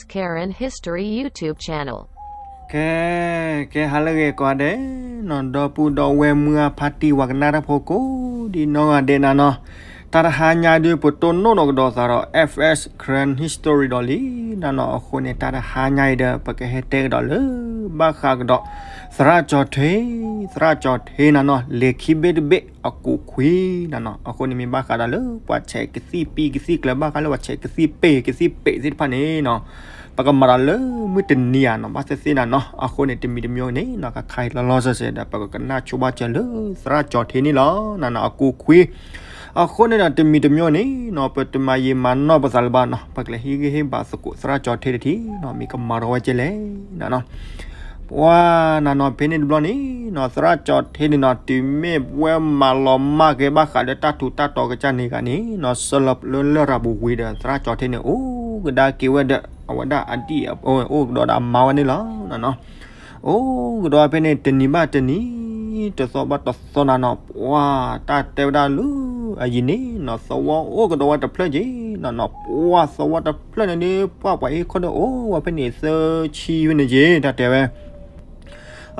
Karen History YouTube channel. ကဲ, ကဲဟါလၢအဂ့ၤကိးဂၤဒဲးနီၤ, ဒီပုၢ်ဒီဝဲၢ်မုၢ်အဖါတံၢ်ဝၤကနၣ်တၢ်ဖိကိးဒံနီၢ်ဂၤဒဲးနၤနီၤ, တၢ်တဟါညါဒုး ပတိၢ်နီၣ်ဒီးကဒီးသးဒီး F S Karen History ဒီးလံနၤနီၤ, အဃိန့ၣ် တၢ်တဟါညါအံၤဒီး ပကဟဲတဲကဒီးလၢ ဘၣ်ဃးကဒီး သရၣ်ကၠီၤထ့, သရၣ်ကၠီၤထ့နၤနီၤ, လံာ်ခံဘ့ၣ်တဘ့ၣ်အကူာ်ခွံနၤနီၤ, အဃိန့ၣ်မ့ၢ်ဘၣ်ဃးဒီးလၢပှၤဆဲးကသံၣ်ပံကသံၣ်ကျၢၤ ဘၣ်ဃးလၢပှၤဆဲးကသံၣ်ပ့ၤကသံၣ်ပ့ၤသ့ၣ်တဖၣ်န့ၣ်နီၤ, ပကမၤဒီးလၢမုၢ်တနံၤဧါနီၤ, ဘၣ်သ့ၣ်သ့ၣ်နၤနီၤ, အဃိန့ၣ် တမံၤတမံၤန့ၣ်နီၤ ကခါအံၤလီၤလီၤဆဲးဆဲးဒီး ပကကနၣ်ဆိဘၣ်စၢၤလၢ သရၣ်ကၠီၤထ့န့ၣ်လီၤနၤနီၤ, အကူာ်ခွံ အဃိန့ၣ်ဒီး တမံၤတမံၤန့ၣ်နီၤ ပတမၤယံာ်မၤနီၢ်ပသးလၢၤဘၣ်နီၤ, ပကလဲၤဟံးဂံၢ်ဟ့ၣ်ဘါသကိး သရၣ်ကၠီၤထ့တထံၣ်နီၤ, မ့ၢ်ကမၤထီၣ်ဝဲကဲလဲၣ်နၤနီၤ, ပှၤနၤနီၤ ဖဲန့ၣ်တဘျီန့ၣ်နီၤ သရၣ်ကၠီၤထ့န့ၣ်နီၤ တုၤမ့ၢ်ဝဲမၤလီၤမၢ်က့ၤဘၣ်ဃးလၢတၢ်ထူးတၢ်တီၤကစၢ်န့ၣ်ဂၤန့ၣ်နီၤ ဆၢလီၤလၢလရာ်ပူၤဝံၤဒီး သရၣ်ကၠီၤထ့န့ၣ် အိၣ်ကဒါက့ၤဝဲဒီး အဝဲဒၣ်အဒံၣ်အ အိၣ်ကဒီးဒီးအမါဝဲန့ၣ်လီၤနၤနီၤ, အိၣ်ကဒီးဖဲန့ၣ် တနံၤဘၣ်တနံၤ တသီဘၣ်တသီနၤနီၤ, ပှၤတၢ်တဲဝဲဒၣ်လၢအယံၤန့ၣ်နီၤ သဝီအိၣ်ကဒီးဝဲတဖျၢၣ်က့ၤနၤနီၤ, ပှၤသဝီတဖျၢၣ်န့ၣ်ဒုး ပှၤပှၤဟံၣ်ခိၣ်ဒီးအိၣ်ဝဲဖဲန့ၣ်သၢဆံဖဲန့ၣ်က့ၤ တၢ်တဲဝဲ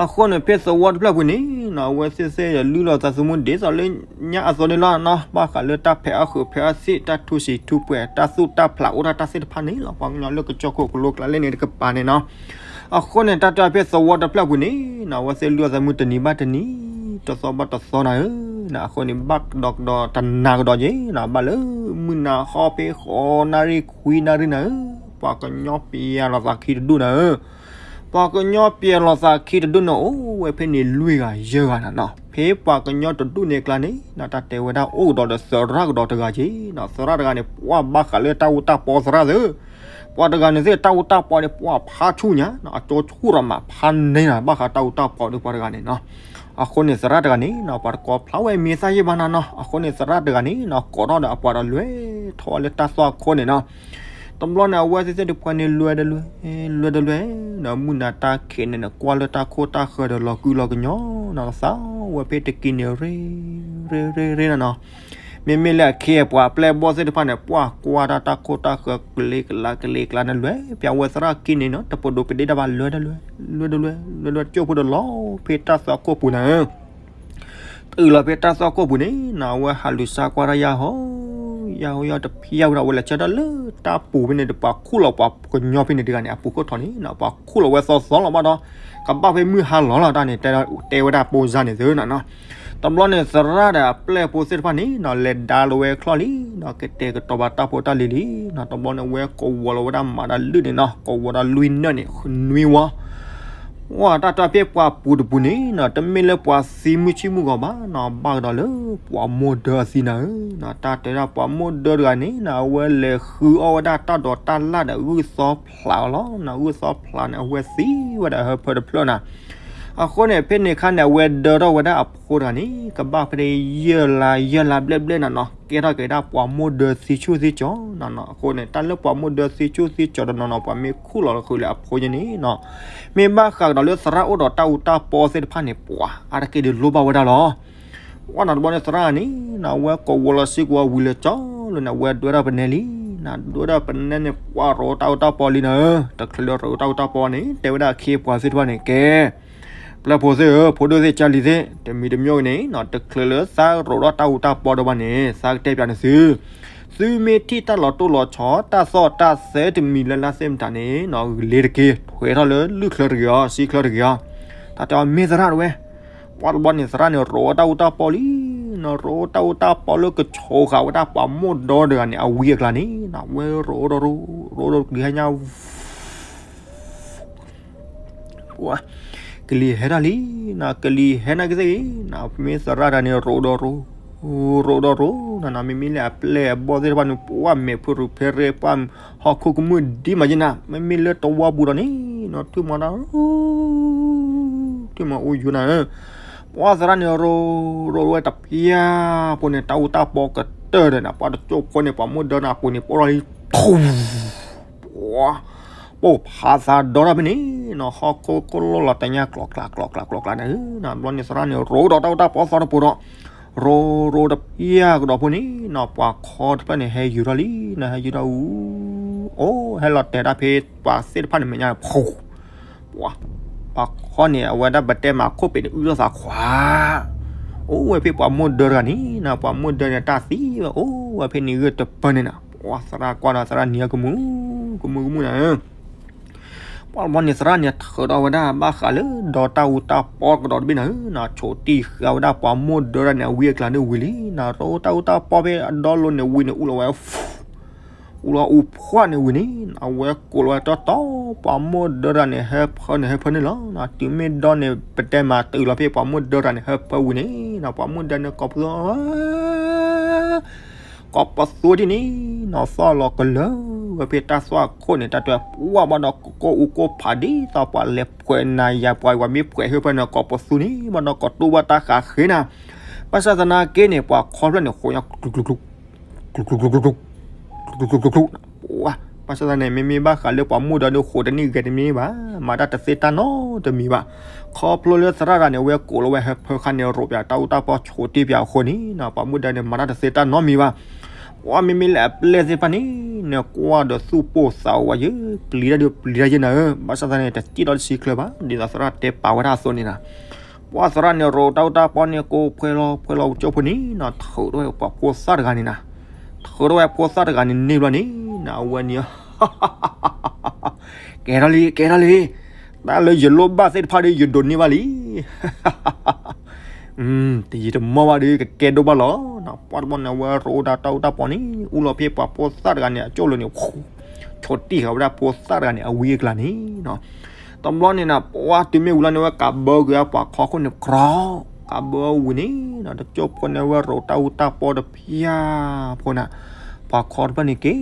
အဃိန့ၣ် ဖဲသဝီတဖျၢၣ်ပူၤန့ၣ်နီၤ အဝဲသ့ၣ်သ့ၣ်ဒီးလုၢ်လီၤသးသမူဒ်သိးလၢညါအသိးန့ၣ်လီၤနီၤ, ဘၣ်ဃးလၢတၢ်ဖဲးအဃုာ်ဖဲးအသ့ၣ် တၢ်ထူစံးထူပှဲၤ တၢ်သူၣ်တၢ်ဖျးအိၣ်တၢ်တၢ်သ့ၣ်တဖၣ်န့ၣ်လီၤ, ပှၤကညီလၢကစၢၢ်ခိၣ်ကလိကျါလဲၣ်န့ၣ်တကပၤန့ၣ်နီၤ, အဃိန့ၣ် တၢ်တဲဖဲသဝီတဖျၢၣ်ပူၤန့ၣ်နီၤ အဝဲသ့ၣ်လုၢ်လီၤသးသမူတနံၤဘၣ်တနံၤ တသီဘၣ်တသီနၤဧၢ, အဃိန့ၣ် ဘၣ်ကဒီးကဒီးတနၤကဒီးက့ၤနီၤ, ဘၣ်လၢမုၢ်နၤဟီၣ်ဖဲဃိးနၣ်ရံၣ်ခွံနၣ်ရံၣ်နၤဧၢ, ပှၤကညီပျဲလီၤသးခံတဒူၣ်နၤဧၢ ပှၤကညီပျဲလီၤသးခံတဒူၣ်န့ၣ် အိၣ်ဝဲဖဲန့ၣ်လွံၢ်ဂၤယဲၢ်ဂၤနၤနီၤ, ဖဲပှၤကညီတဒူၣ်န့ၣ်အကျါန့ၣ်နီၤ တၢ်တဲဝဲဒၣ်အိၣ်ကဒီးဒီးသရၣ်ကဒီးတဂၤက့ၤနီၤ, သရၣ်တဂၤန့ၣ် ပှၤဘၣ်ဃးလၢတၢ်အူတၢ်ပီသရၣ်သ့ၣ်, ပှၤတဂၤန့ၣ်သ့ၣ် တၢ်အူတၢ်ပီန့ၣ် ပှၤဖးဆူၣ်ညါနီၤ, အကၠိဆူၣ်ရမးဖးန့ၢ်နၤ ဘၣ်ဃးတၢ်အူတၢ်ပီဒီးပှၤတဂၤန့ၣ်နီၤ, အဃိန့ၣ် သရၣ်တဂၤန့ၣ်နီၤ ပှၤတကိးဖျါဝဲမ့ၢ်သၣ်ယ့ၢ်ဘၣ်နၤနီၤ, အဃိန့ၣ် သရၣ်တဂၤန့ၣ်နီၤ ကိးထီၣ်ဒီးအပှၤဒီးလွဲၢ်ထီၣ်ဝဲလၢတၢ်သွၣ်ခိၣ်န့ၣ်နီၤ တဘျီန့ၣ် အဝဲသ့ၣ်သ့ၣ်တဖၣ်န့ၣ် လွဲၢ်တလွဲၢ်, လွဲၢ်တလွဲၢ်, ဒီးမုၢ်နၤတၢ်ခံးန့ၣ်န့ၣ် ကွၢ်လၢတၢ်ခိၣ်တၢ်ဃၢၤဒီးလီၤကုလီၤကညီနီၤ, သးဝဲဖဲတကံၢ်န့ၣ် ရ့ရ့ရ့ရ့နၤနီၤ, မ့မ့ၢ်လၢအခ့အပှၤအပျဲၢ်အဘီၣ်သ့ၣ်တဖၣ်န့ၣ် ပှၤကွၢ်တၢ်တၢ်ခိၣ်တၢ်ဃၢၤ ကလ့ကလးကလ့ကလးန့ၣ် လွဲၢ်ဖဲအဝဲသရၣ်ခံန့ၣ်နီၤ တပဒိးပဒ့တၢ်ဘၣ် လွဲၢ်တလွဲၢ်, လွဲၢ်တလွဲၢ်, လွဲၢ်တလွဲၢ် ကၠိဖိတလီၤဖဲတၢ်သွၣ်ခိၣ်ပူၤနၤဧၢ တုၤလီၤဖဲတၢ်သွၣ်ခိၣ်ပူၤန့ၣ်နီၤ အဝဲဟးလူၤစါကွၢ်တၢ်ယၢ်ဟီ, ယၢ်ဟီယၢ်တဖျၢၣ်ဝဲဒီး အဝဲလဲၤဆၢထၢၣ်လၢတၢ်ပူၤဖဲန့ၣ်ဒီး ပှၤခူၣ်လီၤပှၤကညီဖဲန့ၣ်တဂၤန့ၣ် အပူၤခိၣ်ထီၣ်န့ၣ်နီၤ ပှၤခူၣ်လီၤဝဲသီသီလီၤဘၣ်ဒီး ကဘၣ်ဖဲမုၢ်ဟါလီၤလီၤတၢ်န့ၣ် တဲဝဲဒၣ်ပိၢ်စါန့ၣ်သုနီၤနီၤ, တဘျီန့ၣ် သရၣ်ဒီးအပျဲၢ်ဖိသ့ၣ်တဖၣ်န့ၣ်နီၤ လဲၤဒါလီၤဝဲချီၣ်လံနီၤ ကတဲာ်ကတီၤဘၣ်တၢ်ဖိတၢ်လံၤလံနီၤ တဘျီန့ၣ် ဝဲကိးဝီၤလီၤဝဲဒၣ်မးဒီးလုၢ်န့ၣ်နီၤ ကိးဝီၤဒီးလွံၢ်နၢၣ်န့ၣ် နွံဝီ ဝဲတၢ်တဲဖဲပှၤပူၤတပူၤန့ၣ်နီၤ တမ့ၢ်လၢပှၤသံမုၢ်ဆ့ၣ်မုၢ်ဂီၤဘၣ်နီၤ ဘၣ်ကဒီးလၢပှၤမိၢ်ဒၢအသံနၤဧၢနီၤ တၢ်တဲဒၣ်ပှၤမိၢ်ဒၢတဂၤန့ၣ်နီၤ အဝဲလဲၤဃုအီၣ်ဝဲဒၣ်တၢ်ဒိးတၢ်လၣ်ဒီးဂုၢ်သီဖျးအီၤလီၤနီၤ ဂုၢ်သီဖျးန့ၣ် အဝဲသံဝဲဒၣ်ဟၢဖၢတဖျၢၣ်နၤ အဃိန့ၣ် ဖဲန့ၣ်အခါန့ၣ် အဝဲဒၢထီၣ်ဝဲဒၣ်အဖိတဂၤန့ၣ် ကဘၣ်ဖဲယဲၢ်လါယဲၢ်လါဘျဲၣ်ဘျဲၣ်နၤနီၤ ကဲထီၣ်က့ၤဒၣ်ပှၤမိၢ်ဒၢသံဆူၣ်သံကၠီၤနၤနီၤ အဃိန့ၣ် တၢ်လၢပှၤမိၢ်ဒၢသံဆူၣ်သံကၠီၤတနီၤနီၤ ပှၤမ့ၢ်ခူၣ်လီၤဃုာ်လၢအဖိယဲန့ၣ်နီၤ မ့ၢ်ဘၣ်ဃးကဒီးလၢသရၣ်အိၣ်ဒီးတၢ်အူတၢ်ပီသ့ၣ်တဖၣ်န့ၣ် ပှၤအါတက့ၢ်ဒုးလိၣ်ဘၣ်ဝဲဒၣ်လီၤ ပှၤနီၤတဘျီန့ၣ် သရၣ်န့ၣ်နီၤ အဝဲကိးဝီၤလီၤစ့ၢ်ကီးဝံၤလၢကၠီလၢန့ၣ် အဝဲဒွဲဒၣ်ပနဲလံနီၤ ဒွဲဒၣ်ပနဲန့ၣ် ပှၤရိးတၢ်အူတၢ်ပီလံနၤဧၢ တချုးလၢရိးတၢ်အူတၢ်ပီန့ၣ် တဲဝဲဒၣ်အခ့အပှၤသ့ၣ်တဖၣ်န့ၣ် ကဲ ပျဲၢ်ဖိသ့ၣ်ဧၢ ဖိဒိၣ်သ့ၣ်ကၢ်လံၤသ့ၣ် တမံၤတမံၤန့ၣ်နီၤ တချုးလၢသးရိးထီၣ်တၢ်အူတၢ်ပီဒီးဘၣ်န့ၣ် သးကတဲပၠးန့ၣ်သု သုမ့ၢ်ထံၣ်တၢ်လီၤတိၢ်လီၤဆီ တၢ်သီၣ်တၢ်သဲတမံၤလၢလၢ်သ့ၣ်မတၤန့ၣ်နီၤ ဂ့ၤလ့ၤတက့ၢ် ထွဲထီၣ်လၢလွံၢ်ချၢတဂ့ၤအီၤ ဆံချၢတဂ့ၤအီၤ တၢ်တဲအီၤမ့ၢ်သရၣ်တဝဲ ပှၤတဘျီန့ၣ် သရၣ်န့ၣ် ရိးတၢ်အူတၢ်ပီလံနီၤ ရိးတၢ်အူတၢ်ပီလၢကဆိးဃာ်ဝဲဒၣ်ပှၤမိၢ်ဒီတဂၤန့ၣ် အဝံအကျါန့ၣ်နီၤ ဝဲရိးဒီးရိး ရိးဒီးကလံၤဟဲညါ ကလံၤဟဲဒၣ်လံနီၤ ကလံၤဟဲနာ်က့သ့ၣ်ဂ့ၤနီၤ မ့ၢ်သရၣ်တဂၤန့ၣ် ရိးဒီးရိး ရိးဒီးရိးနီၤ မ့မ့ၢ်လၢအပျဲၢ်အဘီၣ်သ့ၣ်တဖၣ်န့ၣ် ပှၤမဲာ်ဖုးရူးဖဲရဲ ပှၤဟီၣ်ခိၣ်ကမုၢ်ဒ်မးယဲနၤ မ့မ့ၢ်လၢတဝီပူၤဒီးန့ၣ်နီၤ ထွံၣ်မီၤတၢ် ထွံၣ်မီၤအိၣ်ယိနၤဧၢ ပှၤသရၣ်န့ၣ် ရိး ရိးဝဲတဖျၢၣ်ဖိန့ၣ် တၢ်အူတၢ်ပီကတၢၢ်ဒီးန့ၣ် ပှၤတကၠိဖိန့ၣ် ပှၤမိၢ်ဒၢန့ၣ် အပူၤန့ၣ် ပိၢ်ထီၣ်လံ ပှၤ ပိၢ်ဖးသးဒီထီၣ်ဖဲန့ၣ်နီၤ ဟီၣ်ခိၣ်ကလိၣ်လီၤတညၣ် ကျီးကျး ကျီးကျး ကျီးကျးန့ၣ် ဘျီန့ၣ်သရၣ်န့ၣ် ရိးဒီးတၢ်အူတၢ်ပီသီတပူၤဒီး ရိး ရိးတဖျၢၣ်ကဒီးဖိန့ၣ်နီၤ ပှၤခီတဖျၢၣ်န့ၣ် ဟဲယူၤထီၣ်လံနီၤ ဟဲယူၤထီၣ်အူ အိၣ်ဟဲလီၤတဲာ်တၢ်ဖဲပှၤသ့ၣ်တဖၣ်န့ၣ်မဲာ်ညါ ပှၤခီန့ၣ် အဝဲဒၣ်ပတဲမၤခိၣ်ပ့ၤန့ၣ် အုၣ်ထီၣ်သးခွါ အိၣ်ဝဲဖဲပှၤမိၢ်ဒၢတဂၤန့ၣ်နီၤ ပှၤမိၢ်ဒၢန့ၣ်တၢ်သံဝဲ အိၣ်ဝဲဖဲန့ၣ်ဂ့ၢ်တပၢၢ်န့ၣ်နီၤ ပှၤသရၣ်ကွၢ်ဒီးသရၣ်နံၤကမူၣ် ကမူၣ်ကမူၣ်နၤ ပှၤတဘျီန့ၣ် သရၣ်န့ၣ် ထုးထီၣ်ဝဲဒၣ်ဘၣ်ဃးလၢဒီတၢ်အူတၢ်ပီကဒီးတဘ့ၣ်နၤဧၢနီၤ ဆိးတံၢ်ဃာ်ဝဲဒၣ်ပှၤမိၢ်ဒၢတၢ်န့ၣ် အဝံအကျါန့ၣ်ဝံၤလံနီၤ တၢ်အူတၢ်ပီဖဲအဒီလိၤန့ၣ်ဝံၤန့ၣ် အူလီၤဝဲ အူလီၤအူဖှၣ်န့ၣ်ဝံၤန့ၣ် အဝဲကိးလီၤဝဲတီတီ ပှၤမိၢ်ဒၢတၢ်န့ၣ် ဟၢဖၢန့ၣ် ဟၢဖၢန့ၣ်လီၤနီၤ တုၤမ့ၢ်ဒီန့ၣ် ပတဲမၤတုၤလီၤဖဲပှၤမိၢ်ဒၢတၢ်န့ၣ် ဟၢဖၢဝံၤန့ၣ်နီၤ ပှၤမိၢ်ဒၢန့ၣ် ကိးပသူ ကိးပသူဒ်န့ၣ်နီၤ သီၣ်လီၤကလၢာ်ဝဲဖဲတၢ်သွၣ်ခိၣ်န့ၣ် တၢ်တဲပှၢ်ဘၣ်ဒီး ကိၢ်အူကိၢ်ဖးဒ်သိး ပှၤလဲၤဖှဲးနၤယၤ ပှၤမ့ၢ်ဖှဲးဟၢဖၢန့ၣ် ကိးပသူန့ၣ် ဘၣ်ဒီးကိးတူၢ်ဘၣ်တၢ်ဃးဃ့နၤ ဘၣ်ဆၣ်သနာ်က့န့ၣ် ပှၤခီဖျၢၣ်န့ၣ် ဃိးညီကျူကျူကျူ ကျူကျူကျူကျူ ကျူကျူကျူကျူ ဘၣ်ဆၣ်သနာ်က့န့ၣ် မ့မ့ၢ်ဘၣ်ဃးလၢပှၤမိၢ်ဒၢန့ၣ် ဃိးတနံၣ်ဂဲၤတမံၤဘၣ် မၤတၢ်တသ့တၢ်နီတမံၤဘၣ် ခီဖျိလၢသရၣ်တဂၤန့ၣ် အဝဲကိးလီၤဝဲဟၢဖၢခါန့ၣ် ရိးပၠးတၢ်အူတၢ်ပီဆိးတ့ၢ်ပၠးအဃိန့ၣ် ပှၤမိၢ်ဒၢန့ၣ် မၤတၢ်တသ့တၢ်နီတမံၤဘၣ် ပှၤမ့မ့ၢ်လၢအပျဲၢ်သ့ၣ်တဖၣ်န့ၣ် နကွၢ်ဒီးသူၣ်ပိၢ်သးအိၣ်ဝဲယဲ ပျံၤတၢ်ဒုးပျံၤတၢ်ယဲနၤဧၢ ဘၣ်ဆၣ်သနာ်က့န့ၣ် တစံၣ်ဒီးတဆံချၢဘၣ် ဒ်သိးသရၣ်တဲပာ်ဝဲဒၣ်အသိးန့ၣ်နီၤ ပှၤသရၣ်န့ၣ် ရိးတၢ်အူတၢ်ပီန့ၣ် ကိးဖှဲလီၤဖှဲလီၤကၠိဖိန့ၣ်နီၤ ထုးထီၣ်ဝဲပှၤဖိသၣ်တဂၤန့ၣ်နီၤ ထုးထီၣ်ဝဲဖိသၣ်တဂၤန့ၣ်န့ၢ်ဘျီန့ၣ်နီၤ အဝဲန့ၣ် ကဲထီၣ်လံ ကဲထီၣ်လံ တၢ်လၢယလိၣ်ဘၣ်သ့ၣ်တဖၣ်ဒီး ယဒိးန့ၢ်ဘၣ်လံ တယံာ်တမီၢ်ဘၣ်ဒီး ကကဲဒိၣ်ဘၣ်လီၤနီၤ ပှၤတဘျီန့ၣ် အဝဲရိးတၢ်အူတၢ်ပီန့ၣ် အူလီၤဖဲပှၤဖိသၣ်တဂၤန့ၣ် အကၠိၢ်လၢန့ၣ် ဆိးတံၢ်ဃာ်ဝဲဒၣ်ဖိသၣ်တဂၤန့ၣ် အဝံအကျါန့ၣ်နီၤ တဘျီန့ၣ်နီၤ ပှၤတုၤမ့ၢ်ဝံၤလီၤန့ၣ် အဝဲကးဘၢက့ၤအပှၤခီခိၣ်န့ၣ်ကြီ ကးဘၢဝံၤန့ၣ်နီၤ တကၠိၢ်ဖိန့ၣ် အဝဲရိးတၢ်အူတၢ်ပီတဖၠၣ်ဖိန့ၣ် ပှၤခီတဖၣ်န့ၣ်က့ၤ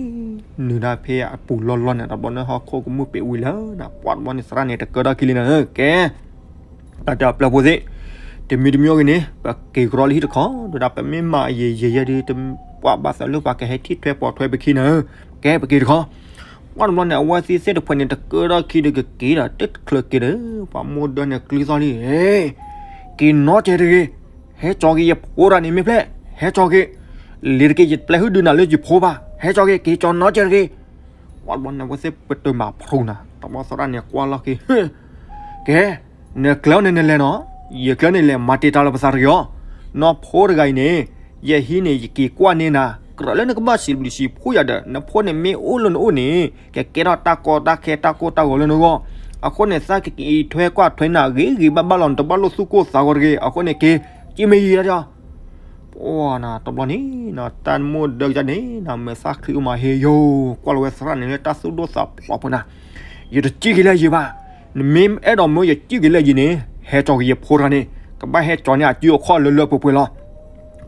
နုာ်ဒၣ်ဖဲအပူၤလီၢ်လီၢ်န့ၣ် တဘျီန့ၣ် ဟီၣ်ခိၣ်ကမူၣ်ပ့ၤဝံၤလၢနီၤ ပှၤတဘျီန့ၣ် သရၣ်န့ၣ် တကၢထီၣ်ခံလံနီၤ ကဲ တၢ်တဲအပျဲၢ်ဖိသ့ၣ် တမံၤတမံၤဂ့ၤန့ၣ် ပက့ၤကရီလၢဟံၣ်တခီ ဒီးဒၣ်ပမ့ၢ်မၤယံာ်ယံာ်ယဲဒီး ပှၤဘၣ်သးလၢပှၤကဟဲထံၣ်ထွဲပိာ်ထွဲပခံနီၤ ကဲပက့ၤတခီ ပှၤတဘျီန့ၣ် အဝဲသ့ၣ်သ့ၣ်တဖၣ်န့ၣ် တကၢထီၣ်ခံဒီးကက့ၤဒီး တချုးက့ၤဒီး ပှၤမိၢ်ဒၢန့ၣ် ကျံသီၣ်လံ က့ၤနီတစဲးတဂ့ၤ ဟဲကၠီၤက့ၤယဖိတဂၤန့ၣ်မ့ၢ်ဖျဲၣ် ဟဲကၠီၤက့ၤ လံၤတက့ၢ် ယပျဲဟုဒုးနၤလၢယဖိဘၣ် ဟဲကၠီၤက့ၤ က့ၤကၠီၤနီတစဲးတဂ့ၤ ပှၤတဘျီန့ၣ် အဝဲသ့ၣ်ပတုာ်မၤဖရူနၤ တဘျီသရၣ်န့ၣ် ကွၢ်လီၢ်ခံ ကဲ နကျဲအီၤန့ၣ်နလဲၤနီၤ ယကျဲန့ၣ်လဲၤမၤတ့ၢ်တၢ်လၢပသးတဂ့ၤအီၤ နီၢ်ဖိတဂၤအံၤန့ၣ် ယဟံးန့ၣ် ယက့ၤကွၢ်န့ၢ်နၤ ကြၢးလၢနကဘၣ်စံးဘျုးစံးဖှိၣ်ယၤဒီး နဖိန့ၣ်မ့ၢ်အိၣ်လၢနအိၣ်န့ၣ် ကကဲထီၣ်တၢ်ကီတၢ်ခဲတၢ်ကိၢ်တၢ်ဂီၤလၢနဂီၢ် အဃိန့ၣ် သးကက့ၤထွဲကွၢ်ထွဲနၤဂ့ၤဂ့ၤဘၣ်ဘၣ်လီၤ နတဘၣ်လိၣ်သူၣ်ကိၢ်သးဂီၤတဂ့ၤ အဃိန့ၣ်က့ၤ က့ၤမ့ၢ်ယံာ်ဒၣ် ပှၤနၤတဘျီန့ၣ် တၢ်မိၢ်ဒၢကန့ၣ် မ့ၢ်သၣ်ချံအိၣ်မးဟ့ယိၤ ကွၢ်လီၤဝဲသရၣ်န့ၣ်လၢတၢ်သူၣ်ဒိၣ်သးဖျိးဖိနၤ ယတစံၣ်က့ၤလၢယံၤဘၣ် နမ့ၢ်အဲၣ်ဒိးမၢယစံၣ်က့ၤလၢယံၤန့ၣ် ဟဲကၠီၤက့ၤယဖိတဂၤန့ၣ် ကဘၣ်ဟဲကၠီၤန့ၢ်အစုအခီၣ်လၢလၢပှဲၤပှဲၤလီၤ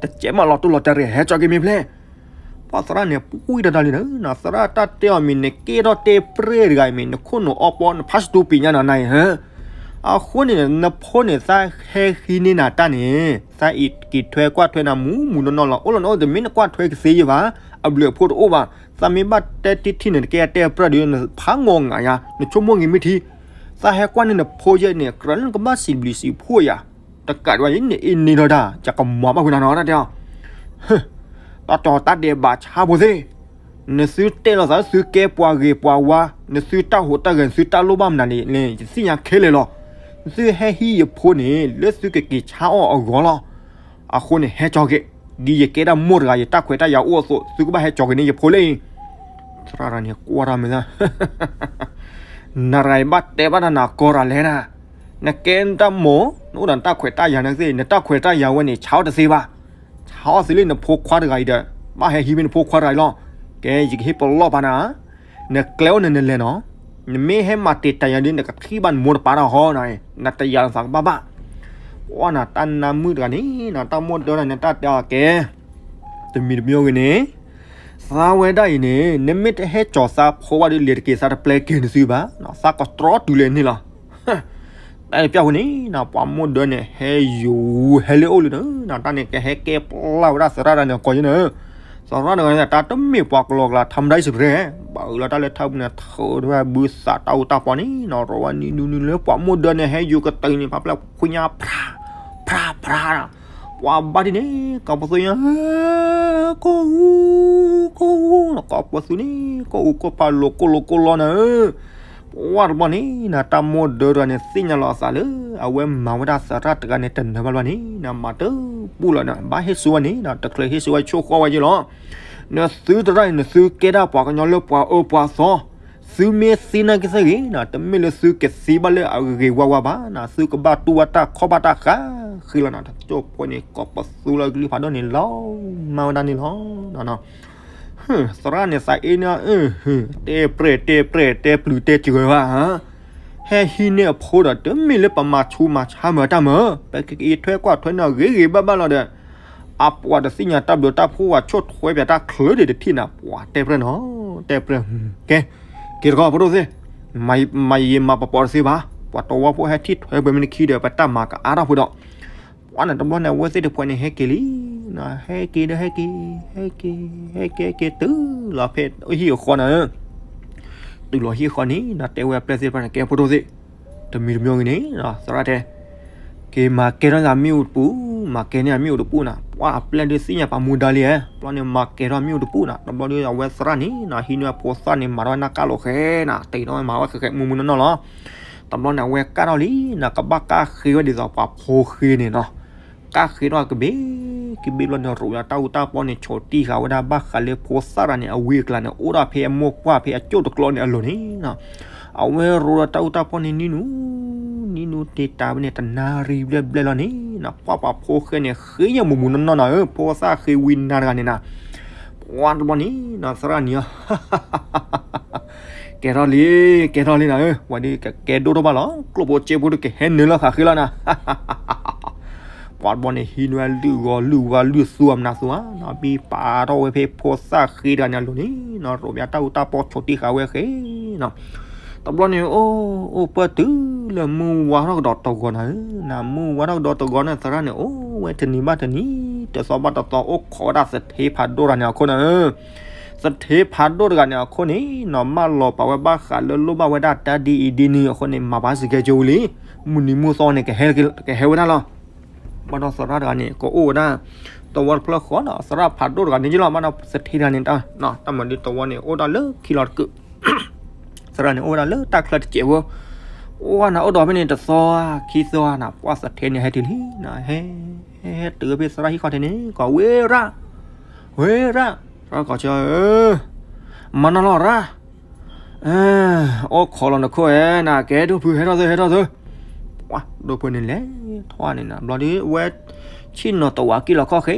တကဲမးလီၤတိၢ်လီၤတဲာ်တဂ့ၤ ဟဲကၠီၤက့ၤမ့ၢ်ဖျဲၣ် ပှၤသရၣ်န့ၣ် ပှံၢ်တၢ်တၢ်လံနီၤ သရၣ်တၢ်တဲအီၤမ့ၢ် နကဲထီၣ်တဲပြဲၢ်တဂၤအံၤမ့ၢ် နခိၣ်နူာ်အီပီ နဖးစတူပံညါနၤနၤအံၤ အဃိန့ၣ် နဖိန့ၣ် သးဟဲဟံးန့ၢ်နၤတၢ်န့ၣ် သးအံၤက့ၤထွဲကွၢ်ထွဲနၤမူးမူးနီၢ်နီၢ်လီၤ အိၣ်လီၤနအိၣ် တမ့ၢ်နကွၢ်ထွဲကသ့ယဲဘၣ် အဘျုးအဖှိၣ်တအိၣ်ဘၣ် သးမ့ၢ်ဘၣ်တဲတထံၣ်န့ၣ် နကဲတဲပြဲၢ်ဒီး နဖးငီၤငၤယၤ နဆိကမိၣ်ဂ့ၤမ့ၢ်ထံ သးဟဲကွၢ်န့ၢ်နဖိယဲန့ၣ် ကြၢးလၢနကဘၣ်စံးဘျုးစံးဖှိၣ်ယၤ တကးဒံးဘၣ်ယန့ၣ် အ့ၣ်န့ၢ်ဒီးတၢ် ယကမၤဘၣ်ဖုနၤနီၤ တၢ်တဲအီၤ တၢ်တဲအီၤတၢ်ဒဲးဘးဆါဖိသ့ၣ် နသုတဲလိာ်သးလၢသုကဲပှၤဂ့ၤပှၤဝါ နသုတၢ်ဟူးတၢ်ဂဲၤ နသုတၢ်လိၣ်ဘၣ်မနုၤန့ၣ် ယသ့ၣ်ညါခဲလၢာ်လီၤ. သုဟဲဟံးယဖိန့ၣ် လၢသုကက့ၤဆါအီၣ်အဂီၢ်လီၤ. အဃိန့ၣ် ဟဲကၠီၤက့ၤ ဒ်ယကဲဒၣ်မိၢ်တဂၤ ယတၢ်ခွဲးတၢ်ယာ်အိၣ်အသိး သုကဘၣ်ဟဲကၠီၤက့ၤန့ၢ်ယဖိလၢအံၤ. သရၣ်တဂၤန့ၣ်ကွၢ်တၢ်မုာ်သး နရၤအံၤဘၣ်တဲဘၣ်တၢ်နၤကီရၤလဲၣ်နၤ, နကဲနတၢ်မိၢ် နအိၣ်ဒီးနတၢ်ခွဲးတၢ်ယာ်န့ၣ်သ့ၣ် နတၢ်ခွဲးတၢ်ယာ်ဝဲန့ၣ် ဆါအီၣ်တသ့ဘၣ်. ဆါအီၣ်သ့လၢနဖိခွါတဂၤအံၤဒီး ဘၣ်ဟဲဟံးမ့ၢ်နဖိခွါတဂၤအံၤလီၤ. ကဲ ယကဟ့ၣ်ပလီၢ်ပာ်နၤ နကျဲအိၣ်န့ၣ်နလဲၤနီၤ, နမ့ၢ်ဟဲမၤတ့ၢ်တၢ်ယၤဒီး နကထံၣ်ဘၣ်နမိၢ်တပာ်တၢ်ဟီနၤ, နတယာ်လီၤသးကဘၣ်ဘၣ်. ပှၤနၤတၢ်နါမုၣ်တဂၤန့ၣ် နတၢ်မိၢ်ဒၢတၢ်န့ၣ် တၢ်တဲအီၤကဲ တမံၤတမံၤဂ့ၤန့ၣ် သးဝဲဒၣ်အံၤန့ၣ် နမ့ၢ်တဟဲကၠီၤသးဖိဘၣ်ဒီး လံၤတက့ၤသးတပျဲက့ၤနသုဘၣ်, သးကတြီတုၤလဲၣ်န့ၣ်လီၤ. တၢ်တပျၢ်ဖိန့ၣ် ပှၤမိၢ်ဒၢန့ၣ် ဟဲယိၤဟဲလၢအိၣ်လၢနၤ, တၢ်န့ၣ်ကဟဲကဲပျၢ်ဝဲဒၣ်သရၣ်တဂၤန့ၣ် ကိးယဲန့ၣ်, သရၣ်တဂၤန့ၣ် တၢ်တမ့ၢ်ပှၤကလီကလီ ထါမတၤအံၤစပရဲၣ်, ဘၣ်အၢလီၤတၢ်လၢထါပူၤန့ၣ် ထုးထီၣ်ဘုသးတၢ်အိၣ်တၢ်ပီန့ၣ် ရီဝဲနံၤဒူနံၤလၢပှၤမိၢ်ဒၢန့ၣ် ဟဲယိၤကတၢၢ်န့ၣ် ဖးဖျၢၣ်ခွံညါ ဖြါ ဖြါ ဖြါ ပှၤဘၣ်ဒ်န့ၣ် ကိးပသူညါ, ကိၢ်အူ, ကိၢ်အူ, ကိးပသူန့ၣ် ကိၢ်အူကိၢ်ဖးလိာ်ကိၢ်လိာ်ကိၢ်လီနၤဧၢ. ပှၤတဘျီန့ၣ်နၤ တၢ်မိၢ်ဒၢတဂၤန့ၣ် သ့ၣ်ညါလီၤအသးလၢ အဝဲမၤဝဲဒၣ်သရၣ်တဂၤန့ၣ် တနၢၤဘၣ်ဘျီန့ၣ်နၤ မၤတပူၣ်လီၤနၤ ဘၣ်ဟ့ၣ်ဆူဝဲန့ၣ်နၤ တချုးဟ့ၣ်ဆူဝဲဆိၣ်ဃီဝဲက့လီၤ. နသုတရၣ်န့ၣ် နသုကဲဒၣ်ပှၤကညီလၢပှၤအၢပှၤသီ သုမ့ၢ်သ့နာ်က့သ့ၣ်ဂ့ၤနၤ တမ့ၢ်လၢသုကသ့ဘၣ်လၢအဂ့ၤဝါဝါဘၣ်နၤ သုကဘၣ်တူၢ်ဘၣ်တၢ်ခီၣ်ဘၣ်တၢ်ဃးဃ့လီၤနၤ တကၠိၢ်ဖိန့ၣ် ကိးပသူလၢကလုၢ်ဖးဒိၣ်န့ၣ်လီၤ မၤဝဲဒၣ်န့ၣ်လီၤ. သရၣ်န့ၣ်သးအ့ၣ်န့ၣ် တဲပြဲၢ်တဲပြဲၢ်တဲပျုၤတဲစှၤဘၣ်ဧါ, ဟဲဟံးန့ၢ်အဖိဒီး တမ့ၢ်လၢပမၤဆူးမၤဆါမၤတၢ်မၤ, ပကအံးထွဲကွၢ်ထွဲန့ၣ်ဂ့ၤဂ့ၤဘၣ်ဘၣ်လီၤဒီး အပှၤတသ့ၣ်ညါတၢ်ဘျုးတၢ်ဖှိၣ်ဝဲ ဆိၣ်ထွဲပၠးတၢ်ချၢဒံးတထံၣ်နၤ ပှၤတဲပြဲၢ်နီၤ တဲပြဲၢ်, ကဲ, က့ၤတခီဖိဒိၣ်သ့ၣ်, မၤယံာ်မၤပပီၤတသ့ဘၣ်, ပှၤတဝီဖိဟဲထံၣ်ထွဲပှဲၤမ့ၢ်တခံဒီး ပတၢ်မၤကအါထီၣ်ဖိဒီး ပှၤန့ၣ်တဘျီန့ၣ် အဝဲသ့ၣ်တဖၣ်န့ၣ် ဟဲက့ၤလံ, ဟဲက့ၤဒီးဟဲက့ၤ, ဟဲက့ၤ, ဟဲက့ၤဟဲက့ၤတုၤလီၤဖဲဟံၣ်အဃီနၤ, တုၤလီၤဟံၣ်အဃီန့ၣ် တဲဝဲအပျဲၢ်သ့ၣ်တဖၣ်န့ၣ် ကဲဖိဒိၣ်သ့ၣ်, တမံၤတမံၤဂ့ၤန့ၣ် သရၣ်တဲ က့ၤမၤကဲထီၣ်သးမ့ၣ်အူတပူၤ, မၤကဲန့ၢ်အမ့ၣ်အူတပူၤနၤ, ပှၤအပျဲၢ်ဒုးသ့ၣ်ညါပာ်မူဒါလံဧါ, တဘျီန့ၣ် မၤကဲထီၣ်မ့ၣ်အူတပူၤနၤ, တဘျီဒုးအဝဲသရၣ်န့ၣ်နၤ ဟံးန့ၢ်အဖိသၣ်န့ၣ် မၤထီၣ်ဝဲနၢ်ကၣ်လိာ်ဃဲနၤ, တ့ထီၣ်ဝဲမၤဝဲဃဲဃဲမူမူနီၢ်နီၢ်လီၤ. တဘျီန့ၣ် အဝဲကၣ်ထီၣ်လံနၤ, ကဘၣ်ကၣ်ဃ့ဝဲဒ်သိးပှၤဖိဃ့န့ၣ်နီၤ, ကၣ်ဃ့ထီၣ်ကဘ့ၣ်ကဘ့ၣ်ဘျီန့ၣ် ရိးဝဲတၢ်အူတၢ်ပီန့ၣ် ဆိးတံၢ်ဃာ်ဝဲဒၣ် ဘၣ်ဃးလၢဖိသၣ်တဂၤန့ၣ် အဝံအကျါန့ၣ် အိၣ်ဒၣ်ဖဲအမိၢ်ပှၢ်ဖဲအကၠိၣ်တကျီန့ၣ်အလိၤန့ၣ် အဝဲရိးဒီးတၢ်အူတၢ်ပီန့ၣ် နံၤနူၤ, နံၤနူၤတ့တၢ်ဝဲန့ၣ် တနၣ်ရံၣ်ဘျဲၣ်ဘျဲၣ်လီၤန့ၣ်နၤ, ပှၤပှၤဖိဃဲန့ၣ် ဃ့ညါမူးမူးနီၢ်နီၢ်နၤဧၢ, ဖိသၣ်ဃ့ဝံနၤတဂၤန့ၣ်နၤ, ပှၤတဘျီန့ၣ်နၤ သရၣ်န့ၣ် ကဲထီၣ်လံ, ကဲထီၣ်လံနၤဧၢ, ဝဲဒၣ်ကကဲဒိၣ်ထီၣ်ဘၣ်လီၤ, ကျိၣ်ဖိစ့ဖိဒုးကဟဲနုာ်လီၤဃာ်ဃ့လီၤနၤ ပှၤတဘျီန့ၣ် ဟံးန့ၢ်ဝဲလုၢ်ဂီၤလုၢ်ဝါလုၢ်သူအမနုၤသူဧါ, ဘံပာ်ထီၣ်ဝဲဖဲဖိသၣ်ဃ့တဂၤန့ၣ်အလိၤန့ၣ်နၤ, ရိးဘၣ်တၢ်အူတၢ်ပီဆိးတံၢ်ဃာ်ဝဲဃဲနၤ, တဘျီန့ၣ် အိၣ် အိၣ်ပၢၢ်တုၤလၢမုၢ်ဝါထီၣ်ကဒီးတဂီၤနၤဧၢ, နၤမုၢ်ဝါထီၣ်ကဒီးတဂီၤန့ၣ် သရၣ်န့ၣ် အိၣ်ဝဲတနံၤဘၣ်တနံၤ တသီဘၣ်တသီ အိၣ်ခိးဝဲဒၣ်သထ့ဖးဒိၣ်တဂၤန့ၣ်အခိၣ်နၤဧၢ သထ့ဖးဒိၣ်တဂၤန့ၣ်အခိၣ်န့ၣ် နီၢ်မၢလီၤပာ်ဝဲဘၣ်ဃးလၢလိၣ်ဘၣ်ဝဲဒၣ်တၢ်ဒ်အံၤဒ်နုၤအဃိန့ၣ် မၤပှၤစံးကဲကၠိဝံၤလံ, မုၢ်နံၤမုၢ်သီန့ၣ် ကဟဲဝဲဒၣ်လီၤ. ဘၣ်ဒီးသရၣ်တဂၤန့ၣ် ကအိၣ်ဝဲဒၣ် သဝီတဖျၢၣ်ဃီဒီး သရၣ်ဖးဒိၣ်တဂၤန့ၣ်က့လီၤ. ဘၣ်ဒီးသထ့တဂၤန့ၣ် တၢ်မၤဒ်သဝီန့ၣ် အိၣ်ဒၣ်လၢခံလီၤတကုး သရၣ်န့ၣ် အိၣ်ဝဲဒၣ်လၢတၢ်ချၢတစဲးဖိ, အိၣ်ဝဲနၤအိၣ်ဒီးဖဲန့ၣ် တသီခံသီနၤ ပှၤသထ့န့ၣ် ဟဲတုၤလံနၤ, ဟဲ ဟဲတုၤဖဲသရၣ်ဟံၣ်ခီၣ်ထံးန့ၣ် ကိးဝဲရၣ်, ဝဲရၣ်, သရၣ်ကိးဆၢဧၢ, မၤနီၢ်လီၤရၣ်, အိၣ်ခိးလီၤနခိၣ်ဧဲနၤ, ကဲဒိၣ်ဖု ဟဲထီၣ်သု ဟဲထီၣ်သု, ပှၤဒိၣ်ဖုန့ၣ်လဲၤထီၣ်န့ၣ်နၤ ဘျီဒုး အဝဲ ဆ့ၣ်နီၤတဝးက့ၢ်လီၤခီၣ်ဃဲ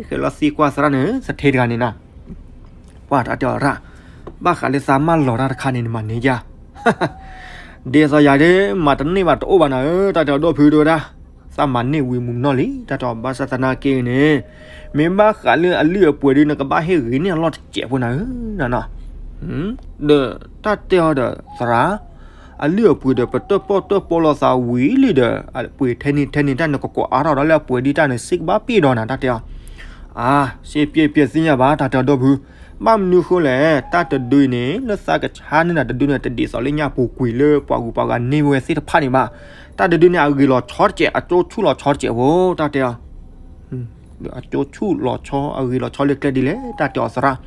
ဃဲလီၤသံကွၢ်သရၣ်န့ၣ် သထ့တဂၤန့ၣ်နၤ ပှၤတၢ်တဲအီၤရၣ်, ဘၣ်ဃးလၢသးမၢလီၤတၢ်တခါန့ၣ် နမၤန့ၢ်ယၤ, ဒ်သိးယၤဒ် မၤတန့ၢ်ဘၣ်တအိၣ်ဘၣ်နၤဧၢ, တၢ်တဲအီၤဒိၣ်ဖုဒိၣ်ဝဲဒၣ်, သးမၤန့ၢ်ဝံၤမုၢ်နီၢ်လံ, တၢ်တဲအီၤဘၣ်ဆၣ်သနာ်က့န့ၣ်, မ့ၢ်ဘၣ်ဃးလၢအလုၢ်အပှ့ၤဒ် နကဘၣ်ဟ့ၣ်ဂ့ၤန့ၢ်အလီၢ်တစဲးဖိနၤဧၢ, ဒီးတၢ်တဲအီၤဒီးသရၣ် အလုၢ်အပှ့ၤဒီး ပတၢၣ်ပီၣ်တၢၣ်ပီလိာ်သးဝံၤလံဒီး အပှ့ၤထဲန့ၣ်ထဲန့ၣ် တၢ်န့ၣ်ကကိးအါထီၣ်ဒီးလၢအပှ့ၤဒ် တၢ်န့ၣ်စ့ၢ်ကဘၣ်ပ့ၢ်ဒီးနၤ တၢ်တဲအီၤ, အါ, စ့ပျဲပျဲသ့ၣ်ညါဘၣ် တၢ်တဲအီၤဒိၣ်ဖု, ဘၣ်မနုၤဃိလဲၣ် တၢ်တဒုအံၤန့ၣ် လၢသးကဆါန့ၢ်နၤတဒုန့ၣ် တဒ်သိးလၢညၣ်ပူၤကွံာ်လၢပှၤဂုၤပှၤဂၤန့ၢ်ဝဲသ့ၣ်တဖၣ်န့ၣ်ဘၣ်, တၢ်တဒုန့ၣ် အဂ့ၤလီၤဆီတစဲး အကၠိဆူၣ်လီၤဆီတစဲးဖိ တၢ်တဲအီၤ အကၠိဆူၣ်လီၤဆီ အဂ့ၤလီၤဆီလၢကျဲဒ်လဲၣ် တၢ်တဲအီၤသရၣ်,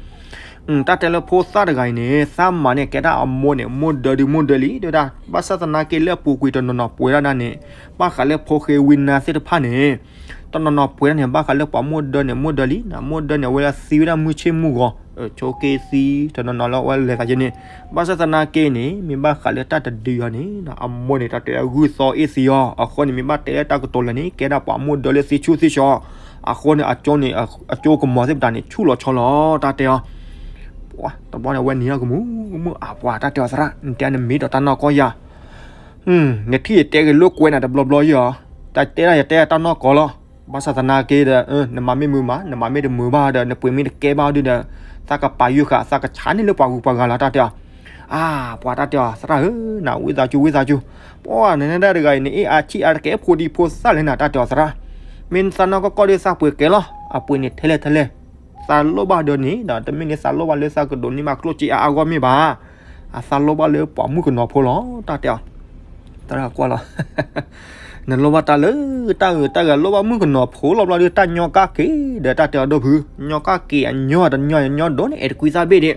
တၢ်တဲလၢဖိသၣ်တဂၤအံၤန့ၣ် သးမၤန့ၣ် ကဲဒၣ်အမိၢ်န့ၣ် မိၢ်ဒၢဒုးမိၢ်ဒၢလံ တဲဝဲဒၣ်, ဘၣ်ဆၣ်သနာ်က့လၢအပူၤကွံာ်တနီၤနီၤပှဲၤဒၣ်နၤန့ၣ်, ဘၣ်ဃးလၢဖိဃ့ဝံနၤသ့ၣ်တဖၣ်န့ၣ်, တနီၤနီၤပှဲၤဒၣ်န့ၣ် ဘၣ်ဃးလၢပှၤမိၢ်ဒၢန့ၣ် မိၢ်ဒၢလံနၤ, မိၢ်ဒၢန့ၣ် အဝဲဒၣ်သံဝဲဒၣ်မုၢ်ဆ့ၣ်မုၢ်ဂီၤ, ဆိက့သံ တနီၤနီၤလၢအဝဲလဲၤသးယဲန့ၣ်, ဘၣ်ဆၣ်သနာ်က့န့ၣ် မ့ၢ်ဘၣ်ဃးလၢတၢ်တဒုအံၤန့ၣ် အမိၢ်န့ၣ် တၢ်တဲဂုၢ်သီအ့ၣ်သံအီၤ, အဃိန့ၣ် မ့ၢ်ဘၣ်တဲလၢတၢ်ကတိၤလဲၣ်န့ၣ် ကဲဒၣ်ပှၤမိၢ်ဒၢလၢသ့ဆူၣ်သ့ဆှီ, အဃိန့ၣ် အကၠိန့ၣ် အကၠိကမီၤသ့ၣ်ပတၢ်န့ၣ် ဆူၣ်လီၤဆီလီၤ တၢ်တဲအီၤ, တဘျီန့ၣ် အဝဲနံၤအီၤကမူၣ်ကမူၣ် အပှၤတၢ်တဲအီၤသရၣ် နတဲနမ့ၢ်ဒီးတၢ်နီၢ်ကီၢ်ယၤ နထံၣ်ယတဲဂ့ၤလိာ်ကွဲနၤတဘျီဘျီယီၤ, တၢ်တဲဒၣ်ယတဲတၢ်နီၢ်ကီၢ်လီၤ, ဘၣ်ဆၣ်သနာ်က့ဒီး နမၤမ့ၢ်မုာ်မး နမၤမ့ၢ်တမုာ်ဘၣ်ဒီး နပှ့ၤမ့ၢ်တကဲဘၣ်ဒီး သးကပာ်ယုၢ်ဃာ် သးကဆါန့ၢ်လၢပှၤဂုၤပှၤဂၤလီၤ တၢ်တဲအီၤ, အါ ပှၤတၢ်တဲအီၤ သရၣ်ဧၢ, နဝံသးစူၤဝံသးစူၤ, ပှၤနနဲဒၣ်တဂၤအံၤန့ၣ် အ့ၣ်အါဆံၣ်အါတကဲဖိဒံဖိသၣ်လဲၣ်နၤ တၢ်တဲအီၤသရၣ်, မ့ၢ်သးနီၢ်ကီၢ်ကီၢ်ဒီးသးပှ့ၤကဲလီၤ, အပှ့ၤန့ၣ်ထဲလဲၣ်ထဲလဲၣ် သးလိၣ်ဘၣ်ဒီးန့ၣ်ဒီး တမ့ၢ်လၢသးလိၣ်ဘၣ်လၢသးကဒိးန့ၢ်ဘၣ်ကျိၣ်စ့အါအါဂီၢ်မ့ၢ်ဘၣ်, အသးလိၣ်ဘၣ်လၢပှၤမုၣ်ကနီၤဖိလီၤ တၢ်တဲအီၤ, သရၣ်ကွၢ်လီၤ, နလိၣ်ဘၣ်တၢ်လၢတၢ်ဂ့ၤတၢ်ဂ့ၤ လိၣ်ဘၣ်မုၣ်ကနီၤဖိလီၤဘျီဒီး တၢ်ညီကၣ်က့ၤဒီး တၢ်တဲအီၤဒိၣ်ဖု, ညီကၣ်က့ၤအညီတညီညီဒိၣ်န့ၣ် အဲၣ်တကွံသၣ်ဘ့ၣ်ဒံး.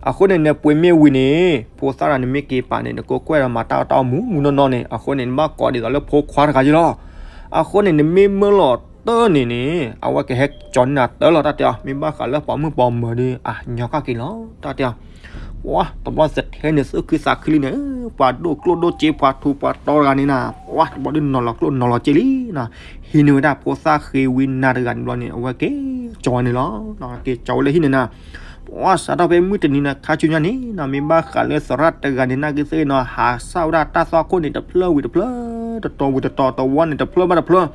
အဃိန့ၣ် နပှ့ၤမ့ၢ်ဝံၤန့ၣ် ဖိသၣ်တဂၤနမ့ၢ်က့ၤပာ်န့ၣ် နကကွဲးဒီးမၤတၢ်အီၣ်တၢ်အီမူးမူးနီၢ်နီၢ်န့ၣ် အဃိန့ၣ် နဘၣ်ကိးဒ်သိးလၢဖိခွါတဂၤယ့လီၤ. အဃိန့ၣ် နမ့ၢ်မၢလီၤတၢၢ်န့ၣ်န့ၣ် အဝဲကဟဲကၠီၤန့ၢ်နၤတၢၢ်လီၤ တၢ်တဲအီၤ. မ့ၢ်ဘၣ်ဃးလၢပှၤမုၣ်ပှၤမၢၤဒီး အညီကၣ်က့ၤလီၤ တၢ်တဲအီၤ. ပှၤတဘျီသထဲန့ၣ် သူၣ်ခုသးခုလံန့ၣ်, ပှၤဒိၣ်ကျိၣ်ဒိၣ်စ့ ပှၤထူးပှၤတီၤတဂၤန့ၣ်နၤ, ပှၤတဘျီဒုးနီၤလီၤကျိၣ်နီၤလီၤစ့လံနီၤ. ဟံးန့ၢ်ဝဲဒၣ်ဖိသၣ်ဃ့ဝံနၤတဂၤန့ၣ်ဘျီန့ၣ် အဝဲက့ၤကၠီၤဝဲန့ၣ်လီၤ. က့ၤကၠီၤဝဲလၢဟံၣ်န့ၣ်နၤ, ပှၤစးထီၣ်ဖဲမုၢ်တနံၤန့ၣ် ခါဆူညါန့ၣ်နီၤ, မ့ၢ်ဘၣ်ဃးလၢသရၣ်တဂၤန့ၣ် နာ်က့သ့ၣ်နီၤ, ဟးစၢ်ဝဲဒၣ်တၢ်သွၣ်ခိၣ်န့ၣ် တဖျၢၣ်ဝံၤတဖျၢၣ်, တတီၤဝံၤတတီၤ, တဝီန့ၣ်တဖျၢၣ်ဘၣ်တဖျၢၣ်.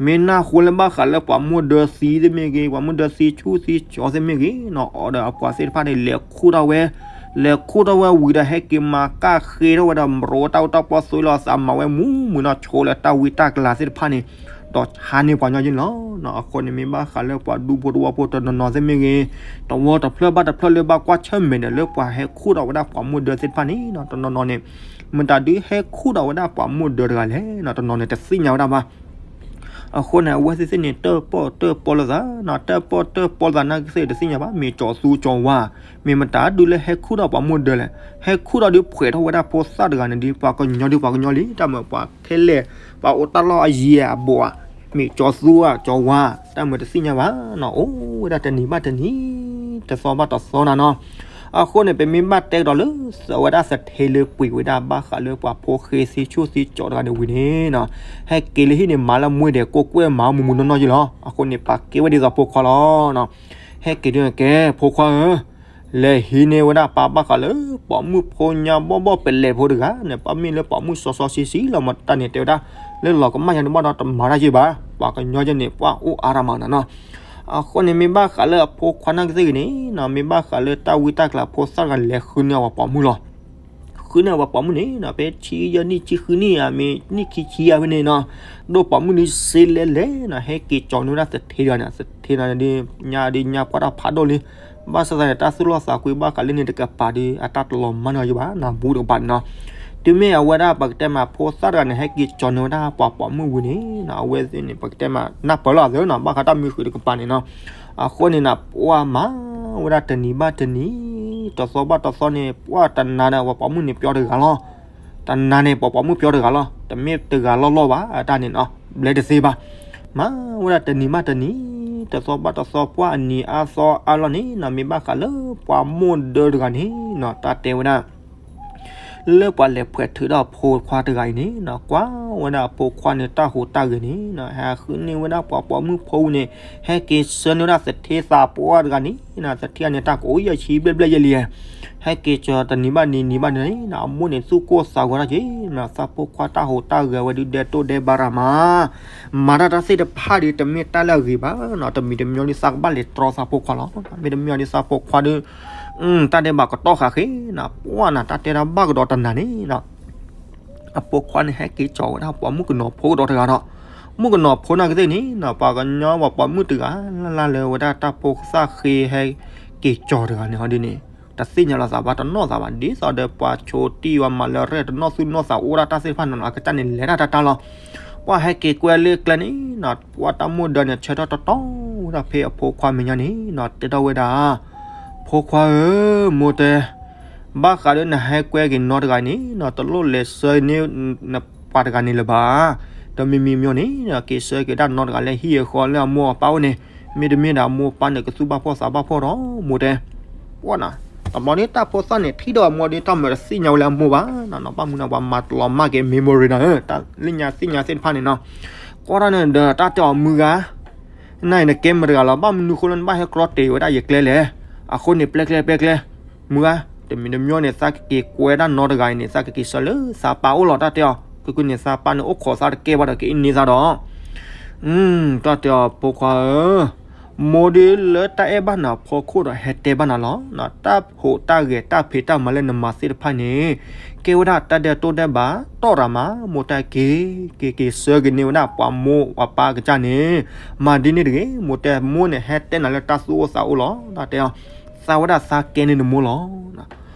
မ့ၢ်နၢ်ဟူလၢဘၣ်ဃးလၢပှၤမိၢ်ဒၢသံသ့ၣ်မ့ၢ်ဂ့ၤ, ပှၤမိၢ်ဒၢသံဆူၣ်သံကၠီသ့ၣ်မ့ၢ်ဂ့ၤနီၤ, အီၤဒီးအပှၤသ့ၣ်တဖၣ်န့ၣ် လဲၤခူၣ်ထီၣ်ဝဲ, လဲၤခူၣ်ထီၣ်ဝဲဝံၤဒီး ဟဲက့ၤမၤကၣ်ဃ့ထီၣ်ဝဲဒီး မရိတၢ်အိၣ်တၢ်ပီၢ်သွံလီၤသး မၤဝဲမူးမုာ်နီၤ, ဆိလၢတၢ်ဝံတၢ်ကလၤသ့ၣ်တဖၣ်န့ၣ်, ဒီးဟးန့ၢ်ပှၤညီယ့ၣ်န့ၣ်လီၤ. အဃိန့ၣ် မ့ၢ်ဘၣ်ဃးလၢပှၤဒူဖိတဝီဖိတနီၤနီၤသ့ၣ်မ့ၢ်ဂ့ၤ, တဝီတဖျၢၣ်ဘၣ်တဖျၢၣ်လၢဘၣ်ကွၢ်ဆၢၣ်မဲာ်ဒီး လၢပှၤဟဲခူၣ်ထီၣ်ဝဲဒၣ်ပှၤမိၢ်ဒၢသ့ၣ်တဖၣ်န့ၣ်နီၤ, တနီၤနီၤန့ၣ် မတၤဒုးဟဲခူၣ်ထီၣ်ဝဲဒၣ်ပှၤမိၢ်ဒၢတဂၤလဲၣ်နီၤ, တနီၤန့ၣ်တသ့ၣ်ညါဝဲဒၣ်ဘၣ်. အဃိန့ၣ် အဝဲသ့ၣ်သ့ၣ်န့ၣ် တၢၣ်ပီၣ်တၢၣ်ပီၣ်လိာ်သးနီၤ, တၢၣ်ပီၣ်တၢၣ်ပီၣ်လိာ်သးနာ်က့သ့ၣ်တသ့ၣ်ညါဘၣ်, မ့ၢ်ကၠီၤသူကၠီၤဝါ, မ့ၢ်မတၤဒုးလၢဟဲခူၣ်ထီၣ်ပှၤမိၢ်ဒၢလဲၣ်, ဟဲခူၣ်ထီၣ်ဒုးဖှဲးထီၣ်ဝဲဒၣ်ဖိသၣ်တဂၤန့ၣ်ဒီး ပှၤကညီဒုးပှၤကညီလံ, တၢ်မၢပှၤခဲလၢာ်, ပှၤအိၣ်တၢ်လီၢ်အယံၤအဘူးဧါ, မ့ၢ်ကၠီၤသူဧါ ကၠီၤဝါ, တၢ်မၢတသ့ၣ်ညါဘၣ်နီၤ, အိၣ်ဝဲဒၣ်တနံၤဘၣ်တနံၤ, တသီဘၣ်တသီနၤနီၤ. အဃိန့ၣ် ပမ့ၢ်ဘၣ်တဲကဒီးလၢ အဝဲဒၣ်သထဲလၢပှ့ၤဝဲဒၣ်ဘၣ်ဃးလၢပှၤဖိဃ့သ့ဆူၣ်သ့ကၠီတဂၤန့ၣ်ဝံၤန့ၣ်နီၤ, ဟဲက့ၤလၢဟံၣ်န့ၣ် မၤလၢမူဒဲး ကိးကွဲၢ်မၤမူးမူးနီၢ်နီၢ်ယ့ၣ်လီၤ. အဃိန့ၣ် ပာ်ကဲဝဲဒ်သိးဖိခွါလီၤ. ဟဲက့ၤဒုးကဲ ဖိခွါဧၢ, လဲၤဟံးန့ၢ်ဝဲဒၣ်ပၢ်ဘၣ်ဃးလၢ ပိာ်မုၣ်ဖိညါဘီၣ်ဘီၣ်ပလဲၤဖိတဂၤန့ၣ်, ပၢ်မ့ၢ်လၢပိာ်မုၣ်စီစီဆှံဆှံလီၤမး, တၢ်န့ၣ်တဲဝဲဒၣ် လၢလီၤကမၣ်ယၤန့ၣ်ဘၣ်ဒီး တမၤတၢ်ယ့ၢ်ဘၣ်, ပှၤကညီယဲန့ၣ် ပှၤအိၣ်အါတၢ်မၤနၤနီၤ. အဃိန့ၣ် မ့ၢ်ဘၣ်ဃးလၢအဖိခွါနာ်က့သ့ၣ်ဂ့ၤန့ၣ်နီၤ, မ့ၢ်ဘၣ်ဃးလၢတၢ်ဝံတၢ်ကလၤဖိသၣ်တဂၤန့ၣ် လဲၤဃုန့ၢ်အဝဲပိာ်မုၣ်လီၤ. ဃုန့ၢ်အဝဲပိာ်မုၣ်န့ၣ်နီၤ, ဖဲဆံယဲၢ်နံၣ်ဆံဃုနံၣ်ဧါ, မ့ၢ်နံၣ်ခံဆံယဲၢ်ဖဲန့ၣ်နီၤ, ဒိၣ်ပိာ်မုၣ်န့ၣ်စ့လဲလဲၣ်နီၤ, ဟဲက့ၤကၠီၤန့ၢ်ဝဲဒၣ်သထဲတဂၤန့ၣ်, သထဲန့ၣ်ဒီး ညါဒီးညါပှၢ်တၢ်ဖးဒိၣ်လံ. ဘၣ်ဆၣ်သနာ်က့ တၢ်သူၣ်လီၢ်သးကွံဘၣ်ဃးလၢန့ၣ်တကပၤဒီး အတၢ်တလီၤမၢ်န့ၢ်အီၤယ့ၢ်ဘၣ်နီၤ, ဘူးတကပၤန့ၣ်နီၤ. တုၤမ့ၢ်အဝဲဒၣ်ပကတဲမးဖိသၣ်တဂၤန့ၣ် ဟဲက့ၤကၠီၤန့ၢ်ဝဲဒၣ်ပှၤပိာ်မုၣ်ဝံၤန့ၣ်နီၤ, အဝဲသ့ၣ်န့ၣ် ပကတဲမးနၢ်ပၢၢ်လီၤအသးနီၤ, ဘၣ်ဃးတၢ်မုၢ်ဃုာ်တကပၤန့ၣ်နီၤ. အဃိန့ၣ်နီၤ ပှၢ်မၤဝဲဒၣ်တနံၤဘၣ်တနံၤ, တသီဘၣ်တသီန့ၣ် ပှၢ်တနၤဒီး ပှၤပိာ်မုၣ်န့ၣ်ပျီတဂၤလီၤ. တနၤန့ၣ် ပှၤပိာ်မုၣ်ပျီတဂၤလီၤ, တမ့ၢ်တဂၤလီၢ်လီၢ်ဘၣ်, အတၢ်န့ၣ်နီၤ ဘျဲတသ့ဘၣ်. မၤဝဲဒၣ်တနံၤဘၣ်တနံၤ, တသီဘၣ်တသီ ပှၢ်အနံၤအါသီအါလီၢ်န့ၣ်နီၤ, မ့ၢ်ဘၣ်ဃးလၢပှၤမိၢ်ဒၢတဂၤန့ၣ်နီၤ, တၢ်တဲဝဲဒၣ် လၢပှၤလဲၤဖှဲးထုးဒီးအဖိခွါတဂၤအံၤန့ၣ်နီၤ, ကွၢ်ဝဲဒၣ်အဖိခွါန့ၣ် တၢ်ဟူးတၢ်ဂဲၤန့ၣ်နီၤ, ဟဲဃုန့ၢ်ဝဲဒၣ်ပှၤပိာ်မုၣ်ဖိဝံၤန့ၣ်, ဟဲက့ၤဆှၢန့ၢ်ဝဲဒၣ်သထ့သးပှၢ်တဂၤန့ၣ်နီၤ, သထ့န့ၣ် တၢ်ကအိၣ်ယဲၢ်ဆံဘျဲၣ်ဘျဲၣ်ယဲၢ်လံ, ဟဲက့ၤကၠီၤတနံၤဘၣ်နံၤ နံၤဘၣ်နံၤန့ၣ်နီၤ, အမိၢ်န့ၣ်သူၣ်ကိၢ်သးဂီၤတၢ်က့ၤနီၤ, သးဖိခွါတၢ်ဟူးတၢ်ဂဲၤဝဲဒုး ဒဲတိၢ်ဒဲဘါရၤမး မၤတၢ်တၢ်သ့ၣ်တဖၣ်ဒီး တမ့ၢ်တၢ်လၢအဂ့ၤဘၣ်နီၤ, တမံၤတမံၤဒီး သးကဘၣ်လဲၤတြီသးဖိခွါလီၤ, မ့တမ့ၢ်ဒီးသးဖိခွါဒီး တၢ်ဒဲးဘးကတီၢ်ဃာ်ဃ့နီၤ, ပှၢ်နၤ တၢ်တဲတၢ်ဘၣ်ကဒီးတနၤန့ၣ်နီၤ, အဖိခွါန့ၣ် ဟဲက့ၤကၠီၤဝဲဒၣ်ပှၤမုၣ်ကနီၤဖိကဒီးတဂၤဒီး, မုၣ်ကနီၤဖိနာ်က့သ့ၣ်န့ၣ်နီၤ, ပှၤကညီပှၤပိာ်မုၣ်တဂၤလၢ်လၢ်လၢဝဲဒၣ်တၢ်ဖိသၣ်ဃ့ဟဲက့ၤကၠီၤတဂၤန့ၣ်ဟီဒ်န့ၣ်, တသ့ၣ်ညါလီၤသးဘၣ် တနီၣ်သးဘၣ်, ဒ်သိးဒီးပှၤဆိးတံၢ်ဝဲမၤလၢရဲၣ် တနီၣ်သူၣ်နီၣ်သးအိၣ်ဒၣ်တၢ်သ့ၣ်တဖၣ်န့ၣ်နီၤ, အကစၢ်န့ၣ်လဲၤတၢ်တၢ်တၢ်လီၤ. ပှၢ်ဟဲက့ၤကွဲလၢကျဲန့ၣ်နီၤ, ပှၢ်တၢ်မိၢ်ဒၢန့ၣ် ဆၢထၢၣ်တီတီဝဲဒၣ်ဖဲအဖိခွါမဲာ်ညါန့ၣ်နီၤ, တဲထီၣ်ဝဲဒၣ် ဖိခွါဧၢ, မိၢ်တဲ, ဘၣ်ဃးဒီးနဟဲကွဲက့ၤနီၢ်တဂၤန့ၣ်နီၤ, တလိၣ်လဲၤဆှၢန့ၢ်နပှၤတဂၤန့ၣ်လၢၤဘၣ်, ဒီးမ့မ့ၢ်မ့ၢ်န့ၣ် က့ၤဆှၢက့ၤဒၣ်နီၢ်တဂၤလၢဟံၣ်အဃီလၢအမိၢ်အပၢ်အိၣ်န့ၣ်, မ့တမ့ၢ်ဒီးအမိၢ်အပၢ်န့ၣ် ကသူၣ်ဘၣ်ဖှီၣ်သးဘၣ်ဖှီၣ်ဒီး မိၢ်တဲ ပှၢ်နၤ, တဘျီန့ၣ် တၢ်ဖိသၣ်န့ၣ် ထံၣ်ဒီးအမိၢ်ဒီး တၢ်မၢတသ့ၣ်ညါဝဲလၢအမိၢ်ဘၣ်နီၤ, ဘၣ်မနုၤန့ၣ် ပှၤမၤတလီၤမၢ်က့ၤ memory နီၤ, တၢ်လၢညါသ့ၣ်ညါသ့ၣ်တဖၣ်န့ၣ်နီၤ, ကွၢ်ထီၣ်န့ၣ်ဒီး တၢ်တဲအီၤမုၢ်ဂၤ နၤအံၤနကဲမတၤတဂၤလီၤ, ဘၣ်မနုၤဃိလၢနဘၣ်ဟဲကြီတ့ၢ်ဝဲဒၣ်ယကျဲလဲၣ်, အဃိန့ၣ် ပျဲကျဲ ပျဲကျဲ, မုၢ်ဂၤ, တမံၤတမံၤန့ၣ် သးကက့ၤကွဲဒၣ်နီၢ်တဂၤအံၤန့ၣ် သးကက့ၤဆှၢလၢသးပၢ်အိၣ်လီၤ တၢ်တဲအီၤ, ခဲကနံၣ်န့ၣ် သးပၢ်န့ၣ် အိၣ်ခိးသးတကဲဘၣ်ဒီး ကအ့န့သးဒီး တၢ်တဲအီၤ ဖိခွါဧၢ, မိၢ်ဒုးလၢတၢ်အဲၣ်ဘၣ်နၤအဖီခိၣ်ဒီး ဟဲတဲဘၣ်နၤလီၤ, တၢ်ဟူးတၢ်ဂဲၤတၢ်ဖံးတၢ်မၤလၢနမၤသ့ၣ်တဖၣ်န့ၣ် ကဲဝဲဒၣ်တၢ်ဒဲးတိၢ်ဒဲးဘး တီၢ်ရၤမး, မိၢ်တဲက့ၤ က့ၤက့ၤဆှၢက့ၤန့ၢ်ဝဲဒၣ်ပှၤမိၢ်ပှၤပၢ်အကစၢ်န့ၣ်, မၤဒ်န့ၣ်တဂ့ၤ, မိၢ်တဲမိၢ်န့ၣ် ဟဲတဲနၤလၢတၢ်သူၣ်အိၣ်သးအိၣ်လီၤ, တၢ်တဲအီၤ, သးဝဲဒၣ်သးကဲန့ၢ်နမိၢ်လီၤ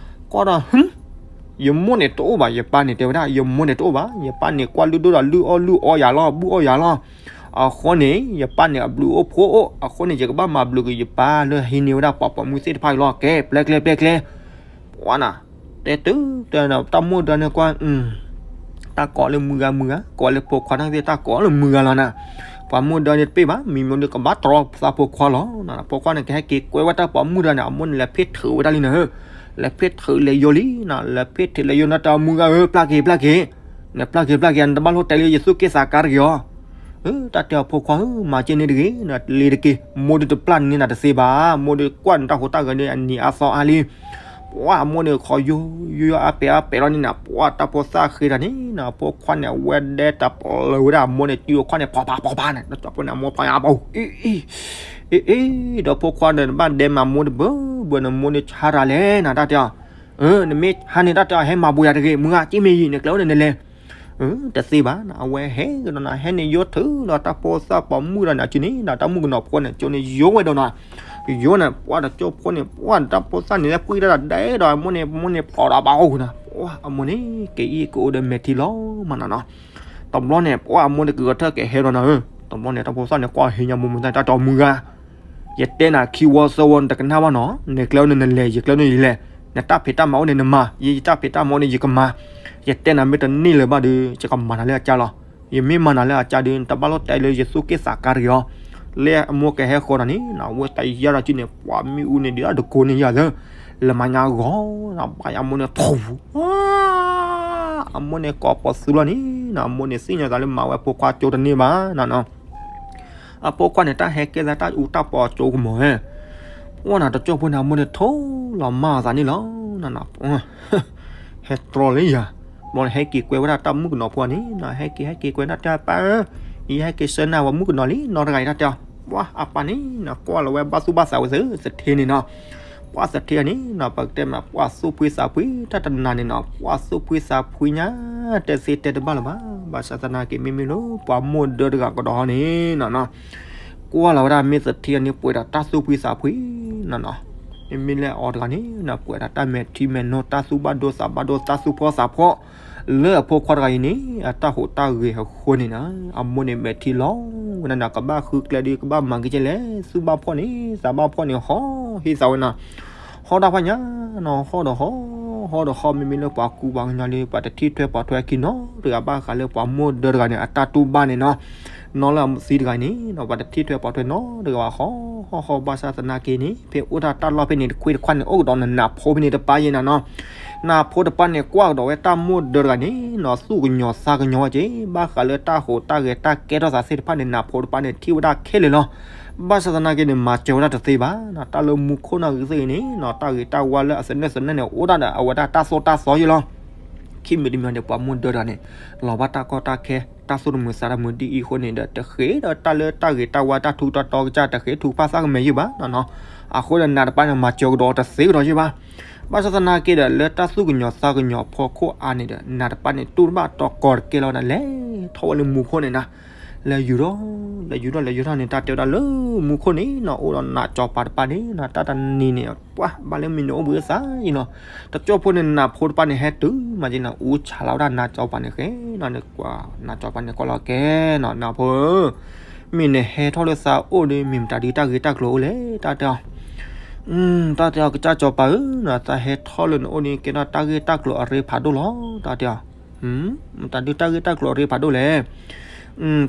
ကွၢ်ဒီး ဟူ, ယမိၢ်န့ၣ်တအိၣ်ဘၣ်, ယပၢ်န့ၣ်တဲဝဲဒၣ် ယမိၢ်န့ၣ်တအိၣ်ဘၣ်, ယပၢ်န့ၣ်ကွၢ်လုၢ်ဒိၣ်ဒီးလုၢ်အီၣ်လုၢ်အီယၤလီၤ, ဘုၣ်အီၣ်ယၤလီၤ. အဃိန့ၣ် ယပၢ်န့ၣ်အဘျုးအိၣ်ဖှိၣ်အိၣ်, အဃိန့ၣ် ယကဘၣ်မၤဘျုးက့ၤယပၢ်လၢဟံးန့ၢ်ဝဲဒၣ်ပှၤပိာ်မုၣ်သ့ၣ်တဖၣ်အံၤလီၤ. ကဲ ပျဲကျဲ ပျဲကျဲ ပှၤနၤ, တဲတုၤတဲနၤ တၢ်မိၢ်ဒၢန့ၣ်ကွၢ်, တၢ်ကိးလၢမုၢ်ဂၤမုၢ်ဂၤ, ကိးလၢဖိခွါတၢ်သ့ၣ် တၢ်ကိးလၢမုၢ်ဂၤလီၤနၤ. ပှၤမိၢ်ဒၢန့ၣ်တပ့ၢ်ဘၣ်, မံၤမိၢ်ဒၢကဘၣ်တြီသးဖိခွါလီၤ. ဖိခွါန့ၣ် ကဟဲက့ၤကွဲဝဲတၢ်ပိာ်မုၣ်တဂၤန့ၣ် အမိၢ်န့ၣ်လဲၤဖ့ၣ်ထုးဝဲဒၣ်လံနၤဧၢ, လဲၤဖ့ၣ်ထုးလဲၤယိာ်လံနၤ, လဲၤဖ့ၣ်ထုးလဲၤယိာ်နၤ တၢ်မုၢ်ဂၤဧၢ ပျၢ်က့ၤ ပျၢ်က့ၤ, နပျၢ်က့ၤ ပျၢ်က့ၤ နတဘၣ်လိၣ်တဲလၢယသူၣ်က့ၣ်သးကါတဂ့ၤအီၤ. တၢ်တဲအီၤ ဖိခွါဧၢ မၤက့န့ၣ်တဂ့ၤ, လ့ၤတက့ၤ, မိၢ်ဒုတပျၢ်န့ၢ်နၤတသ့ဘၣ်, မိၢ်ဒုကွၢ်နတၢ်ဟူးတၢ်ဂဲၤန့ၣ် အနံၤအါသီအါလံ. ပှၤအမိၢ်န့ၣ် ခီယိယိယိအါပဲာ်အါပဲာ်လီၤန့ၣ်နၤ, ပှၤတၢ်ဖိသၣ်ဃ့တၢ်န့ၣ်နၤ, ဖိခွါန့ၣ် အဝဲဒဲတၢ်ပလၢၤဝဲဒၣ်အမိၢ်န့ၣ် စုအခွါန့ၣ် ဖီဖးဖီဖးန့ၣ်, တၢ်ကၠီဖိန့ၣ် အမိၢ်ဖီညါဘၣ်, အ့ အ့ ဒီးဖိခွါဒီး နဘၣ်ဒဲမၤမိၢ်တဘၢဘၢန့ၣ် မိၢ်န့ၣ်ဆါတၢ်လဲၣ်နၤ တၢ်တဲအီၤ. နမ့ၢ်ဆါန့ၣ် တၢ်တဲအီၤ ဟဲမၤဘူးယၤတဂ့ၤ, မုၢ်ဂၤ က့မ့ၢ်ယံၤ နကျဲအိၣ်န့ၣ်နလဲၤ တသ့ဘၣ်နၤ, အဝဲဟဲကဒီးနၤ, ဟဲန့ၣ်ယိထၢဒီးတၢ်ဖိသၣ်ပိာ်မုၣ်ဒီးန့ၣ် အစုန့ၣ်ဒီး တၢ်မုၣ်ကနီၤဖိန့ၣ် ကၠိန့ၣ်ယိဝဲဒီးနၤ, ယိန့ၣ် ပှၤတကၠိဖိန့ၣ် ပှၤတၢ်ဖိသၣ်န့ၣ် လၢပှံၢ်တၢ်ဒီးဒဲဒီး အမိၢ်န့ၣ် မိၢ်န့ၣ်ဖျိးဒီးဘၣ်အိၣ်နၤ, ပှၤအမိၢ်န့ၣ် က့ၤအံၤကအိၣ်ဒီးမဲာ်ထံလီၤမးနၤနီၤ. တဘျီန့ၣ် ပှၤအမိၢ်န့ၣ်ကဂဲၤထၢၣ်ကဟဲဒီးနၤဧၢ, တဘျီန့ၣ် တၢ်ဖိသၣ်န့ၣ် ကွၢ်ဟ့ညါမိၢ်မိၢ်သၣ် တၢ်တဲအီၤ မုၢ်ဂၤ ယတဲနၤခံဝီသၢဝီ နတကနၣ်ဘၣ်နီၤ, နကျဲအိၣ်န့ၣ်နလဲၤ, ယကျဲအိၣ်န့ၣ်ယလဲၤ, နတၢ်ဖံးတၢ်မၤအိၣ်န့ၣ်နမၤ, ယတၢ်ဖံးတၢ်မၤအိၣ်န့ၣ်ယကမၤ, ယတဲနၤမ့ၢ်တန့ၢ်လၢၤဘၣ်ဒီး ယကမၤနၤလၢအကၢ်လီၤ, ယမ့ၢ်မၤနၤလၢအကၢ်ဒီး နတဘၣ်လိၣ်တဲလၢယသူၣ်က့ၣ်သးကါတဂ့ၤအီၤ. လၢအမိၢ်ကဟဲဃီဒီးန့ၣ် အဝဲတယါဒီးစုန့ၣ် ပှၤမ့ၣ်အူန့ၣ် ဒ်တကိးန့ၣ်ယၤသၢ, လၢမၤညါဂီၤ, ဘၣ်ယၤအမိၢ်န့ၣ်ထိၣ် အမိၢ်န့ၣ်ကိးပသူလီၤန့ၣ်, အမိၢ်န့ၣ်သ့ၣ်ညါသးလၢမၤဝဲအဖိခွါကၠိတန့ၢ်ဘၣ်နၤနီၤ. အဖိခွါန့ၣ် တၢ်ဟဲကဲသးတၢ်အူတၢ်ပီအကၠိကမီၤဧၢ, ပှၤနၤတကၠီဖိန့ၣ် အမိၢ်န့ၣ်ထိၣ်လီၤမၢ်အသးန့ၣ်လီၤနၤနီၤ. ဟဲတြီလၢယၤ, ဘျီန့ၣ် ဟဲက့ၤကွဲဝဲဒၣ်တၢ်မုၣ်ကနီၤဖိန့ၣ်နၤ, ဟဲက့ၤ ဟဲက့ၤကွဲဒၣ်တၢ်ပၢ်ဧၢ, ယဟဲက့ၤဆှၢနၤဝဲမုၣ်ကနီၤလံနီတဂၤအံၤ တၢ်တဲအီၤ. ပှၤအပၢ်န့ၣ်နၤ ကွၢ်လီၤဝဲဘၣ်သူၣ်ဘၣ်သးဝဲသ့ၣ် သထ့န့ၣ်နီၤ. ပှၤသထ့န့ၣ်နၤ ပကတဲမး ပှၤသူၣ်ဖှံသးဖှံ တၢ်တနၤန့ၣ်နၤ ပှၤသူၣ်ဖှံသးဖှံညါ တဲသ့တဲတဘၣ်လၢၤဘၣ်. ဘၣ်ဆၣ်သနာ်က့ မ့မ့ၢ်လၢပှၤမိၢ်ဒၢတဂၤကဒီးဟီန့ၣ်နၤ ကွၢ်လီၤဝဲဒၣ်မ့ၢ်သထ့န့ၣ် ပှဲၤဒီးတၢ်သူၣ်ဖှံသးဖှံနၤနီၤ. မ့မ့ၢ်လၢအီၤတဂၤန့ၣ်နၤ ပှဲၤဒီးတၢ်မဲာ်ထံမဲာ်နိ တၢ်သူၣ်ဘၣ်ဒိသးဘၣ်ဒိ တၢ်သူၣ်ဖှံသးဖှံ လၢအဖိခွါတဂၤအံၤန့ၣ် အတၢ်ဟူးတၢ်ဂဲၤအဃိန့ၣ်နၤ အမိၢ်န့ၣ်မဲာ်ထံလီၤဝဲဒၣ်နၤ ကဘၣ်ဃုကျဲဒုး ကဘၣ်မၤက့ၤကဲလဲၣ် သူၣ်ဘၣ်ဖှီၣ်န့ၣ် သးဘၣ်ဖှီၣ်န့ၣ် ဟီၣ်ဟ့သးဝဲနၤ ဟီၣ်တၢ်ဖးညါနၤ ဟီၣ်ဒီးဟီၣ် ဟီၣ်ဒီးဟီၣ် မ့မ့ၢ်လၢပှၤကူပှၤကညီလၢ ပှၤတထံၣ်ထွဲပှၤထွဲခံနီတဂၤဘၣ်ဃးလၢပှၤမိၢ်ဒၢတဂၤန့ၣ် အတၢ်တူၢ်ဘၣ်န့ၣ်နၤ နီၢ်လၢအသံတဂၤန့ၣ် ပှၤတထံၣ်ထွဲပှၤထွဲနီတဂၤဘၣ် ဟီၣ်ဟီၣ်ဟီၣ် ဘၣ်ဆၣ်သနာ်က့န့ၣ် ဖဲအိၣ်တၢ်တၢ်လီၢ်ဖဲန့ၣ် တခွ့တခွါန့ၣ် အိၣ်ကဒီးနနးဖိဖဲန့ၣ်တပၢ်ယဲနၤနီၤ နးဖိတပၢ်န့ၣ် ကွၢ်ကဒီးဝဲတၢ်မိၢ်ဒၢတဂၤန့ၣ်နီၤ သူၣ်ကညီၤသးကညီၤဝဲက့ၤ ဘၣ်ဃးလၢတၢ်ဟူးတၢ်ဂဲၤတၢ်ကဲထီၣ်သးသ့ၣ်တဖၣ်န့ၣ် နးဖိတပၢ်န့ၣ် ထံၣ်ဝဲဒၣ်ခဲလၢာ်လီၤ. ဘၣ်ဆၣ်သနာ်က့န့ၣ် မၤစၢၤဝဲဒၣ်တသ့ဘၣ်နီၤ တၢ်လၢမူခိၣ်နၢ်ဂ့ၤသ့ၣ်ဂ့ၤန့ၣ်နီၤ တၢ်ဂ့ၤတၢ်ဝါလၢအစနၢၣ်စနၢၣ်န့ၣ် အိၣ်ဒၣ်ဒီးအဝဲဒၣ်တၢ်သိၣ်တၢ်သီယဲလီၤ. ခံမံၤတမံၤန့ၣ် ပှၤမိၢ်ဒၢတဂၤန့ၣ် လီၤဘၣ်တၢ်ကီတၢ်ခဲ တၢ်သူၣ်တမုာ်သးတမုာ်ဒ်အံၤအဃိန့ၣ်ဒီး တဃ့ဒီးတၢ်လၢတၢ်ဂ့ၤတၢ်ဝါတၢ်ထူးတၢ်တီကစၢ် တဃ့ထူးဖးသးကမဲာ်ယုၢ်ဘၣ်နီၤနီၤ အဃိဒီးနးတပၢ်န့ၣ် မၤစၢၤကဒီးတသ့ကဒီးယဲဘၣ်. ဘၣ်ဆၣ်သနာ်က့ဒီး လၢတၢ်သူၣ်ကညီၤသးကညီၤဖီခိၣ်အါန့ၣ်ဒီး နးတပၢ်န့ၣ် တူၢ်တဘၣ်တီၤကီၤတကဲလီၤဝဲဒၣ် လဲၤထီၣ်ဝဲလၢမူခိၣ်န့ၣ်နၤ လဲၤယူၤထီၣ် လဲၤယူၤထီၣ် လဲၤယူၤထီၣ်န့ၣ် တၢ်တဲဝဲဒၣ်လၢမူခိၣ်န့ၣ်နီၤ အိၣ်ဒီးနးစီၤပၤတပၢ်န့ၣ်နီၤ တၢ်တနံၤန့ၣ် ပှၤဘၣ်လၢမံၤန့ၣ်အိၣ်ဘှံးသးယံၤနီၤ တကၠိဖိန့ၣ် နးဖိတပၢ်န့ၣ် ဟဲတုၤမးက့ၤနီၤ အူဆးလီၤဝဲဒၣ်နးစီၤပၤန့ၣ်ဃဲနီၤ နးစီၤပၤန့ၣ် ကွၢ်လီၤကဲနီၤ နးဖိဧၢ မ့ၢ်နဟဲထီၣ်လၢသးအိၣ်ဒီး မ့ၢ်မတၤဒုးတၢ်ဂ့ၢ်တၢ်ကျိၤအိၣ်လဲၣ် တၢ်တဲအီၤ တၢ်တဲအီၤ ကစၢ်စီၤပၤဧၢနီၤ သးဟဲထီၣ်လၢနအိၣ်န့ၣ် ကဲထီၣ်တၢ်ဂ့ၢ်တၢ်ကျိၤအရ့ဖးဒိၣ်လီၤ တၢ်တဲအီၤ မတၤဒုးတၢ်ဂ့ၢ်တၢ်ကျိၤအရ့ဖးဒိၣ်လဲၣ်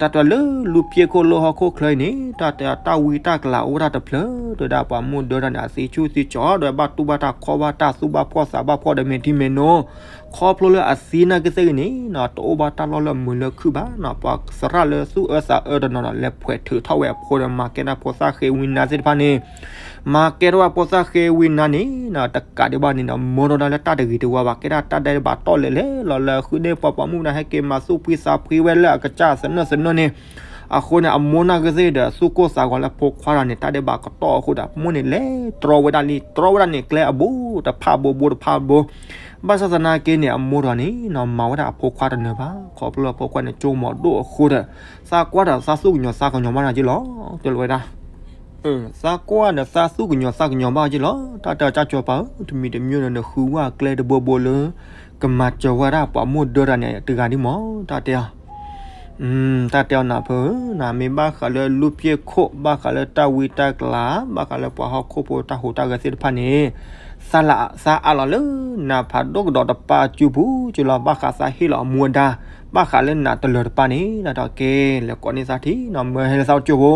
တၢ်တဲအီၤလၢလူၤဖျ့ခိၣ်လၢဟီၣ်ခိၣ်ချၢအံၤန့ၣ် တၢ်တဲအီၤတၢ်ဝံတၢ်ကလၤအိၣ်ဝဲဒၣ်တဖျၢၣ် တဲဝဲဒၣ်ပှၤမိၢ်ဒၢတၢ်န့ၣ် အသံဆူၣ်သံကၠီဒီးဘၣ်တူၢ်ဘၣ်တၢ်ခီၣ်ဘၣ်တၢ်သူၣ်ဘၣ်ဖှီၣ်သးဘၣ်ဖှီၣ်ဒီးမဲာ်ထံမဲာ်နိ ခီဖျိလၢအသံနာ်က့သ့ၣ်ဂ့ၤန့ၣ်နီၤ တအိၣ်ဘၣ်တၢ်လီၢ်လၢအမုာ်လၢခုၣ်ဘၣ်နီၤ ပှၤသရၣ်လၢသူၣ်အၢသးအၢတနီၤနီၤ လဲၤဖှဲးထုးထီၣ်ဝဲအဖိဒီး မၤကဲဒၣ်ဖိသၣ်ဃ့ဝံနါသ့ၣ်တဖၣ်န့ၣ် မၤကဲထီၣ်ဝဲဖိသၣ်ဃ့ဝံနါန့ၣ်နီၤ တကးဒံးဘၣ်န့ၣ်နီၤ မၢထီၣ်ဒၣ်လၢတၢ်တဂ့ၤတဝါဘၣ် ကဲဒၣ်တၢ်ဒဲးဘးတီၢ်လဲၤလဲၤလီၤလၢဃုဒ့ၣ်ပှၤပိာ်မုၣ်န့ၣ် ဟဲက့ၤမၤသူၣ်ဖှံသးဖှံဝဲလၢအကစၢ်သနၢၣ်သနၢၣ်န့ၣ် အဃိန့ၣ် အမိၢ်နာ်က့သ့ၣ်ဒီး သူၣ်ကိၢ်သးဂီၤလၢဖိခွါတဂၤန့ၣ် တၢ်ဒဲးဘးကတီၢ်အဃိဒီး အမိၢ်န့ၣ်လဲၤတြီဝဲဒၣ်လံ တြီဝဲဒၣ်န့ၣ် ကျဲအဘိတဖၣ်ဘိ ဘိတဖၣ်ဘိ ဘၣ်ဆၣ်သနာ်က့န့ၣ် အမိၢ်တဂၤန့ၣ်နီၤ မၤဝဲဒၣ်အဖိခွါတနၢၤဘၣ် ခီဖျိအဖိခွါန့ၣ် ကၠိမီၤဒိၣ်အဃိဒီး သးကွၢ်ဒီးသးသူၣ်ကညီၤသးကညီၤဘၣ်နၤက့လီၤ တဲလီၤဝဲဒၣ် သးကွၢ်ဒီးသးသူၣ်ကညီၤသးကညီၤဘၣ်က့လီၤ တၢ်တဲအီၤ ကၢ်ကၠီၤပၤဧၢ တမံၤတမံၤဒီး နဃုဝဲအကျဲတဘိဘိလၢ ကမၤစၢၤဝဲဒၣ်ပှၤမိၢ်ဒၢတဂၤန့ၣ် တဂၤဒံးမး တၢ်တဲအီၤ. တၢ်တဲအီၤနၢ်ဖၢဧၢ, မ့ၢ်ဘၣ်ဃးလၢလူၢ်ပျဲၢ်ခိၣ် ဘၣ်ဃးလၢတၢ်ဝံတၢ်ကျါ ဘၣ်ဃးလၢပှၤဟီၣ်ခိၣ်ဖိတၢ်ဟူးတၢ်ဂဲၤသ့ၣ်တဖၣ်န့ၣ် သးလး သးအးလီၤလၢနၤဖးဒိၣ်ကဒီးတပၢ်အစုပူၤ ကလီၤဘၣ်ဃးသးဟ့ၣ်လီၤအမူအဒါ ဘၣ်ဃးလၢနၤတလၢၤတပၢ်န့ၣ် တၢ်တဲအီၤကဲ လဲၤကိးန့ၢ်သးထံၣ်နီၤ မၢဟဲလၢသးကၠိဖိ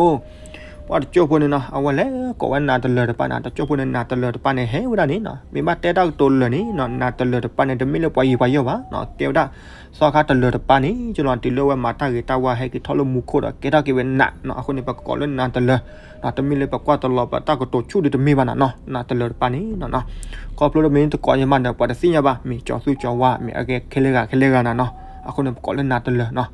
ပှၤတကၠိဖိန့ၣ်နီၤ အဝဲလဲၤကိးဝဲနၤတလၢၤတပၢ်န့ၣ် တကၠိဖိန့ၣ် နၤတလၢၤတပၢ်န့ၣ် ဟဲဝဲဒၣ်န့ၣ်နီၤ မ့ၢ်ဘၣ်တဲတၢ်ကတိၤလၢာ်န့ၣ်နီၤ နၤတလၢၤတပၢ်န့ၣ် တမ့ၢ်လၢပှၤယံၤပှၤယီၢ်ဘၣ်နီၤ ကဲဝဲဒၣ် သီခါတလၢၤတပၢ်န့ၣ် ကလီၤတုၤလၢဝဲမၤတၢ်ဂ့ၤတၢ်ဝါ ဟဲက့ၤထီၣ်လၢမူခိၣ်ဒီး ကဲထီၣ်က့ၤဝဲနးနီၤ အဃိန့ၣ် ပကကိးလၢနၤတလၢၤနီၤ တမ့ၢ်လၢပကွၢ်တလီၤပတၢ်ကတိၤဆူၣ်ဒုးတမ့ၢ်ဘၣ်နၤနီၤ နၤတလၢၤတပၢ်န့ၣ်နီၤ ခီဖျိလၢမ့ၢ်တကိးယမးဒီး ပှၤတသ့ၣ်ညါဘၣ် မ့ၢ်ကၠီၤသူကၠီၤဝါ မ့ၢ်အဂဲၤခဲလၢာ်ဂၤခဲလၢာ်ဂၤနၤနီၤ အဃိန့ၣ် ပကိးလၢနၤတလၢၤနီၤ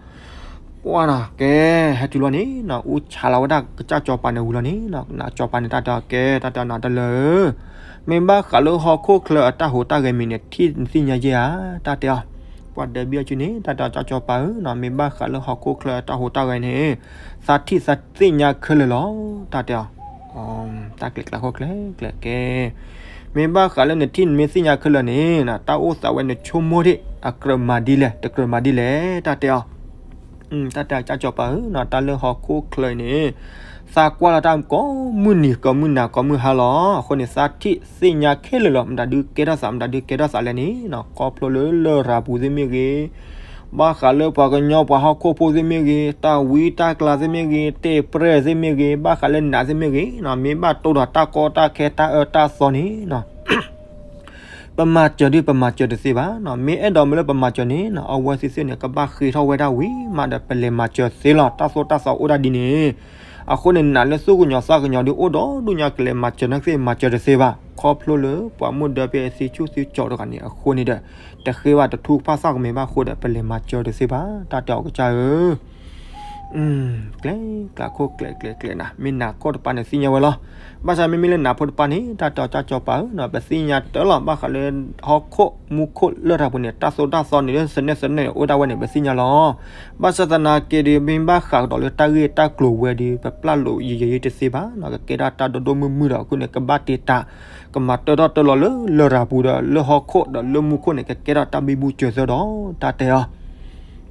ပှၤနီၤ ကဲ ဟဲတုၤလီၤန့ၣ်နီၤ အူဆါလီၤဝဲဒၣ်ကစၢ်စီၤပၤန့ၣ်ဝံၤလီၤန့ၣ်နီၤ နၤစီၤပၤန့ၣ် တၢ်တဲအီၤကဲ တၢ်တဲအီၤနၤတလၢၤဧၢ မ့ၢ်ဘၣ်ဃးလၢဟီၣ်ခိၣ်ချၢအတၢ်ဟူးတၢ်ဂဲၤမံၤန့ၣ် ထံၣ်နသ့ၣ်ညါယဲၢ်ဧါ တၢ်တဲအီၤ ပှၤဒၢးဘံအီၤစုန့ၣ် တၢ်တဲအီၤကၠီစီၤပၤဧၢနီၤ မ့ၢ်ဘၣ်ဃးလၢဟီၣ်ခိၣ်ချၢအတၢ်ဟူးတၢ်ဂဲၤန့ၣ် သးထံၣ်သးသ့ၣ်ညါခဲလၢာ်လီၤ တၢ်တဲအီၤ တၢ်ကျဲၤကျဲၤခိၣ်ကျဲၤကျဲၤကဲ မ့ၢ်ဘၣ်ဃးလၢနထံၣ်နမ့ၢ်သ့ၣ်ညါခဲလၢာ်န့ၣ် တၢ်အိၣ်သးဝဲနဆိကမိၣ်ဒံး အကြၢးမၤဒ်လဲၣ် တကြၢးမၤဒ်လဲၣ် တၢ်တဲအီၤ တၢ်တဲအီၤကၠီစီၤပၤဧၢနီၤ တၢ်လၢဟီၣ်ခိၣ်ချၢအံၤန့ၣ် သးကွၢ်လီၤတၢ်ကိးမုၢ်နံၤကိးမုၢ်နၤကိးမုၢ်ဟါလီၤ အဃိန့ၣ် သးထံၣ်သ့ၣ်ညါခဲလၢာ်လီၤ မတၤဒုးကဲထီၣ်သး မတၤဒုးကဲထီၣ်သးလဲၣ်န့ၣ်နီၤ ခီဖျိလၢလရာ်ပူၤသ့ၣ်မ့ၢ်ဂ့ၤ ဘၣ်ဃးလၢပှၤကညီပှၤဟီၣ်ခိၣ်ဖိသ့ၣ်မ့ၢ်ဂ့ၤ တၢ်ဝံတၢ်ကျါသ့ၣ်မ့ၢ်ဂ့ၤ တ့ၢ်ပြဲၢ်သ့ၣ်မ့ၢ်ဂ့ၤ ဘၣ်ဃးလၢနးသ့ၣ်မ့ၢ်ဂ့ၤနီၤ မ့ၢ်ဘၣ်တိၢ်ဒီးတၢ်ကီတၢ်ခဲတၢ်အၢတၢ်သီန့ၣ်နီၤ ပမၤစၢၤဒုးပမၤစၢၤတသ့ဘၣ်နီၤ မ့ၢ်အဲၣ်ဒိးမ့ၢ်လၢပမၤစၢၤန့ၣ်နီၤ အဝဲသ့ၣ်သ့ၣ်န့ၣ် ကဘၣ်ဃ့ထီၣ်ဝဲဒၣ်ဝံၤမးဒီး ပလဲၤမၤစၢၤသ့လီၤ တၢ်သိၣ်တၢ်သီအိၣ်ဒၣ်ဒ်န့ၣ် အဃိန့ၣ် နးလၢသူၣ်ကညီၤသးကညီၤဒုးအိၣ်ဒီးဒူၣ်ညါ ကလဲၤမၤစၢၤနာ်က့ မၤစၢၤတသ့ဘၣ် ခီဖျိလၢပှၤမိၢ်ဒၢပှဲၤသံဆူၣ်သံကၠီၤတဂၤန့ၣ် အဃိန့ၣ်ဒီး တဃ့ဘၣ်တထူကဖၣ်သၣ်ကမဲာ်ဘၣ်အဃိဒီး ပလဲၤမၤစၢၤတသ့ဘၣ် တၢ်တဲအီၤကစၢ်ဧၢ ကျဲၤကျဲၤခိၣ်ကျဲၤကျဲၤကျဲၤနၤ မ့ၢ်နၤခိၣ်တပၤန့ၣ်သ့ၣ်ညါဝဲလီၤ. ဘၣ်ဆၣ်မ့မ့ၢ်လၢနၤဖိတပၤန့ၣ် တၢ်တဲအီၤကၠီစီၤပၤဧၢနီၤ ပသ့ၣ်ညါတၢ်လီၤ ဘၣ်ဃးလၢဟီၣ်ခိၣ်မူခိၣ်လၢတၢ်ပူၤန့ၣ် တၢ်သိၣ်တၢ်သီန့ၣ် လၢသနၢၣ်သနၢၣ်န့ၣ် အိၣ်ဒၣ်ဝဲန့ၣ် ပသ့ၣ်ညါလီၤ. ဘၣ်ဆၣ်သနာ်က့ဒီး မ့ၢ်ဘၣ်ဃးကဒီးလၢတၢ်ဂ့ၢ်တၢ်ကျိၤဝဲဒီး ပပျၢ်လိာ်ယံာ်ယံာ်တသ့ဘၣ်နီၤ ကကဲထီၣ်တၢ်ဒိၣ်ဒိၣ်မုၢ်မုၢ်ဒီး အဃိန့ၣ် ကဘၣ်တ့တၢ် ကမၤတၢထီၣ်တၢလီၤလၢလရာ်ပူၤဒီး လၢဟီၣ်ခိၣ်ဒီးလၢမူခိၣ်န့ၣ် ကကဲထီၣ်တၢ်ဘံဘူစၢၤသၢဒီး တၢ်တဲအီၤ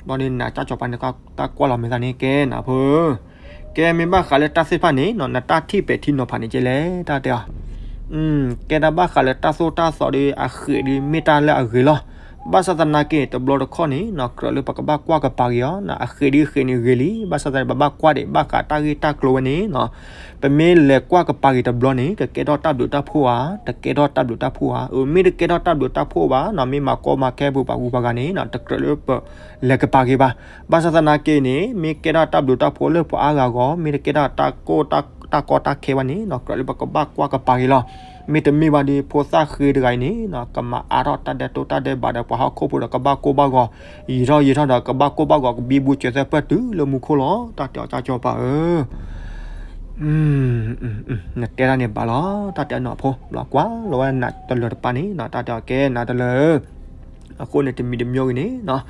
ဘျီန့ၣ်နၤကၠီစီၤပၤန့ၣ် တၢ်ကွၢ်လီၤမဲာ်သးန့ၣ် ကဲနၤဖိ ကဲမ့ၢ်ဘၣ်ဃးလၢတၢ်သ့ၣ်တဖၣ်န့ၣ်နီၤ နတၢ်ထံၣ်ပဲာ်ထံနီၤဖးန့ၣ်ကဲလဲၣ် တၢ်တဲအီၤ ကဲတၢ်ဘၣ်ဃးလၢတၢ်သိၣ်တၢ်သီဒီး အဃံးဒီးမ့ၢ်တၢ်လၢအဂ့ၤလီၤ. ဘၣ်ဆၣ်သနာ်က့ တဘျီတခီၣ်န့ၣ်နီၤ ကြၢးလၢပကဘၣ်ကွၢ်ကပၤက့ၤအီၤ အဃံးဒီးဃံးန့ၣ်ဂ့ၤလံ ဘၣ်ဆၣ်သနာ်က့ ပဘၣ်ကွၢ်ဒံး ဘၣ်ဃးတၢ်ဂ့ၢ်တၢ်ကျိၤဝဲန့ၣ်နီၤ ပမ့ၢ်လဲၤကွၢ်ကပၤက့ၤတဘျီန့ၣ် ကကဲထီၣ်တၢ်ဘျုးတၢ်ဖှိၣ်ဧါ တကဲထီၣ်တၢ်ဘျုးတၢ်ဖှိၣ်ဧါ အမ့ၢ်တကဲထီၣ်တၢ်ဘျုးတၢ်ဖှိၣ်ဘၣ်နီၤ မ့ၢ်မၤကီမၤခဲပှၤဂုၤပှၤဂၤန့ၣ်နီၤ တကြၢးလၢပလဲၤကပၤက့ၤဘၣ်. ဘၣ်ဆၣ်သနာ်က့န့ၣ် မ့ၢ်ကဲထီၣ်တၢ်ဘျုးတၢ်ဖှိၣ်လၢပှၤအါဂၤအဂီၢ် မ့ၢ်တကဲထီၣ်တၢ်ကိၢ်တၢ်ကီတၢ်ခဲဘၣ်န့ၣ်နီၤ ကြၢးလၢပကဘၣ်ကွၢ်ကပၤက့ၤလီၤ. မ့တမ့ၢ်ဘၣ်ဒီး ဖိသၣ်ဃ့တဂၤအံၤန့ၣ်နီၤ ကမၤအါထီၣ်တၢ်ဒဲးတိၢ်တၢ်ဒဲးဘးဒီးပှၤဟီၣ်ခိၣ်ဖိဒီး ကဘၣ်ကိၢ်ဘၣ်ဂီၤ ယံာ်ထီၣ်ယံာ်ထီၣ်ဒီး ကဘၣ်ကိၢ်ဘၣ်ဂီၤ ကဘံဘူစၢၤသၢပၢၢ်တုၤလၢမူခိၣ်လီၤ. တၢ်တဲအီၤကၠီစီၤပၤဧၢ နတဲဒၣ်န့ၣ်ဘၣ်လီၤ တၢ်တဲအီၤနီၤဖိ ဘျီကွၢ်လီၤဝဲနၤတလၢၤတပၤန့ၣ်နီၤ တၢ်တဲအီၤကဲနၤတလၢၤ အဃိန့ၣ် တမံၤတမံၤဂ့ၤန့ၣ်နီၤ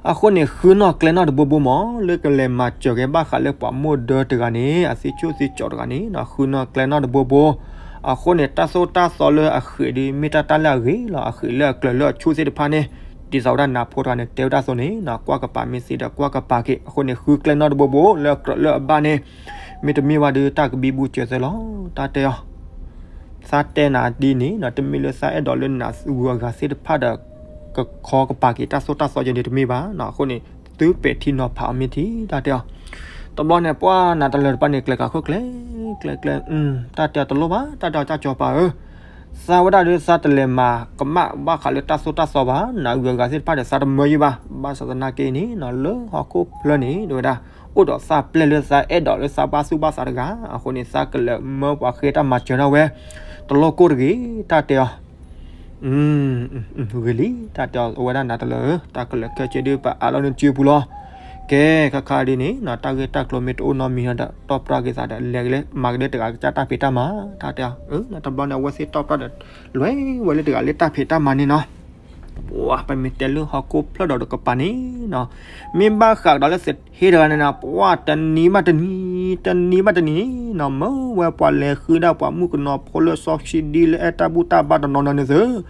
အဃိန့ၣ် ဃုနီၢ်ကျဲနီၢ်တဘိဘိမး လၢကလဲၤမၤစၢၤက့ၤဘၣ်ဃးလၢပှၤမိၢ်ဒၢတဂၤန့ၣ် အသံဆူၣ်သံကၠီၤတဂၤန့ၣ်နီၤ ဃုနီၢ်ကျဲနီၢ်တဘိဘိ အဃိန့ၣ် တၢ်သိၣ်တၢ်သီလၢအဃံးဒီး မ့ၢ်တၢ်တၢ်လၢအဂ့ၤလီၤ အဃံးလၢအကျၢၤလၢအဆူၣ်သ့ၣ်တဖၣ်န့ၣ် ဒ်သိးဝဲဒၣ်နၤဖိတဂၤန့ၣ် တဲဝဲဒၣ်အသိးန့ၣ်နီၤ ကွၢ်ကပၤမ့ၢ်သ့ဒီးကွၢ်ကပၤက့ၤ အဃိန့ၣ် ဃုကျဲနီၢ်တဘိဘိ လၢအကြၢးလၢအဘၣ်န့ၣ် မ့တမ့ၢ်ဘၣ်ဒီး တၢ်ကဘံဘူစၢၤသၢလီၤ တၢ်တဲအီၤ သးတဲနၤဒ်န့ၣ်နီၤ တမ့ၢ်လၢသးအဲၣ်ဒိးလၢနၤဂုၤအဂၤသ့ၣ်တဖၣ်ဒီး ကခီကပၤက့ၤတၢ်သိၣ်တၢ်သီယဲန့ၣ်တမ့ၢ်ဘၣ်နီၤ အဃိန့ၣ် သုပဲာ်ထံနီၤဖးအီၤမ့ၢ်ထံ တၢ်တဲအီၤ တဘျီန့ၣ် ပှၤနၤတလၢၤတပၤန့ၣ် ကျဲၤကၤခိၣ်ကျဲၤ ကျဲၤကျဲၤ တၢ်တဲအီၤတလိၣ်ဘၣ် တၢ်တဲအီၤကၠီစီၤပၤဧၢ သးဝဲဒၣ်ဒီးသးတလဲၤမၤကမၣ်ဘၣ်ဃးလၢတၢ်သိၣ်တၢ်သီဘၣ် နၤဂုၤအဂၤသ့ၣ်တဖၣ်ဒီး သးတမၢယံၤဘၣ် ဘၣ်ဆၣ်သနာ်က့န့ၣ်နီၤ လၢဟီၣ်ခိၣ်ဖျၢၣ်န့ၣ် တဲဝဲဒၣ် အိၣ်ဒီးသးပျဲၢ်လၢသးအဲၣ်ဒိးလၢသးဘၣ်သူၣ်ဘၣ်သးတဂၤ အဃိန့ၣ် သးကလဲၤမၢပှၤဃ့တၢ်မၤစၢၤဒၣ်ဝဲ တလိၣ်ကိၢ်တဂ့ၤ တၢ်တဲအီၤ ဂ့ၤလံ တၢ်တဲအီၤ အဝဲဒၣ်နၤတလၢၤ တၢ်ကလဲၤခဲဆ့ဒုးပအးလီၤနစုပူၤလီၤ ကဲ ခါခါဒ်န့ၣ်နီၤ တၢ်ဂ့ၢ်တၢ်ကျိၤမ့ၢ်တအိၣ်နီတမံၤဒီး တီၢ်ပြၢ်က့ၤသးဒီး လဲၤကလဲၤမၤကဒဲတဂၤကစၢ်တၢ်ဖံးတၢ်မၤ တၢ်တဲအီၤ တဘျီန့ၣ် အဝဲသ့ၣ်တီၢ်ပြၢ်ဒီး လဲၤဝဲလၢတဂၤလၢတၢ်ဖံးတၢ်မၤန့ၣ်နီၤ ပှၤပမ့ၢ်တဲလၢဟီၣ်ခိၣ်ဖျၢၣ်ဒီးတကပၤန့ၣ်နီၤ မ့ၢ်ဘၣ်ဃးကဒီးလၢသထ့တဂၤန့ၣ်နီၤ ပှၤတနံၤဘၣ်တနံၤ တနံၤဘၣ်တနံၤန့ၣ်နီၤ မၢဝဲပှၤလဲၤဃုဒၣ်ပှၤမုၣ်ကနီၤဖိလၢစီဆှံဒ်လၢအဲၣ်တၢ်ဘူၣ်တၢ်ဘါတနီၤနီၤန့ၣ်သ့ၣ်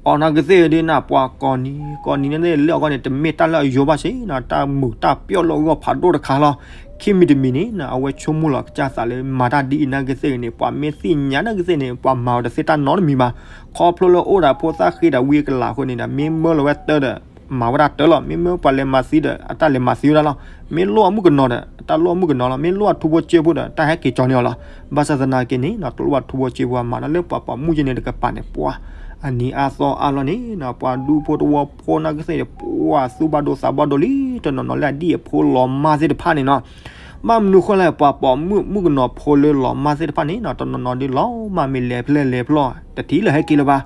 အီၤနာ်က့သ့ၣ်ဒ်န့ၣ် ပှၤကိးနံၤကိးနံၤန့ၣ် လၢအဂီၢ်န့ၣ် တမ့ၢ်တၢ်လၢအယိာ်ဘၣ်စ့ၢ်နီၤ, တၢ်မုာ်တၢ်ပျီၣ်လၢအဂီၢ်ဖးဒိၣ်တခါလီၤ. ခံမံၤတမံၤန့ၣ်နီၤ အဝဲဆိကမိၣ်လီၤကစၢ်သးလၢမၤတၢ်ဒ်အံၤနာ်က့သ့ၣ်ဂ့ၤန့ၣ် ပှၤမ့ၢ်သ့ၣ်ညါနာ်က့သ့ၣ်န့ၣ် ပှၤမၤအီၤတသ့တၢ်နီတမံၤဘၣ်. ခီဖျိလၢအိၣ်ဒီးဖိသၣ်ဃ့ဒီးဝံအကလးအဃိန့ၣ်ဒီး မ့ၢ်မၢလီၤဝဲတၢ်ဒီး မၤဝဲဒၣ်တၢ်လီၤ, မ့ၢ်မၢပှၤလဲၤမၤသံဒီး အတၢ်လဲၤမၤသံဝဲဒၣ်လီၤ. မ့ၢ်လိၣ်အမုၣ်ကနီၤဒီး အတၢ်လိၣ်အမုၣ်ကနီၤလီၤ, မ့ၢ်လိၣ်အထူဖိစ့ဖိဒီး တၢ်ဟဲက့ၤကၠီန့ၢ်အီၤလီၤ. ဘၣ်ဆၣ်သနာ်က့န့ၣ်နီၤ တလိၣ်ဘၣ်ထူဖိစ့ဖိ မၤတၢ်လၢပှၤပိာ်မုၣ်က့န့ၣ်တကပၤန့ၣ် ပှၤ အနံၤအါသီအါလီၤန့ၣ်နီၤ ပှၤဒူဖိတဝီဖိနာ်က့သ့ၣ်န့ၣ် ပှၤသူၣ်ဘၣ်ဒိသးဘၣ်ဒိလံ တနီၤနီၤလၢအဒံၣ်အဖိလီၤမၢ်သ့ၣ်တဖၣ်န့ၣ်နီၤ. ဘၣ်မနုၤဃိလဲၣ် ပှၤပိာ်မုၣ်မုၣ်ကနီၤဖိလၢလီၤမၢ်သ့ၣ်တဖၣ်န့ၣ်နီၤ တနီၤနီၤဒ်လီၤမၢ်မ့ၢ်လဲၤဖဲလဲၣ်လဲၤဖဲလဲၣ် တထံၣ်လၢဟဲက့ၤလၢၤဘၣ်.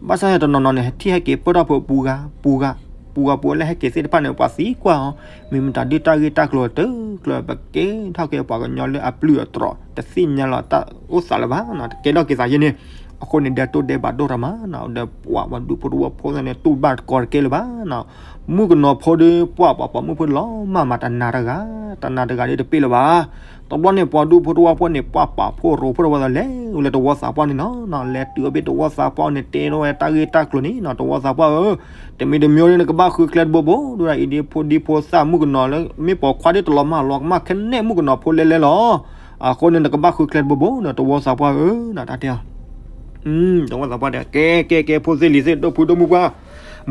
ဘၣ်ဆၣ်တနီၤနီၤန့ၣ် ထံၣ်ဟဲက့ၤပၢၢ်ထီၣ်ဖိပူၤဂၤ ပူၤဂၤ ပူၤဂၤပူၤလၢဟဲက့ၤသ့ၣ်တဖၣ်န့ၣ် ပှၤသံကွၢ်အီၤ မ့ၢ်မတၤဒုးတၢ်ဂ့ၢ်တၢ်ကျိၤတၢ်ကျၢၤ ပကဲထီၣ်က့ၤပှၤကညီလၢအပျုၢ်အတြီၤ တသ့ၣ်ညါလီၤတၢ်အိၣ်သးလၢၤဘၣ်နီၤ တကဲထီၣ်က့ၤသးယဲန့ၣ်. အဃိန့ၣ် ဒဲတိၢ်ဒဲဘးဒိၣ်တၢ်မးနီၤ ဒီးပှၤပှၤဒူဖိတဝီဖိသ့ၣ်န့ၣ် တူၢ်ဘၣ်တကီတကဲလၢၤဘၣ်နီၤ. မုၣ်ကနီၤဖိဒီး ပှၤပှၤပိာ်မုၣ်ဖိလီၤမၢ်မးတနၤတဂၤ တနၤတဂၤဒီးတပ့ၢ်လၢၤဘၣ်. တဘျီန့ၣ် ပှၤဒူဖိတဝီဖိန့ၣ် ပှၤပာ်ဖှိၣ်ရိဖှိၣ်တဝီသးလဲၤဝဲလၢတဝီသးပှၢ်န့ၣ်နီၤ လဲၤတုၤအီၤဖဲတဝီသးပှၢ်န့ၣ် တဲထီၣ်ဝဲတၢ်ဂ့ၢ်တၢ်ကျိၤန့ၣ်နီၤ တဝီသးပှၢ်ဧၢ တမံၤတမံၤဒီး နကဘၣ်ဃုကျဲတဘိဘိ ဒ်ဝဲဒၣ်အံၤဒ်ဖိဒံဖိသၣ်မုၣ်ကနီၤလၢ မ့ၢ်ပိာ်ခွါဒ်တလီၤမၢ်လီၤကမၣ်ခဲန့ၣ် မုၣ်ကနီၤဖိလဲၤလဲၤလီၤ. အဃိန့ၣ် နကဘၣ်ဃုကျဲတဘိဘိနီၤ တဝီသးပှၢ်ဧၢနီၤ တၢ်တဲအီၤ တဝီသးပှၢ်တဲ ကဲ ကဲ ကဲ ဖိသ့ၣ်လံၤသ့ၣ် ဒိၣ်ဖုဒိၣ်မုၣ်ပှၢ်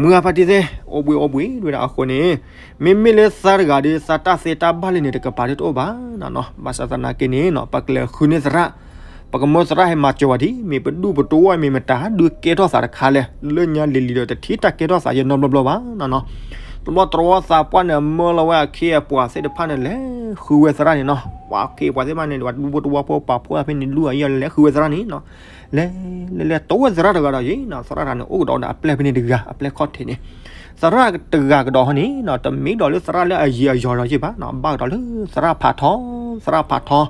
မုၢ်အဖါတံၢ်သ့ၣ် အိၣ်ဘှံးအိၣ်ဘှံးဒ်ဝဲဒၣ်အဃိန့ၣ် မ့မ့ၢ်လၢသးတဂၤဒီး သးတၢ်သ့တၢ်ဘၣ်လၢန့ၣ် တကပၤဒ်တအိၣ်ဘၣ်နီၤနီၤ ဘၣ်ဆၣ်သနာ်က့န့ၣ်နီၤ ပကလဲၤဃုန့ၢ်သရၣ် ပကမၢသရၣ်ဟဲမၤစၢၤဝဲဒ် မ့ၢ်ပဒူၣ်ပတဝီၢ်မ့ၢ်မတၤဒုးကဲထီၣ်သးတခါလဲၣ် လၢညါလံၤလံၤဒီး တထံၣ်တၢ်ကဲထီၣ်သးယဲနီတဘျီဘျီဘၣ်နီၤနီၤ. တဘျီတဝီသးပှၢ်န့ၣ် မၢလီၤဝဲအခ့အပှၤသ့ၣ်တဖၣ်န့ၣ် လဲၤဃုဝဲသရၣ်န့ၣ်နီၤ ပှၤအခ့အပှၤသ့ၣ်တဖၣ်န့ၣ် ပှၤဒူဖိတဝီဖိပာ်ဖှိၣ်ဖဲန့ၣ် လူၢ်အယီၢ်လဲၤဃုဝဲသရၣ်န့ၣ်နီၤ လဲၤ လဲၤ လဲၤ တဝဲသရၣ်တဂၤဒီးယဲနီၤ သရၣ်တဂၤန့ၣ် အိၣ်ကဒီးဒီးအပျဲၢ်ဖဲန့ၣ်တဂၤ အပျဲၢ်ခီၣ်ထံးန့ၣ် သရၣ်တဂၤကဒီးဟီန့ၣ်နီၤ တမ့ၢ်ဒီးလၢသရၣ်လၢအယံၤအယီၤဒီးယဲဘၣ်နီၤ ဘၣ်ကဒီးလၢသရၣ်ဖးထီ သရၣ်ဖးထီ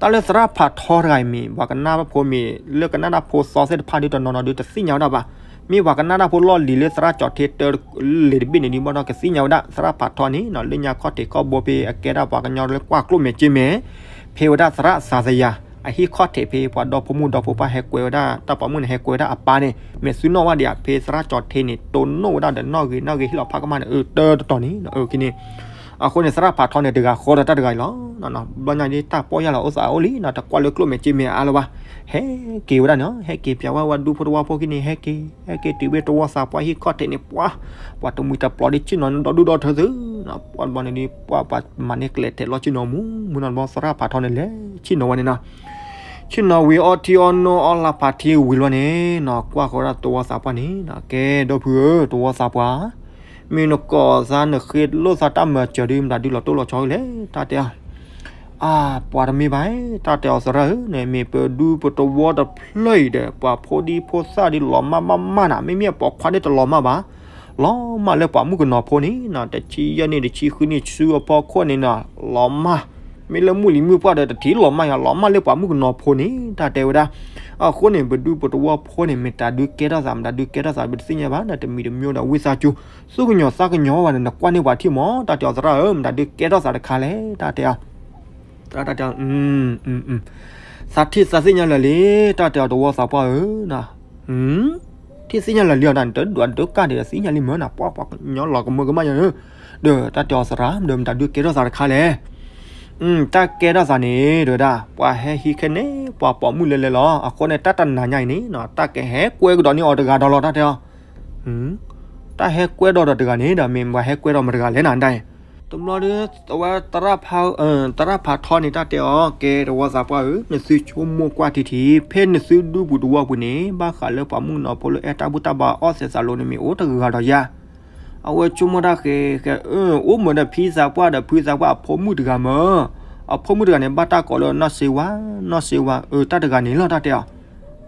တၢ်လၢသရၣ်ဖးထီတဂၤအံၤမ့ၢ် ပှၤကနၣ်တၢ်ဖိမ့ၢ် လၢကနၣ်တၢ်ဖိသီသ့ၣ်တဖၣ်ဒ်တနီၤနီၤဒ်တသ့ၣ်ညါဝဲဒၣ်ဘၣ်. မ့ၢ်ပှၤကနၣ်တၢ်ဖိလီၢ်လံၤလၢသရၣ်ကၠီၤထ့တၢ်လံၤတဘ့ၣ်န့ၣ်ဒ်ဘၣ်ဒီး ကသ့ၣ်ညါဝဲဒၣ် သရၣ်ဖးထီန့ၣ်နီၤ လၢညါခီၣ်ထံးခီၣ်ဘိဖဲအကဲဒၣ်ပှၤကညီလၢကွၢ်ကျိၣ်မဲာ်စ့မဲာ် ဖဲဝဲဒၣ်သရၣ်စၤသယၤ အဟံၣ်ခီၣ်ထံးဖဲပှၤဒီဖိမိၢ်ဒီဖိပၢ်ဟဲကွဲဝဲဒၣ် တၢ်ပိာ်မုၣ်န့ၣ် ဟဲကွဲဝဲဒၣ်အပၢ်န့ၣ် မဲာ်သူနီၣ်ဝဲဒံးဧါ ဖဲသရၣ်ကၠီၤထ့န့ၣ် တိၢ်နီၣ်ဝဲဒၣ်ဒီးနီၣ်ဂ့ၤနီၣ်ဂ့ၤဟ့ၣ်လီၤဖးကမၣ်န့ၣ် အၢ တၢတတီၤန့ၣ် အၢ ခံန့ၣ် အဃိန့ၣ် သရၣ်ဖးထီန့ၣ် တဂၤဃီဒီးတၢ်တဂၤအံၤလီၤ. ဘျီညါဒ်တၢ်ပီၢ်ယၢ်လီၤအိၣ်သးအိၣ်လံနီၤ တကွၢ်လၢကျိၣ်မဲာ်စ့မဲာ်အါလၢၤဘၣ်. ဟဲက့ၤဝဲဒၣ်န့ၣ် ဟဲက့ၤပၠးဝဲဝဲဒူဖိတဝီဖိခံန့ၣ် ဟဲက့ၤ ဟဲက့ၤတုၤဖဲတဝီသးပှၢ်ဟံၣ်ခီၣ်ထံးန့ၣ် ပှၤ ပှၤတမှံၤတပျီၤဒ်ဆ့ၣ်နီၤဒီဒူၣ်ဒီထၢသု ပှၤဘျီန့ၣ်ဒ် ပှၤ ပှၤမၤန့ၢ်ကျဲထဲးလီၤဆ့ၣ်နီၤမူ မုၢ်နီၤတဘျီသရၣ်ဖးထီန့ၣ်လဲၤဆ့ၣ်နီၤဝဲန့ၣ်နီၤ ဆ့ၣ်နီၤဝံၤအီထံအီနိအီလၢ်ဖးထံဝံၤလီၤန့ၣ်နီၤ ကွၢ်ဃီဒၣ်တဝီသးပှၢ်န့ၣ်နီၤ ကဲ ဒီပုၢ်ဧၢ တဝီသးပှၢ် မ့ၢ်နကိးသးနဃ့လိာ်သးတၢ်မၤစၢၤဒ်မတၤဒုးလီၤတိၢ်လီၤဆီလဲၣ် တၢ်တဲအီၤ အါ ပှၤတမ့ၢ်ဘၣ် တၢ်တဲအီၤသရၣ်ဧၢ န့ၣ်မ့ၢ်ပဒူပတဝီတဖျၢၣ်အံၤဒီး ပှၤဖိဒံဖိသၣ်ဒ်လီၤမၢ်မၢ်မၢ်နၤ မ့မ့ၢ်အပိာ်ခွါဒ်တလီၤမၢ်ဘၣ် လီၤမၢ်လၢပှၤမုၣ်ကနီၤဖိန့ၣ်နီၤ တဆံယဲၢ်နံၣ်တဆံဃုနံၣ်ဆူအဖီခိၣ်န့ၣ်နီၤ လီၤမၢ် မ့ၢ်လၢမုၢ်လံၤမုၢ်ပှၢ်ဒီးတထံၣ်လီၤမၢ်ယၤ လီၤမၢ်လၢပှၤမုၣ်ကနီၤဖိန့ၣ် တၢ်တဲဝဲဒၣ် အဃိန့ၣ် ပဒူပတဝီဖိန့ၣ် မ့ၢ်တၢ်ဒုးကဲထီၣ်သး မတၤဒုးကဲထီၣ်သး ပတသ့ၣ်ညါဘၣ် နတမံၤတမံၤဒီးဝံသးစူၤ သူၣ်ကညီၤသးကညီၤဝဲန့ၣ် နကွၢ်န့ၢ်ပှၤထံၣ်မး တၢ်တဲအီၤသရၣ်ဧၢ မတၤဒုးကဲထီၣ်သးတခါလဲၣ် တၢ်တဲအီၤ သရၣ်တၢ်တဲအီၤ သးထံၣ်သးသ့ၣ်ညါလၢာ်လံ တၢ်တဲအီၤတဝီသးပှၢ်ဧၢ ထံၣ်သ့ၣ်ညါလၢာ်လံအီၤ တၢ်နတဒွးဒိးကၢ်ဒံးသ့ၣ်ညါလံမၢ်နၤ ပှၤပှၤကညီလီၤကမၢကမၣ်ယၤဧၢ ဒီးတၢ်တဲအီၤသရၣ် ဒီးမတၤဒုးကဲထီၣ်သးတခါလဲၣ် တၢ်ကဲထီၣ်သးန့ၣ် တဲဝဲဒၣ် ပှၤဟဲဟံးခဲန့ၣ် ပှၤပိာ်မုၣ်လဲၤလဲၤလီၤ အဃိန့ၣ် တၢ်တနၤညါအံၤန့ၣ် တၢ်ကဟဲကွဲကဒီးန့ၢ်အီၤတဂၤဒီးလီၤ တၢ်တဲအီၤ တၢ်ဟဲကွဲဒီးဒီးတဂၤန့ၣ်ဒီး မ့ၢ်ပှၤဟဲကွဲဒီးမတၤတဂၤလဲၣ်နၤဒၣ်အံၤ တဘျီဒီး အဝဲ သရၣ်ဖးထီန့ၣ် တၢ်တဲအီၤ ကဲ တဝီသးပှၢ်ဧၢ နသုဆိကမိၣ်ကွၢ်ထံထံ ဖဲနသုဒူပူၤတဝီပူၤန့ၣ် ဘၣ်ဃးလၢပှၤမုၣ်ကနီၤဖိလၢအဲၣ်တၢ်ဘူၣ်တၢ်ဘါအီၣ်သဲးသးလိၤန့ၣ် မ့ၢ်အိၣ်တဂၤဒီးယၤ အဝဲဆိကမိၣ်တၢ်ဃဲ ဃဲ အိၣ်မ့ၢ်ဒီးဖံသးပှၢ်ဒီးဖုသးပှၢ်အဖိမုၣ်တဂၤမၢ် အဖိမုၣ်တဂၤန့ၣ် ဘၣ်တၢ်ကိးလၢနီၢ်စ့ဝါ နီၢ်စ့ဝါ အၢ တၢ်တဂၤန့ၣ်လီၤ တၢ်တဲအီၤ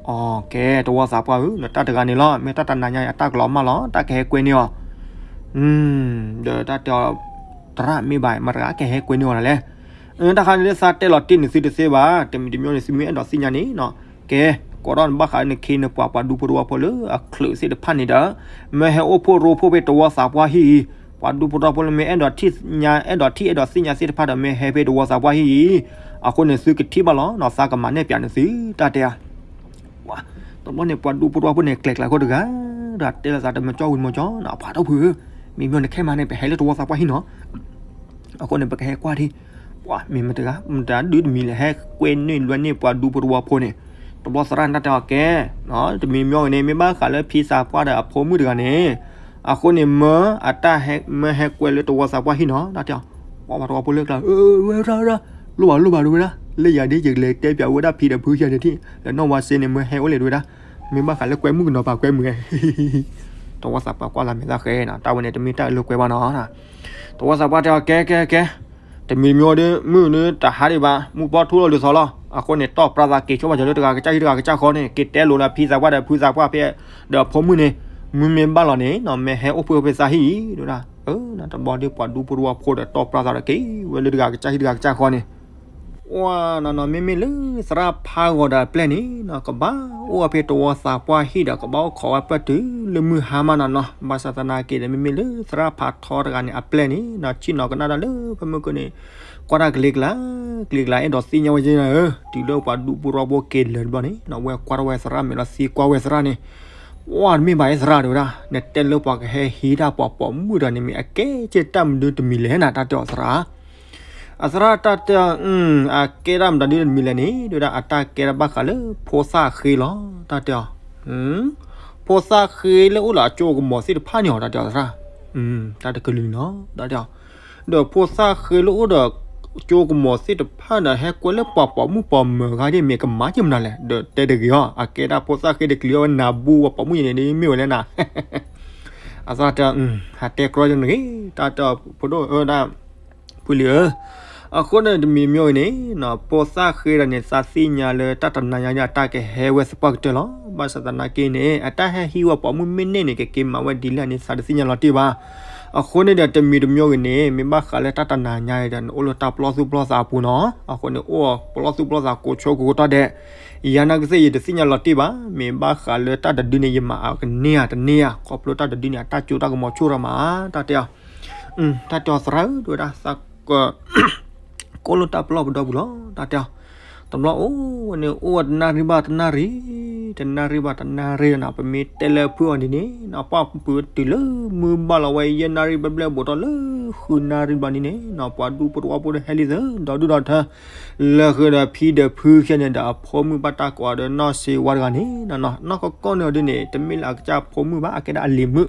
အကဲ တဝီသးပှၢ်ဧၢ နတၢ်တဂၤန့ၣ်လီၤ မ့ၢ်တၢ်တနၤညါအံၤ အတၢ်ကလီၤမၢ်လီၤ တၢ်ကဟဲကွဲန့ၢ်အီၤ ဒီးတၢ်တဲအီၤ သရၣ်မ့ၢ်ဘၣ် မတၤတဂၤကဟဲကွဲန့ၢ်အီၤလဲၣ် တၢ်ခါန့ၣ်လၢသးတဲလီၤတ့ၢ်န့ၣ်သုတသ့ဘၣ် တမံၤတမံၤန့ၣ် သုမ့ၢ်အဲၣ်ဒိးသ့ၣ်ညါန့ၣ်နီၤ ကဲ ကိးထီၣ်နဘၣ်ဃးလၢနခ့နပှၤ ပှၤဒူဖိတဝီဖိလၢအချုးသ့ၣ်တဖၣ်န့ၣ်ဒီး မ့ၢ်ဟဲအိၣ်ဖှိၣ်ရိဖှိၣ်ဖဲတဝီသးပှၢ်ဟံၣ်အံၤ ပှၤဒူဖိတဝီဖိလၢမ့ၢ်အဲၣ်ဒိးထံၣ်ညါ အဲၣ်ဒိးထံၣ်အဲၣ်ဒိးသ့ၣ်ညါသ့ၣ်တဖၣ်ဒီး မ့ၢ်ဟဲဖဲတဝီသးပှၢ်ဟံၣ်အံၤ အဃိန့ၣ် သုကထံၣ်ဘၣ်လီၤနီၤ သးကမၤနဲၣ်ပၠးန့ၣ်သု တၢ်တဲအီၤ တဘျီန့ၣ် ပှၤဒူဖိတဝီဖိန့ၣ် ကျဲၤကျဲၤခိၣ်တဂၤ ဒီးတဲလိာ်သးတမုာ်ကၠီဝံၤတမုာ်ကၠီနီၤ ပှၤဒီပုၢ်ဧၢ, မ့မ့ၢ်နခဲမၤန့ၣ် ပဟဲလၢတဝီသးပှၢ်ဟံၣ်နီၤ. အဃိန့ၣ် ပကဟဲကွၢ်ထံ, ပှၤမ့ၢ်မတၤတဂၤ မတၤဒုတမံၤလဲၣ် ဟဲကွဲန့ၢ်လွဲန့ၢ်ပှၤဒူဖိတဝီဖိန့ၣ်, တဘျီသရၣ်န့ၣ်တၢ်တဲအီၤကဲ, တမံၤမ့ၢ်ဂ့ၤန့ၣ် မ့ၢ်ဘၣ်ဃးလၢဖံသးပှၢ်ဒီးအဖိမုၣ်တဂၤန့ၣ်, အဃိန့ၣ် မၢအတၢ်ဟဲ မၢဟဲကွဲလၢတဝီသးပှၢ်ဟံၣ်နီၤ တၢ်တဲအီၤ, ပှၤတဝီဖိလၢကျါ ဝဲဒၣ်ဝဲဒၣ်, လိၣ်ဘၣ်လိၣ်ဘၣ်တဝဲဒၣ်, လၢယၤဒ်ယကလဲၤတဲပၠးဝဲဒၣ်ဖံဒီးဖုယၤန့ၣ်ထံၣ် လၢနီၢ်ဝါစ့န့ၣ် မၢဟဲအိၣ်လဲၣ်တဝဲဒၣ်, မ့ၢ်ဘၣ်ဃးလၢကွဲမုၣ်ကနီၤပာ်ကွဲမုၣ်, တဝီသးပှၢ်ကွၢ်လၢမဲာ်သၣ်ဃဲနီၤ တၢ်ဝဲန့ၣ်တမ့ၢ်တၢ်အလိာ်ကွဲဘၣ်နီၤ. တဝီသးပှၢ်တဲအီၤကဲကဲကဲ, တမံၤမ့ၢ်ဒီး မုၢ်ဒီးတဟးဒံးဘၣ် မုၢ်ပီထူလီၤဒုးသီလီၤ. အဃိန့ၣ် တီၢ်ပြးသးက့ၤဆိဘၣ်ကၠီၤလၢတဂၤကစၢ်ဟံၣ်တဂၤကစၢ်ဃီန့ၣ် က့ၤတဲလိာ်လၢဖံသးပှၢ်ဒီးဖုသးပှၢ်ဖဲ ဒီးအဖိမုၣ်န့ၣ်, မုၢ်မ့ၢ်ဘၣ်လီၤန့ၣ်နီၤ မ့ၢ်ဟဲအိၣ်ဖှိၣ်ဖဲသးဟံၣ်အံၤဒၣ်, တဘျီဒီးပှၤဒူဖိတဝီဖိဒီးတီၢ်ပြးသးဒီးက့ၤဝဲလၢတဂၤကစၢ်ဟံၣ်တဂၤကစၢ်ဃီန့ၣ် ပှၤနီၤနီၤ မ့မ့ၢ်လၢသရၣ်ဖးဂီၤဒီးအပျဲၢ်န့ၣ်နီၤ ကဘၣ်အိၣ်ဝဲဖဲတဝီသးပှၢ်ဟံၣ်ဒီး ကဘၣ်အိၣ်ခိးဝဲပၢၢ်တုၤလၢမုၢ်ဟါမးနီၤနီၤ. ဘၣ်ဆၣ်သနာ်က့ဒီး မ့မ့ၢ်လၢသရၣ်ဖးထီတဂၤန့ၣ် အပျဲၢ်န့ၣ်နီၤ ဆ့ၣ်နီၤကနၣ်တၢ်လၢဖဲမုၢ်ကန့ၣ် ကွၢ်တၢ်ကလံၤကျါ ကလံၤကျါ အဲၣ်ဒိးသ့ၣ်ညါဝဲက့နီၤဧၢ, တုၤလၢပှၤဒူဖိတဝီဖိက့ၤလၢာ်တဘျီန့ၣ်နီၤ ဝဲကွၢ်ထီၣ်ဝဲသရၣ်မဲာ်လီၤသံကွၢ်ဝဲသရၣ်န့ၣ်, ပှၤတမ့ၢ်ဘၣ်အဲၣ်သရၣ်တဲဝဲဒၣ်, နတဲလၢပှၤကဟဲဟံးတၢ်ပှၤပိာ်မုၣ်တဂၤန့ၣ် မ့ၢ်အကဲကဲတၢ်မနုၤတမံၤလဲၣ်နၤ တၢ်တဲအီၤသရၣ် အသရၣ်တၢ်တဲအီၤ, အကဲတၢ်မတၤဒ်တမံၤလဲၣ်န့ၣ် တဲဝဲဒၣ် အတၢ်ကဲတၢ်ဘၣ်ဃးလၢဖိသၣ်ဃ့လီၤ တၢ်တဲအီၤ, ဖိသၣ်ဃ့လၢအိၣ်ဒီးအကၠိကမီၤသ့ၣ်တဖၣ်န့ၣ်အီၤ တၢ်တဲအီၤသရၣ်, တၢ်တကလုာ်န့ၣ်လီၤ တၢ်တဲအီၤ, ဒီးဖိသၣ်ဃ့လၢအိၣ်ဒီးကၠိကမီၤသ့ၣ်တဖၣ်ဒီး ဟဲကွဲလၢပှၤပိာ်မုၣ်ပိာ်မၢၤဂၤဒ်မ့ၢ်ကမၤက့ၤမနုၤလဲၣ် ဒီးတဲတဂ့ၤအီၤ အကဲဒၣ်ဖိသၣ်ဃ့တကလုာ်အဝဲနၢ်ဘူဝဲပိာ်မုၣ်ယဲန့ၣ် မ့ၢ်ဝဲလဲၣ်နၤ အသရၣ်တဲ, ဟးတဲကြီယနဂ့ၤ တၢ်တဲအီၤဖိဒိၣ်ဧၢဒၣ်, ဖုလံၤဧၢ, အဃိန့ၣ်တမံၤမ့ၢ်ဂ့ၤန့ၣ်နီၤ ဖိသၣ်ဃ့ဒီးန့ၣ် သးသ့ၣ်ညါလၢတၢ်တနၤညါဒ်အတၢ်ကဟဲဝဲသပှၢ်ကတၢၢ်လီၤ. ဘၣ်ဆၣ်သနာ်က့န့ၣ် အတၢ်ဟဲဟံးဝဲပိာ်မုၣ်မ့ၢ်န့ၢ်န့ၣ် ကက့ၤမၤဝဲဒ်လဲၣ်န့ၣ် သးတသ့ၣ်ညါလီၤတံၢ်ဘၣ်. အဃိန့ၣ်ဒီးတမံၤတမ့ၢ်ဂ့ၤန့ၣ် မ့ၢ်ဘၣ်ဃးလၢတၢ်တနၤညါအံၤဒီး နအိၣ်လၢတၢ်ပလီၢ်သူၣ်ပလီၢ်သးအပူၤနီၤ. အဃိန့ၣ် အိၣ်ပလီၢ်သူၣ်ပလီၢ်သးကိးဆိကိးကတီၢ်ဒဲး ယၤနာ်ကသ့ၣ်ယတသ့ၣ်ညါလီၤတံၢ်ဘၣ်. မ့ၢ်ဘၣ်ဃးလၢတၢ်တဒုန့ၣ် ယမၤအကန့ၢ်ဧါတန့ၢ်ဧါ ခီဖျိတၢ်တဒုန့ၣ် အတၢ်ကၠိတၢ်ကမီၤဆူၣ်ရၤမး တၢ်တဲအီၤ, တၢ်တဲအီၤသရၣ်ဧၢ တဲဝဲဒၣ် သးက ကိးလိာ်တၢ်ပလီၢ်ပဒီပူၤလီၤ တၢ်တဲအီၤ, တဘျီအိၣ်ဝဲန့ၣ် အိၣ်ဝဲတနၣ်ရံၣ်ဘၣ်တနၣ်ရံၣ်, တနၣ်ရံၣ်ဘၣ်တနၣ်ရံၣ်နီၤ ပမ့ၢ်တဲလၢဖုအီၤဒ်န့ၣ်နီၤ ပှၢ်ပူၤတုၤလၢမုၢ်ဘၣ်လီၤဝဲ ယဲၢ်နၣ်ရံၣ်ဘျဲၣ်ဘျဲၣ်ဘူးထီၣ်လၢဃုနၣ်ရံၣ်ဘျီဒ်န့ၣ်နီၤ ပှၤဒူဖိတဝီဖိဒီးဟဲလံသၢ ဒီဒူၣ်ဒီထၢ လၢဃုာ်ဒီးဖံဒီးဖုခဲန့ၣ်ဒီး အဖိမုၣ်ဘၣ်တၢ်ကိးအီၤဒီးနီၢ်စ့ဝါတဂၤန့ၣ်နီၤ နီၢ်ကီၢ်ကီၢ်န့ၣ်အီၤဒ်န့ၣ် တမ့ၢ်လၢအကစၢ်ဖိမုၣ်ဘၣ် အကဲဒၣ်အလံၤမုၣ်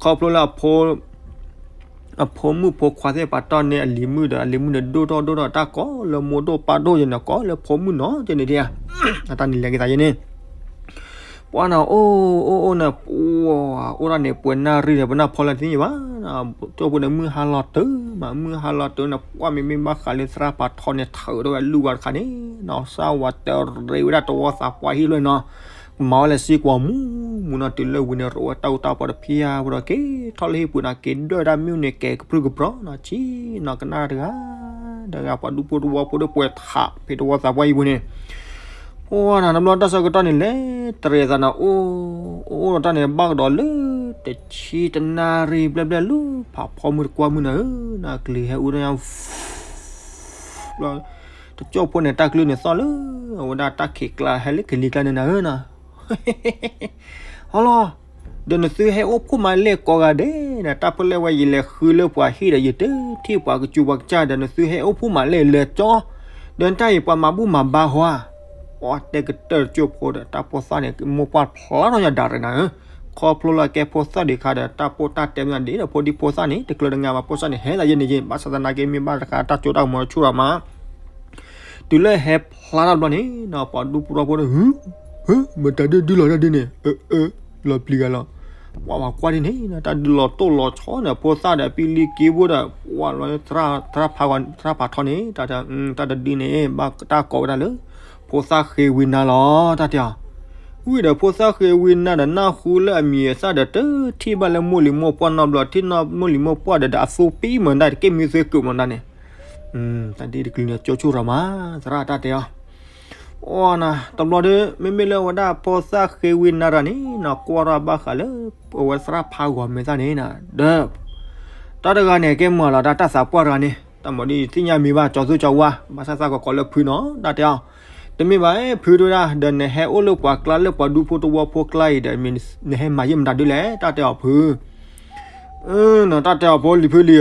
ခီဖျိလၢအဖိ အဖိမုၣ်ဖိခွါသ့ၣ်ပာ်တီၢ်န့ၢ်အလံၤမုၣ်ဒီး အလံၤမုၣ်န့ၣ်ဒိၣ်ထီၣ်ဒိၣ်ထီၣ်တၢ်ကိးလၢမိၢ်ဒိၣ်ပၢ်ဒိၣ်ယဲန့ၣ် ကိးလၢဖိမုၣ်နီၤ ကဲန့ၣ်ဒ်ဧါ အတၢ်န့ၣ်လဲၤက့ၤသးယဲန့ၣ် ပှၤနီၤ အိၣ်အိၣ်အိၣ်န့ၣ် ပှၤအိၣ်ဒၣ်န့ၣ် ပှဲၤနၣ်ရံၣ်ဒီး ပနၢ်ဖီလၢတသ့ၣ်ညါဘၣ် ကၠိဖိန့ၣ် မုၢ်ဟါလီၤတုၤမး မုၢ်ဟါလီၤတုၤန့ၣ် ပှၢ်မ့မ့ၢ်ဘၣ်ဃးလၢသရၣ်ပာ်ထီန့ၣ် ထၢးဒီးဝဲလူၢ်ဝါတခါန့ၣ်နီၤ စၢ်ဝဲတရံးဝဲဒၣ်တဝီသးပှၢ်ဟံၣ်လွဲၢ်နီၤ ကမၤဝဲလၢစ့ကွီၤမူမူနီၤ တုၤလၢဝံၤန့ၣ် ရိးဝဲတၢ်အူတၢ်ပီဒီးဖံယါဖိဒီး က့ၤထီၣ်လၢဟံၣ်ပူၤန့ၣ် က့ၤဒွဲၣ်ဝဲဒၣ်မ့ၣ်န့ၣ် ကဲၤကပြုၢ်ကပြီၤနီၤ ဆ့နီၤကနၣ်တဂၤ တဂၤ ပှၤဒူဖိတဝီဖိဒီးပှဲၤထးဖဲတဝီသးပှၢ်ဟံၣ်ပူၤန့ၣ် ပှၤနီၤ တဘျီတၢ်ဆၢကတီၢ်န့ၣ် လဲၤတရံးသးနီၤ အိၣ် အိၣ်အိၣ်ဒီးတၢ်န့ၣ် ဘၣ်ကဒီးလၢ တဆံတနၣ်ရံၣ်ဘျဲၣ်ဘျဲၣ်လၢ ဖးဖီမုၢ်တကွၢ်မုၢ်နၤဧၢ နကလုၢ်ဟဲအူတၢ်ညါ တကၠိဖိန့ၣ် တၢ်ကလုၢ်န့ၣ်သီၣ်လၢ အဝဲဒၣ်တၢ်ခံးကျါ ဟဲလၢကလံၤကျါန့ၣ်နၤဧၢနီၤ ဟီလီၤ ဒီးနသုဟဲအိၣ်ဖှိၣ်မးလဲၣ်ကိးဂၤဒဲးနီၤ တၢ်ဖဲလဲၣ်ဝဲ ယလဲၤဃုလၢပှၤဟံၣ်ဒီး ယတထံၣ်ပှၤကစူၤပှၤကစၢ်ဒီး နသုဟဲအိၣ်ဖှိၣ်မးလဲၣ်လဲၤကၠီ ဒီးတၢ်အံၤပှၤမၤဘူၣ်မၤဘါဟီဧါ ပှၤတဲကတၢၢ်တကၠိဖိဒီး တၢ်ဖိသၣ်န့ၣ် မိၢ်ပှၢ်ဖျါထီၣ်ညါဒၣ်ရဲနၤဧၢ ခီဖျိလၢအကဲဖိသၣ်ဒံးခါဒီး တၢ်ပိၢ်တၢ်တဲမ့ၢ်ဒ်ဒီး ဖိဒံဖိသၣ်န့ၣ် တကျၢၤတငါဘၣ် ဖိသၣ်န့ၣ် ဟဲသးယဲန့ၣ်ယဲ ဘၣ်ဆၣ်သနာ်က့ မ့ၢ်ဘၣ်တခါ တၢ်ကၠိတၢ်ကမီၤဆူၣ်ရၤမး တုၤလၢဟဲဖျါထီၣ်တဘျီန့ၣ်နီၤ ပှၤဒူဖိတဝီဖိန့ၣ် ဟု ဟု မတၤဒုဒုလီၤတၢ်ဒုန့ၣ် အၢ အၢ လီၤပျံၤဂၤလီၤ ပှၤပှၤကွၢ်ဒ်န့ၣ် တၢ်ဒုးလီၤတိၢ်လီၤဆီန့ၣ် ဖိသၣ်ဒီးပံလံက့ဖိဒီး ပှၤလီၤ သရၣ်ဖးထီန့ၣ် တၢ်တဒုန့ၣ် ဘၣ်တၢ်ကိးဝဲဒၣ်လၢ ဖိသၣ်ဃ့ဝံနါလီၤ တၢ်တဲအီၤ ဝံၤဒီးဖိသၣ်ဃ့ဝံနါဒီး နၢ်ဟူလၢအမံၤအသၣ်ဒီး တထံၣ်ဘၣ်လၢမိၢ်လံၤမိၢ်ပှၢ်နီတဘျီ ထံၣ်နီၢ်မိၢ်လံၤမိၢ်ပှၢ်ဒီး ဒီးအသူပံမၤဒၣ် တက့ၢ်မံသွ့ကုာ်မၤဒၣ်န့ၣ် တၢ်ဒ်တကလုာ်န့ၣ် ကၠိဆိၣ်ရၤမး သရၣ်တၢ်တဲအီၤ အိၣ်နၤ တဘျီဒီး မ့မ့ၢ်လၢဝဲဒၣ်ဖိသၣ်ဃ့ဝံနါတဂၤန့ၣ်နီၤ ကွၢ်ထီၣ်ဘၣ်ဃးလၢ အဝဲသရၣ်ဖးဂီၤမဲာ်သၣ်န့ၣ်နီၤ ဒီး တၢ်တဂၤန့ၣ် ကဲမၤလီၤတၢ်တၢ်သးပှၢ်တဂၤန့ၣ် တၢ်မၤဒ်သ့ၣ်ညါမံၤဘၣ် ကၠီသူၣ်ကၠီဝါ ဘၣ်ဆၣ်သးကကိးလၢဖုနီၤ တၢ်တဲအီၤ တမ့ၢ်ဘၣ်ဖုတဝဲဒၣ်, ဒီးနဟဲအိၣ်လၢပှၤကျါလၢပှၤဒူဖိတဝီဖိကျါအံၤဒီး နဟဲမၤယံာ်မတၤဒုလဲၣ် တၢ်တဲအီၤဖု. အၢ နတၢ်တဲအီၤဖိလံၤဖုလံ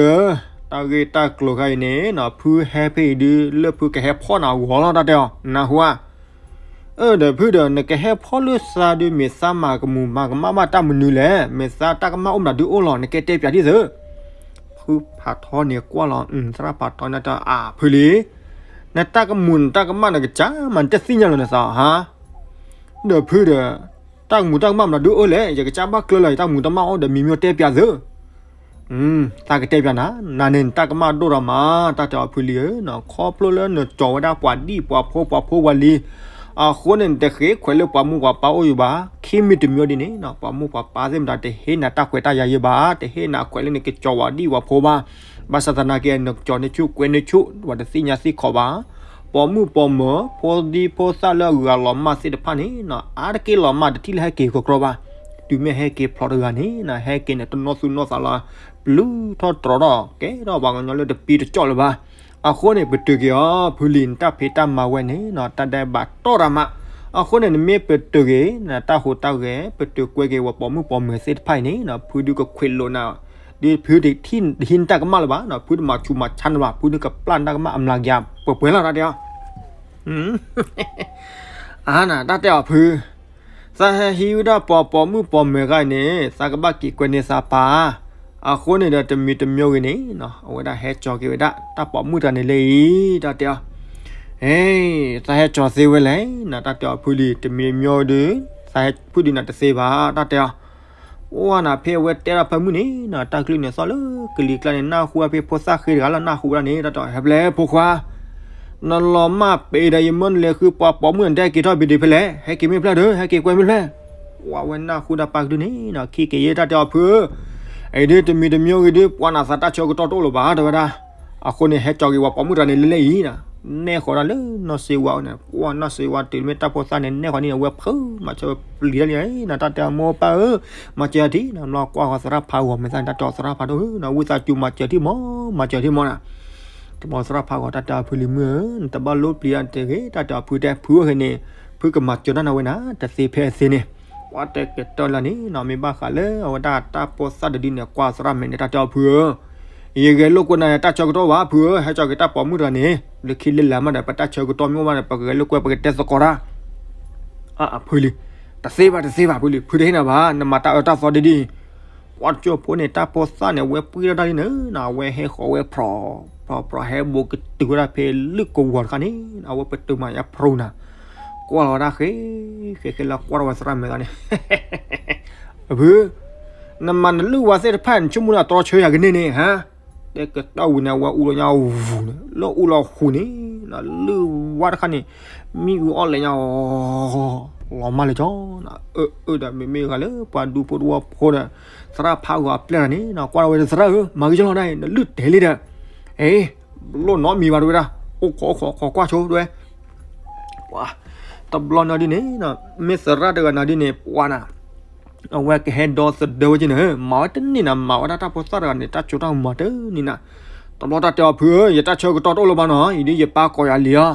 ၤဧၢ, တၢ်ဂ့ၢ်တၢ်ကျိၤခါအံၤန့ၣ် ဖုဟဲဖဲအံၤဒု လၢဖုကဟဲဖီၣ်နၤအဂီၢ်လီၤ တၢ်တဲအီၤ နၢ်ဟူဧါ. အၢ ဒီးဖုဒီး နကဟဲဖီၣ်လၢသးဒု မ့ၢ်သးမၤကမူၤမၤကမၣ်ဘၣ်တၢ်မနုၤလဲၣ်, မ့ၢ်သးတၢ်ကမၣ်အိၣ်မတၤဒုအိၣ်လီၤ နကဲတဲပၠးဒ်သိး. ဖုဖးထီန့ၣ်ကွၢ်လီၤ သရၣ်ဖးထီန့ၣ်တဲအဖုလံၤ, နတၢ်ကမူၤနတၢ်ကမၣ် နကစၢ်မၤနတသ့ၣ်ညါလီၤနသးဧါ. ဒီးဖုဒီး တၢ်ကမူၤတၢ်ကမၣ်မတၤဒုအိၣ်လဲၣ်, ယကစၢ်ဘၣ်ကျၢၤလီၤ ယတၢ်ကမူၤတၢ်ကမၣ်အိၣ်ဒီး မံၤမံၤတဲပၠးသု. သးကတဲပၠးနၤ, နၤန့ၣ်နတၢ်ကမၣ်ဒိၣ်ဒီးမး တၢ်တဲအီၤဖုလံၤဧၢ, ခီဖျိလၢနကၠီၤဝဲဒၣ်ပှၤဒံၣ်ပှၤဖိပှၤဖိပှၤလံၤ, အဃိန့ၣ် နတဃ့ခွဲးလၢပှၤမုၢ်ပှၤပၢ်အိၣ်ယံၤဘၣ်, ခံမံၤတမံၤဒ်န့ၣ် ပှၤမုၢ်ပှၤပၢ်သ့ၣ်မတၤ တဟ့ၣ်နၤတၢ်ခွဲးတၢ်ယာ်ယံၤဘၣ်, တဟ့ၣ်နၤခွဲးလၢနကကၠီၤပှၤဒံၣ်ပှၤဖိဘၣ်. ဘၣ်ဆၣ်သနာ်က့ နကကၠီၤန့ၢ်ဆူၣ်ကွဲးန့ၢ်ဆူၣ် ပှၤတသ့ၣ်ညါသ့ၣ်ခီဘၣ်. ပိာ်မုၣ်ပိာ်မၢၤ ဖိဒံဖိသၣ်လၢအဂၤလီၤမၢ်သ့ၣ်တဖၣ်န့ၣ် အါတက့ၢ်လီၤမၢ်တထံၣ်လၢဟဲက့ၤကကြီဘၣ်. တုၤမ့ၢ်ဟဲက့ၤဖျိးတဂၤန့ၣ် ဟဲက့ၤန့ၣ် တနီၣ်သူၣ်နီၣ်သးလီၤ, ပျုၢ်ထီၣ်တြီၤထီၣ် ကဲထီၣ်ပှၤကညီလၢတပံတကၠီၣ်လၢၤဘၣ်. အဃိန့ၣ် ပတုာ်က့ၤအီၤ ဖုလံၤ နတၢ်ဖံးတၢ်မၤဝဲန့ၣ် တၢ်ဒဲးဘးတီၢ်တၢ်မး. အဃိန့ၣ် နမ့ၢ်ပတုာ်က့ၤ နတၢ်ဟူးတၢ်ဂဲၤ ပတုာ်ကွဲက့ၤဝဲပိာ်မုၣ်ပိာ်မၢၤသ့ၣ်တဖၣ်အံၤန့ၣ် ဖုဒုးကခွဲးလိာ်နၤ, ဒီးဖုတဟံးနတၢ်ကမၣ်လၢၤဘၣ်, ဖုတမၤဆူးမၤဆါနၤဘၣ်, ဖုဒုးကပျၢ်နတၢ်ကမၣ်အမျးကယၤပှဲၤပှဲၤလီၤ တၢ်တဲအီၤ. အါနၤ တၢ်တဲအီၤဖု, သးဟဲဟံးဝဲဒၣ်ပှၤပိာ်မုၣ်ပိာ်မၢၤဂၤအံၤန့ၣ် သးကဘၣ်က့ၤကွဲးန့ၢ်သးပၢ်. အဃိန့ၣ်ဒီး တမံၤတမံၤဂ့ၤန့ၣ် အဝဲဒၣ်ဟဲကၠီၤက့ၤဝဲဒၣ် တၢ်ပိာ်မုၣ်တဂၤန့ၣ်လၢအံၤ တၢ်တဲအီၤ. ဟ့ သးဟဲကၠီၤသ့ဝဲလဲၣ် နတၢ်တဲအီၤဖုလံၤ, တမံၤတမံၤဒုး သးဟဲဖုဒုးနၤတသ့ဘၣ် တၢ်တဲအီၤ. အိၣ်နၤ ဖဲအဝဲတဲတၢ်ဖၢမုၢ်န့ၣ် တၢ်ကလုၢ်န့ၣ်သီၣ်လၢကလံၤကျါန့ၣ် နၢ်ဟူဝဲဖဲဖိသၣ်ဃ့တဂၤလၢနၢ်ဟူဝဲဒၣ်န့ၣ် တၢ်တဲအီၤ ဟဲဖဲလဲၣ်ဖိခွါ, နလီၤမၢ်ပ့ၤဒီးယမၢနလဲၤဃုပှၤပိာ်မုၣ်နတဲက့ၤထီၣ်ဘံၤဒံးဖဲလဲၣ်, ဟဲက့ၤမ့ၢ်ဖျၢၣ်ဒီး ဟဲက့ၤကွဲးမ့ၢ်ဖျၢၣ်. ဝဲနၢ်ဟူတၢ်ပၢ်ကဒုန့ၣ် ခံက့ၤယဲ တၢ်တဲအီၤဖုဧၢ, အံၤဒုးတမံၤတမံၤဂ့ၤဒုး ပှၤနၤသးတၢ်ဆၢကတီၢ်တအိၣ်လၢၤဘၣ် တဲဝဲဒၣ်. အဃိန့ၣ် ဟဲကၠီၤက့ၤပှၤပိာ်မုၣ်တဂၤန့ၣ်လၢလၢအံၤ, နဲၣ်ဃီၤဒၣ်လၢနီၢ်စ့ဝါန့ၣ်, ပှၤနီၢ်စ့ဝါတုၤမ့ၢ်တၢ်ဖိသၣ်န့ၣ် နဲၣ်ဃီၤန့ၣ် အဝဲဖုးမၤစၢၤဝဲပျံၤတၢ်လံ, နတၢ်တဲအမိၢ်ပၢ်ဧၢ, မၤစၢၤထံၣ် နဘျီကွၢ်ဃီၤသရၣ်ဖးဂီၤမဲာ်သၣ်န့ၣ် တၢ်တဲအီၤသရၣ်ဖးဒိၣ်ဧၢ, နဝံသးစူၤမၤစၢၤထံၣ်မး, မၤစၢၤထံၣ်မးနၤ. တဘျီသရၣ်ဖးဂီၤ တၢ်တဲအီၤဖုလံၤမုၢ်ဧၢ, နတဘၣ်လိၣ်ပျံၤတၢ်တဂ့ၤ, တၢ်တဲအီၤဖုတဲ ဖုအိၣ်ဃဲန့ၣ် ဖုကမၤစၢၤတၢ်နၤဝဲနၤ တသ့ဖဲအသ့န့ၣ်. ပှၤတဲကတၢၢ်လၢန့ၣ်နီၤ မ့ၢ်ဘၣ်ဃးလၢအဝဲဒၣ်တၢ်ဖိသၣ်တဒုန့ၣ် ကွၢ်သရၣ်မဲာ်န့ၣ် တၢ်တဲအီၤဖုဧၢ, ယဂဲၤလိာ်ကွဲနၤ တၢ်ဆၢကတီၢ်ဘၣ်ဖုဧၢ, ဟဲကၠီၤက့ၤတၢ်ပိာ်မုၣ်တဂၤန့ၣ် လၢခံလၢလာ်မးဒီး ပတၢ်ဆၢကတီၢ်မ့ၢ်အိၣ်မးဒီး ပကဂဲၤလိာ်ကွဲ ပကတဲသကိးတၢ် အဖုလံၤ, တသ့ဘၣ် တသ့ဘၣ် ဖုလံၤ ဖုတဟ့ၣ်နၤဘၣ်, နမၤတၢ်အၢတၢ်သီဒ်ဒ်အံၤ. ပှၤတကၠိဖိန့ၣ် တၢ်ဖိသၣ်န့ၣ် အဝဲပှံၢ်ထီၣ်တၢ်လံန့ၣ်နီၤ, အဝဲဟဲဃီၤဝဲဖြီး ဖြီး ဖြီး ဟဲဘိးကတုၤဝဲဒၣ်ဖဲလၢကဝီၤတခါန့ၣ်, အဝဲပတုာ်မၤညါဖြီးနၤ, ကွၢ်လီၤဝဲဒၣ်ဃဲ ဃဲဃဲလၢကွၢ်ထီၣ်ဝဲသရၣ်မဲာ်သၣ်န့ၣ် အဖု, နမၤနလုၢ်ဝါသ့ၣ်တဖၣ်န့ၣ် ဆိကမိၣ်လၢအတြီဆၢယၤကန့ၢ်န့ၣ် ဟါ, တဲကတီၢ်ဝံၤန့ၣ် အဝဲအူလီၤညါဝူၤန့ၣ် လၢအူလီၤဃူၤန့ၣ်, လုၢ်ဝါတခါန့ၣ် မံအူအီၣ်လဲၤညါအီၤ လီၤမၢ်လၢကၠီ, အၢ အၢ ဒီးမ့မ့ၢ်ဂၤလၢပှၤဒူဖိတဝီဖိဒီး သရၣ်ဖးဂီၤအပျဲၢ်တဂၤန့ၣ် ကွၢ်ထီၣ်ဝဲသရၣ်ဧၢ, မၤဂ့ၤကၠီလီၤဒၣ်အံၤ နလုၢ်တဲာ်လံဒီး, အ့ လိၣ်နီတမံၤဘၣ်တဝဲဒၣ်, အိၣ်ခိးအိၣ်ခိးခိးကွၢ်ဆိတဝဲ ပှၤ, တဘျီနီၤဒ်န့ၣ်, မ့ၢ်သရၣ်တဂၤနၤဒ်န့ၣ် ပှၤနၤ, အဝဲကဟဲဒီသဒၢဝဲက့ၤန့ၣ်, မၤဝဲတန့ၢ်နၤ, မၤဝဲဒၣ်တၢ်ဖိသၣ်တဂၤန့ၣ် တၢ်စိတၢ်ကမီၤတန့ၢ်နၤ, တဘျီတၢ်တဲအီၤဖုဧၢ, ယတၢ်ဆၢကတီၢ်တအိၣ်လၢၤဘၣ်နီၤ, အံၤဒ်ယပၢ်ကိးယၤလံၤအီၤ,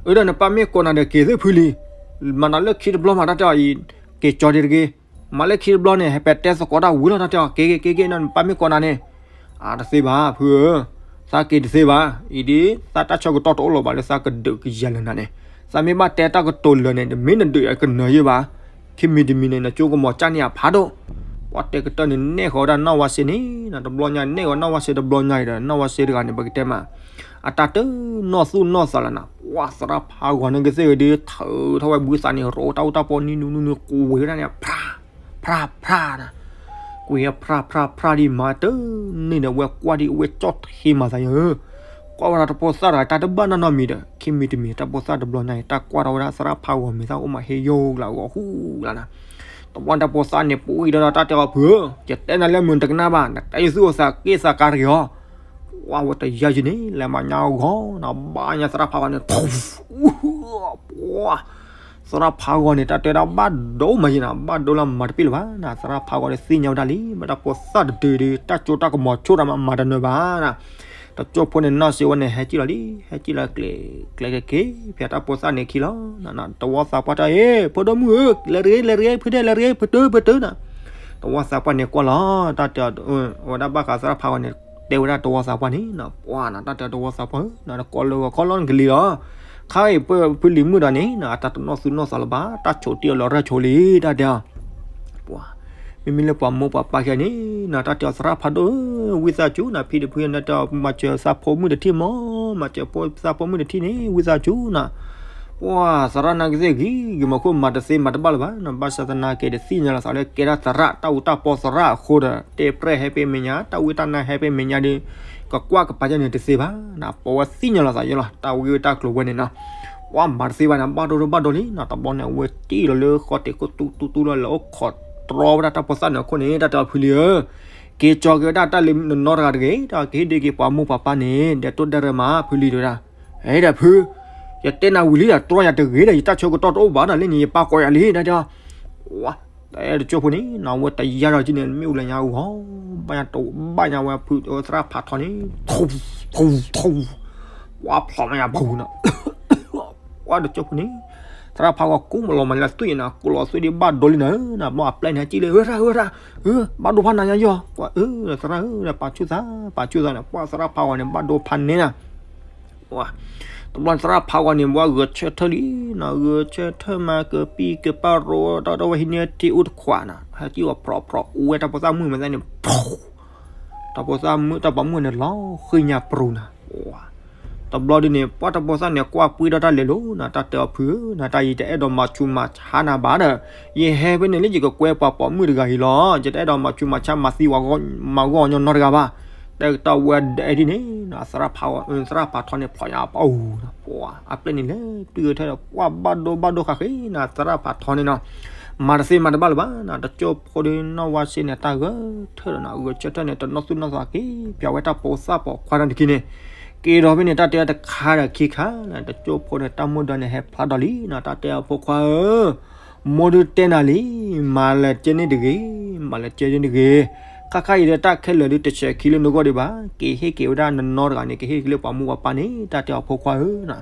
အၢ ဒီးနပၢ်မ့ၢ်ကိးနၤဒီးက့ၤသ့ၣ်ဖုလံၤ, မၤနၤလၢခံတဘျီမး တၢ်တဲအီၤအံၤ, က့ၤကၠီၤဒံးတဂ့ၤ, မၤလၢခံတဘျီန့ၣ် ဟဲပဲာ်တဲသကိးတၢ်ဝံၤလီၤ တၢ်တဲအီၤ က့ၤက့ၤက့ၤက့ၤ နပၢ်မ့ၢ်ကိးနၤန့ၣ် အါ တသ့ဘၣ် ဖုဧၢ, သးက့ၤတသ့ဘၣ်, အံၤဒ် သးတၢ်ဆၢကတီၢ်တအိၣ်လၢၤဘၣ်လၢသးကဒုးကယၤလၢနၤန့ၣ်, သးမ့ၢ်ဘၣ်တဲတၢ်ကတိၤလၢာ်န့ၣ် တမ့ၢ်နဒုးအကနၢၤယဲၢ်ဘၣ်, ခံမံၤတမံၤန့ၣ် နကၠိကမီၤကၢ်န့ၢ်အဖးဒိၣ်, ပှၤတဲကတၢၢ်န့ၣ် နဲၣ်ဃီၤဝဲဒၣ်နီၢ်ဝါစ့န့ၣ်, တဘျီညါ နဲၣ်ဃီၤနီၢ်ဝါစ့တဘျီညါအံၤဒီး နီၢ်ဝါစ့တဂၤန့ၣ် ပကတဲမး, အတၢ်တနီၢ်သူၣ်နီၢ်သးလၢနၤ, ပှၤသရၣ်ဖးဂီၤန့ၣ်ကသ့ၣ်ဂ့ၤဒ် ထုးထီၣ်ဝဲဘုသးန့ၣ် ရိးတၢ်အူတၢ်ပီနံၤနူနူနူ ကိးဝဲဒၣ်န့ၣ် ဖြၣ်ဖြၣ်ဖြၣ်နၤ, ကွံာ်ဟဲဖြၣ်ဖြၣ်ဖြၣ်ဒ်မၤတန့ၢ်ဒီး ဝဲကွၢ်ဒ်အဝဲကၠီၣ်ထံမၤသးယၢ်ဧၢ, ကွၢ်ဝဲဒၣ်တၢ်ဖိသၣ်တဂၤ တၢ်တဘၣ်နီတမံၤဒီး ခံမံၤတမံၤ တၢ်ဖိသၣ်တဘျီညါအံၤ တၢ်ကွၢ်ထီၣ်ဝဲဒၣ်သရၣ်ဖးဂီၤမဲာ်သၣ်အိၣ်မး ဟ့ၣ်ယိၣ်ကလးဂီၤဃူလးနၤ, တဘျီတၢ်ဖိသၣ်န့ၣ် ပှံၢ်ဒီးတၢ်တဲအီၤဖုဧၢ, ယတဲနၤလၢမုၢ်တကနၣ်ဘၣ် နတဲယသူၣ်အိၣ်သးက့ၣ်သးကါတဂ့ၤအီၤ ကွၢ်ဝဲတယါယံၤန့ၣ် လဲၤမၤညါအဂီၢ်နၤ ဘၣ်ညါသရၣ်ဖးဂီၤန့ၣ် ပှၤ သရၣ်ဖးဂီၤန့ၣ် တၢ်တဲဒၣ်ဘၣ်ဒိမးယံၤနၤ ဘၣ်ဒိလၢမၤတပ့ၢ်လၢၤဘၣ်နၤ သရၣ်ဖးဂီၤန့ၣ်သ့ၣ်ညါဝဲဒၣ်လံ မ့ၢ်တၢ်ဖိသၣ်တဒုဒု တၢ်စိတၢ်ကမီၤဆိၣ်တၢ်မးမၤတနၢၤဘၣ်နၤ တကၠိဖိန့ၣ်နီၢ်စ့ဝဲန့ၣ် ဟဲကံၣ်လီၤလံ, ဟဲကံၣ်လီၤကျဲၤ ကျဲၤက့ၤက့ၤ ဖဲတၢ်ဖိသၣ်န့ၣ်ခံလီၤ. တဝီသးပှၢ်တၢ် အ့ ဖိဒိၣ်မုၣ်ဧၢ, လဲၤတဂ့ၤ လဲၤတဂ့ၤ ဖုဒဲး လဲၤတဂ့ၤ ဖုတၢ ဖုတၢနီၤ. တဝီသးပှၢ်န့ၣ်ကွၢ်လီၤ တၢ်တဲအီၤ ဝဲဒၣ်ဘၣ်ဃးသရၣ်ဖးဂီၤန့ၣ် တဲဝဲဒၣ်တဝီသးပှၢ်န့ၣ်နီၤ, ပှၤနီၤ တၢ်တဲအီၤတဝီသးပှၢ်ဧၢ, နကိးလၢဂီၤခီလီၤနကလံၤလီၤ. ခါအံၤဖုလံၤမုၣ်ဒီးန့ၣ်နီၤ အတၢ်တနီၣ်သူၣ်နီၣ်သးလၢၤဘၣ်, တၢ်ဆိးတံၢ်အီၤလီၤရၢၢ်ဆိးလံ တၢ်တဲအီၤ ပှၤ မ့မ့ၢ်လၢပှၤမိၢ်ပှၤပၢ်ခံဂၤန့ၣ်နီၤ တၢ်တဲအီၤသရၣ်ဖးဒိၣ်ဧၢ, ဝံသးစူၤနီၤ ဖံဒီးဖုန့ၣ် တၢ်မၤစၢၤသးဖိမုၣ်တထံၣ်မး, မၤစၢၤဖိသးဖိမုၣ်တထံၣ်န့ၣ် ဝံသးစူၤနီၤ. ပှၤသရၣ်နာ်က့သ့ၣ်ဂ့ၤဂ့ၤမး ခိၣ်မၤတသ့မၤတဘၣ်လၢၤဘၣ်နီၤ, ဘၣ်ဆၣ်သနာ်က့ တသ့ၣ်ညါလီၤသးလၢကဲထီၣ်သရၣ်, တၢ်အူတၢ်ပီသရၣ်အဃိဒီး တဲပြဲၢ်ဟဲဖဲမဲာ်ညါ တၢ်ဝံတၢ်နါဟဲဖဲမဲာ်ညါဒီး ကကွၢ်ကပာ်ယဲန့ၣ်တသ့ဘၣ်နီၤ, ပဝဲသ့ၣ်ညါလီၤသးယဲလီၤ တၢ်ဂ့ၢ်တၢ်ကျိၤဝဲန့ၣ်နီၤ. ပှၤမၤတသ့ဘၣ်န့ၣ် ဘၣ်ဒိဒိဘၣ်ဒိလံနီၤ, တဘျီန့ၣ် အဝဲတ့ၢ်လီၤလၢဃီတဲာ်ခိၣ်တူတူတူလီၤ လဲၤအိၣ်ခိးတြီဝဲဒၣ်တၢ်ဖိသၣ်န့ၣ်အခိၣ်န့ၣ် တၢ်တဲအီၤဖုလံၤဧၢ, က့ၤကၠီက့ၤဝဲဒၣ်တၢ်လၢနနီတဂၤတဂ့ၤ, တၢ်ကဟ့ၣ်ဒုးက့ၤပှၤမိၢ်ပှၤပၢ်န့ၣ် ဒီးတိၣ်ဒဲရၢမး ဖုလံၤတဲဝဲဒၣ်, အဲ ဒီးဖု ယတဲနၤဝံၤလံဒီး တြီယၤတဂ့ၤဒီး ယတၢ်ဆၢကတီၢ်တအိၣ်ဘၣ်ဒီး လၢန့ၣ် ယပၢ်ကိးယၤလံ တၢ်တဲအီၤ. ဝါ တၢ်အဲၣ်တကၠိဖိန့ၣ်နီၤ အဝဲတယါဒီးက့န့ၣ် မ့ၣ်အူလၢညါအူဟီ ဘၣ်ညါတဘၣ်ညါဝဲဖုသရၣ်ဖးထီန့ၣ် ထူ ထူ ထူ ဝါဖျိးမးယၤပူၤနီၤ ဝါတကၠိဖိန့ၣ် သရၣ်ဖးဂီၤကိးမလီၤမးလၢသွံၣ်နီၤ ကိးလီၤသွံၣ်ဒံးဘၣ်ဒိလံနီၤ ဘၣ်အပျဲၢ်န့ၣ်ဟဲကံၣ်လံ ဝဲရၣ် ဝဲရၣ် ဘၣ်ဒိဖးနၤညါယီၤ သရၣ်ဧၢ ပာ်ဆူၣ်သး ပာ်ဆူၣ်သးန့ၣ် ပှၤသရၣ်ဖးဂီၤန့ၣ် ဘၣ်ဒိဖးန့ၢ်နီၤ တဘျီသရၣ်ဖးဂီၤန့ၣ် ဝဲဂဲၤဆၢထၢၣ်လံနီၤ ဂဲၤဆၢထၢၣ်မး ကပံၢ်ကပၢ်ရိ တၢ်ဝဲဟံးန့ၢ်ထံအူတခွးနီၤ ဟဲကံၣ်ဝဲဖြီဖြီအူဝဲတၢ်ဖိသၣ်မုၣ်မဲာ်သၣ်န့ၣ် တၢ်ဖိသၣ်မုၣ်တၢ်ပိာ်မုၣ်န့ၣ် လီၤဃံညါပရူၤနီၤ တဘျီဒ်န့ၣ် ပှၤတၢ်ဖိသၣ်န့ၣ် ကွၢ်ပှ့ၤဒီးတၢ်လဲၤလိၤနီၤ တၢ်တဲအီၤဖုဧၢနီၤ တၢ်ယတအဲၣ်ဒိးမၤဆူးမၤဆါနၤဘၣ်ဒီး ယဟဲဖဲန့ၣ်လၢယကကွဲပှၤပိာ်မုၣ်တဂၤအံၤလီၤ ယတအဲၣ်ဒိးမၤဆူးမၤဆါမၤသံဝဲ မၤဂီၢ်ညီနီတဂၤဘၣ် တၢ်ကတီၢ်ဝဲဒၣ်အဲၣ်ဒ်န့ၣ် သရၣ်ဖးထီန့ၣ် ဖျိးညါပအိၣ်နီၤ ပှၤအပျဲၢ်န့ၣ်လဲၤတွံၢ်ဂဲၤထၢၣ်ဒီး ပှၤဘၣ်ဒိဘၣ်ဒိဃာ်ဃ့နီၤ သရၣ်ဖးထီန့ၣ်နီၤ မၤတသ့မၤတဘၣ်လၢၤဘၣ်နီၤ တကၠိဖိဒီးနီၢ်ဝါစ့န့ၣ် တၢ်ဂဲၤထၢၣ်ဒီးနီၤ ဂဲၤဆၢထၢၣ်န့ၣ် တနီၢ်သူၣ်နီၢ်သးက့ၤ ပၠးဝဲတၢ်ပိာ်သၣ်ပိာ်ခွါတၢ်တက့ၢ်န့ၣ် က့ၤဒီးဖဲန့ၣ် တၢ်တဲတခါဒီးခံခါနီၤ တကၠိဖိန့ၣ် တၢ်မိၢ်ဒီးန့ၣ်ဟဲဖျါဒီးလံနီၤ တၢ်တဲအီၤဖိခွါဧၢ မိၢ်ဒုတဲနၤလံ မၤလဲၤကဲန့ၣ်တဂ့ၤ မၤလဲၤကဲန့ၣ်တဂ့ၤ ခါခါအံၤဒီးတၢ်ခဲလၢာ်ဒုးတဆဲးခံလၢနဂီၢ်ဒံးဘၣ် က့ၤဟ့ၣ်က့ၤဝဲဒၣ်နနီတဂၤန့ၣ် ကဟ့ၣ်က့ၤလၢပှၤမိၢ်ပှၤပၢ်န့ၣ် တၢ်တဲအီၤဖိခွါဧၢ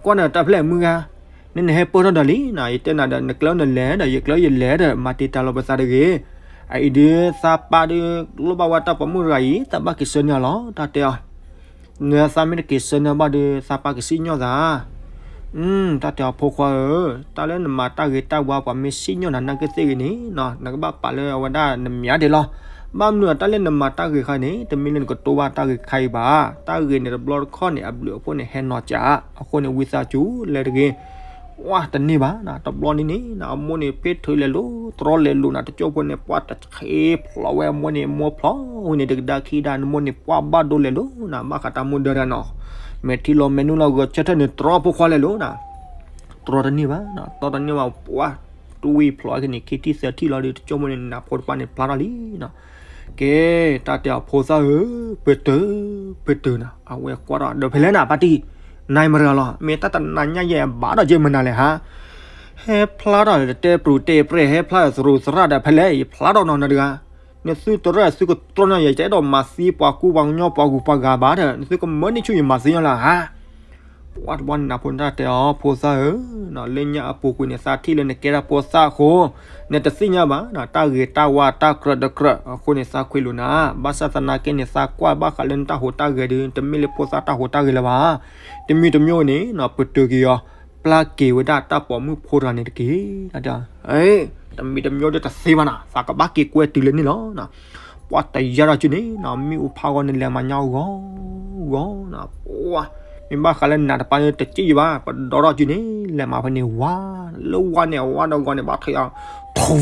ကွၢ်နတၢ်ဖျဲၣ်မုၢ်ဂၤ နနဟဲပၢၢ်ထီၣ်ဒီးလံနီၤ ယတဲနၤဒီး နကျဲအိၣ်နလဲၤဒီး ယကျဲအိၣ်ယလဲၤဒီး မၤတံာ်တာ်လီၤပသးတဂ့ၤ အအံၤဒုးသးပၢ်ဒုး လိၣ်ဘၣ်ဝဲတၢ်ပိာ်မုၣ်တဂၤအံၤ သးဘၣ်က့ၤဆှၢန့ၢ်အီၤလီၤ တၢ်တဲအီၤ နသးမ့ၢ်တက့ၤဆှၢန့ၢ်ဘၣ်ဒီး သးပၢ်ကစံၣ်ညီၣ်သး တၢ်တဲအီၤဖိခွါဧၢ, တၢ်လၢနမၤတၢ်ဂ့ၤတၢ်ဝါ ပှၤမ့ၢ်စံၣ်ညီၣ်နၤနာ်က့သ့ၣ်ဂ့ၤန့ၣ်, နကဘၣ်ပာ်လၢအဝဲဒၣ်နမၠးဒဲးလီၤ. ဘၣ်မနုၤအတၢ်လၢနမၤတၢ်ဂ့ၤခါန့ၣ် တမ့ၢ်လၢနကတိၢ်ဘၣ်တၢ်ဂ့ၤခါအံၤဘၣ်. တၢ်ဂ့ၤန့ၣ်တဘျီတခီၣ်န့ၣ် အဘျုးအဖှိၣ်န့ၣ်ဟဲနီၤစး, အဃိန့ၣ်ဝံသးစူၤလဲၤတဂ့ၤ. ဝါတန့ၢ်ဘၣ်, တဘျီန့ၣ်န့ၣ် အမိၢ်န့ၣ်ဖ့ၣ်ထုးလဲၤလိၤ တြီလဲၤလိၤနၤ တကၠိဖိန့ၣ် ပှၢ်တဆ့ဖျိးဝဲအမိၢ်န့ၣ် မိၢ်ဖျိးဝဲန့ၣ် တကဒါခံဒါ နမိၢ်န့ၣ် ပှၢ်ဘၣ်ဒိလဲၤလိၤနၤ ဘၣ်ဃးတၢ်မိၢ်ဒၢတၢ်နီၤ, မဲာ်ထံလီၤမဲာ်နုာ်လီၤ ဂဲၤဆၢထၢၣ်န့ၣ် တြီဖိခွါလဲၤလိၤနၤ, တြီတန့ၢ်ဘၣ်, တြီတန့ၢ်ဘၣ် ပှၢ်တွံၢ်ဖျိးက့ၤန့ၣ် ခံထံၣ်သၢထံၣ်လီၤဒီး တကၠိဖိန့ၣ် နးဖိတပၤန့ၣ်ဖျါထီၣ်လံနီၤ. ကဲ တၢ်တဲအီၤဖိသၣ်ဧၢ, ပတုာ် ပတုာ်နၤ, အဝဲကွၢ်ထီၣ်ဒီးဖဲလဲၣ်နၤ ပၢ်တံၢ်, နၤမတၤဂၤလီၤ, မ့ၢ်တၢ်တနၤညါယဲဘၣ်ဒီးက့မနၤလဲၣ်ဟါ, ဟဲဖျါထီၣ်တဲပြူၤတဲပြဲၢ် ဟဲဖျါထီၣ်သရူးသရၣ်ဒီးဖဲလဲၣ် ယဖျါထီၣ်နီၤနတဂၤ, နသုတရၢၢ်သုကတြီညီယဲ ယတအဲၣ်ဒိးမၤသံပှၤကူပှၤကညီပှၤဂုၤပှၤဂၤဘၣ်ဒီး နသုကမၢန့ၢ်ဆူၣ်ယမၤသံညီလၢဟါ ပှၢ်တဘျီန့ၣ်နးဖိန့ၣ်တၢ်တဲအီၤ ဖိသၣ်ဧၢ, လၢညါအပူၤကွံာ်န့ၣ် သးထံၣ်လၢနကဲတၢ်ဖိသၣ်အဃိ, နတသ့ၣ်ညါဘၣ်, တၢ်ဂ့ၤတၢ်ဝါတၢ်ကြၢးတကြၢးအဃိန့ၣ် သးခွ့လိာ်နၤ, ဘၣ်ဆၣ်သနာ်က့န့ၣ် သးကွၢ်ဘၣ်ဃးလၢနတၢ်ဟူးတၢ်ဂဲၤဒီး တမ့ၢ်လၢဖိသၣ်တၢ်ဟူးတၢ်ဂဲၤလၢၤဘၣ်, တမံၤတမံၤန့ၣ် ပတုာ်က့ၤအီၤ, ပျၢ်က့ၤဝဲဒၣ်တၢ်ပိာ်မုၣ်ဖိတဂၤန့ၣ်တက့ၢ်. တမံၤတမံၤဒီးတသ့ဘၣ်နၤ, သးကဘၣ်က့ၤကွဲတုၤလၢန့ၣ်လီၤ. ပှၢ်တယါထီၣ်စုန့ၣ် မ့ၣ်အူဖးဂီၤန့ၣ် လဲၤမၤညါဂီၤဂီၤ, ပှၢ် မ့ၢ်ဘၣ်ဃးလၢနးတပၤန့ၣ် တစံၣ်ယံၤဘၣ်, ပဒီထီၣ်စုန့ၣ် လဲၤမၤဖဲန့ၣ်ဝါ, လၢဝါန့ၣ် အဝါဒီးဂီၤန့ၣ် ဘၣ်ထွဲအီၤ, ထူ,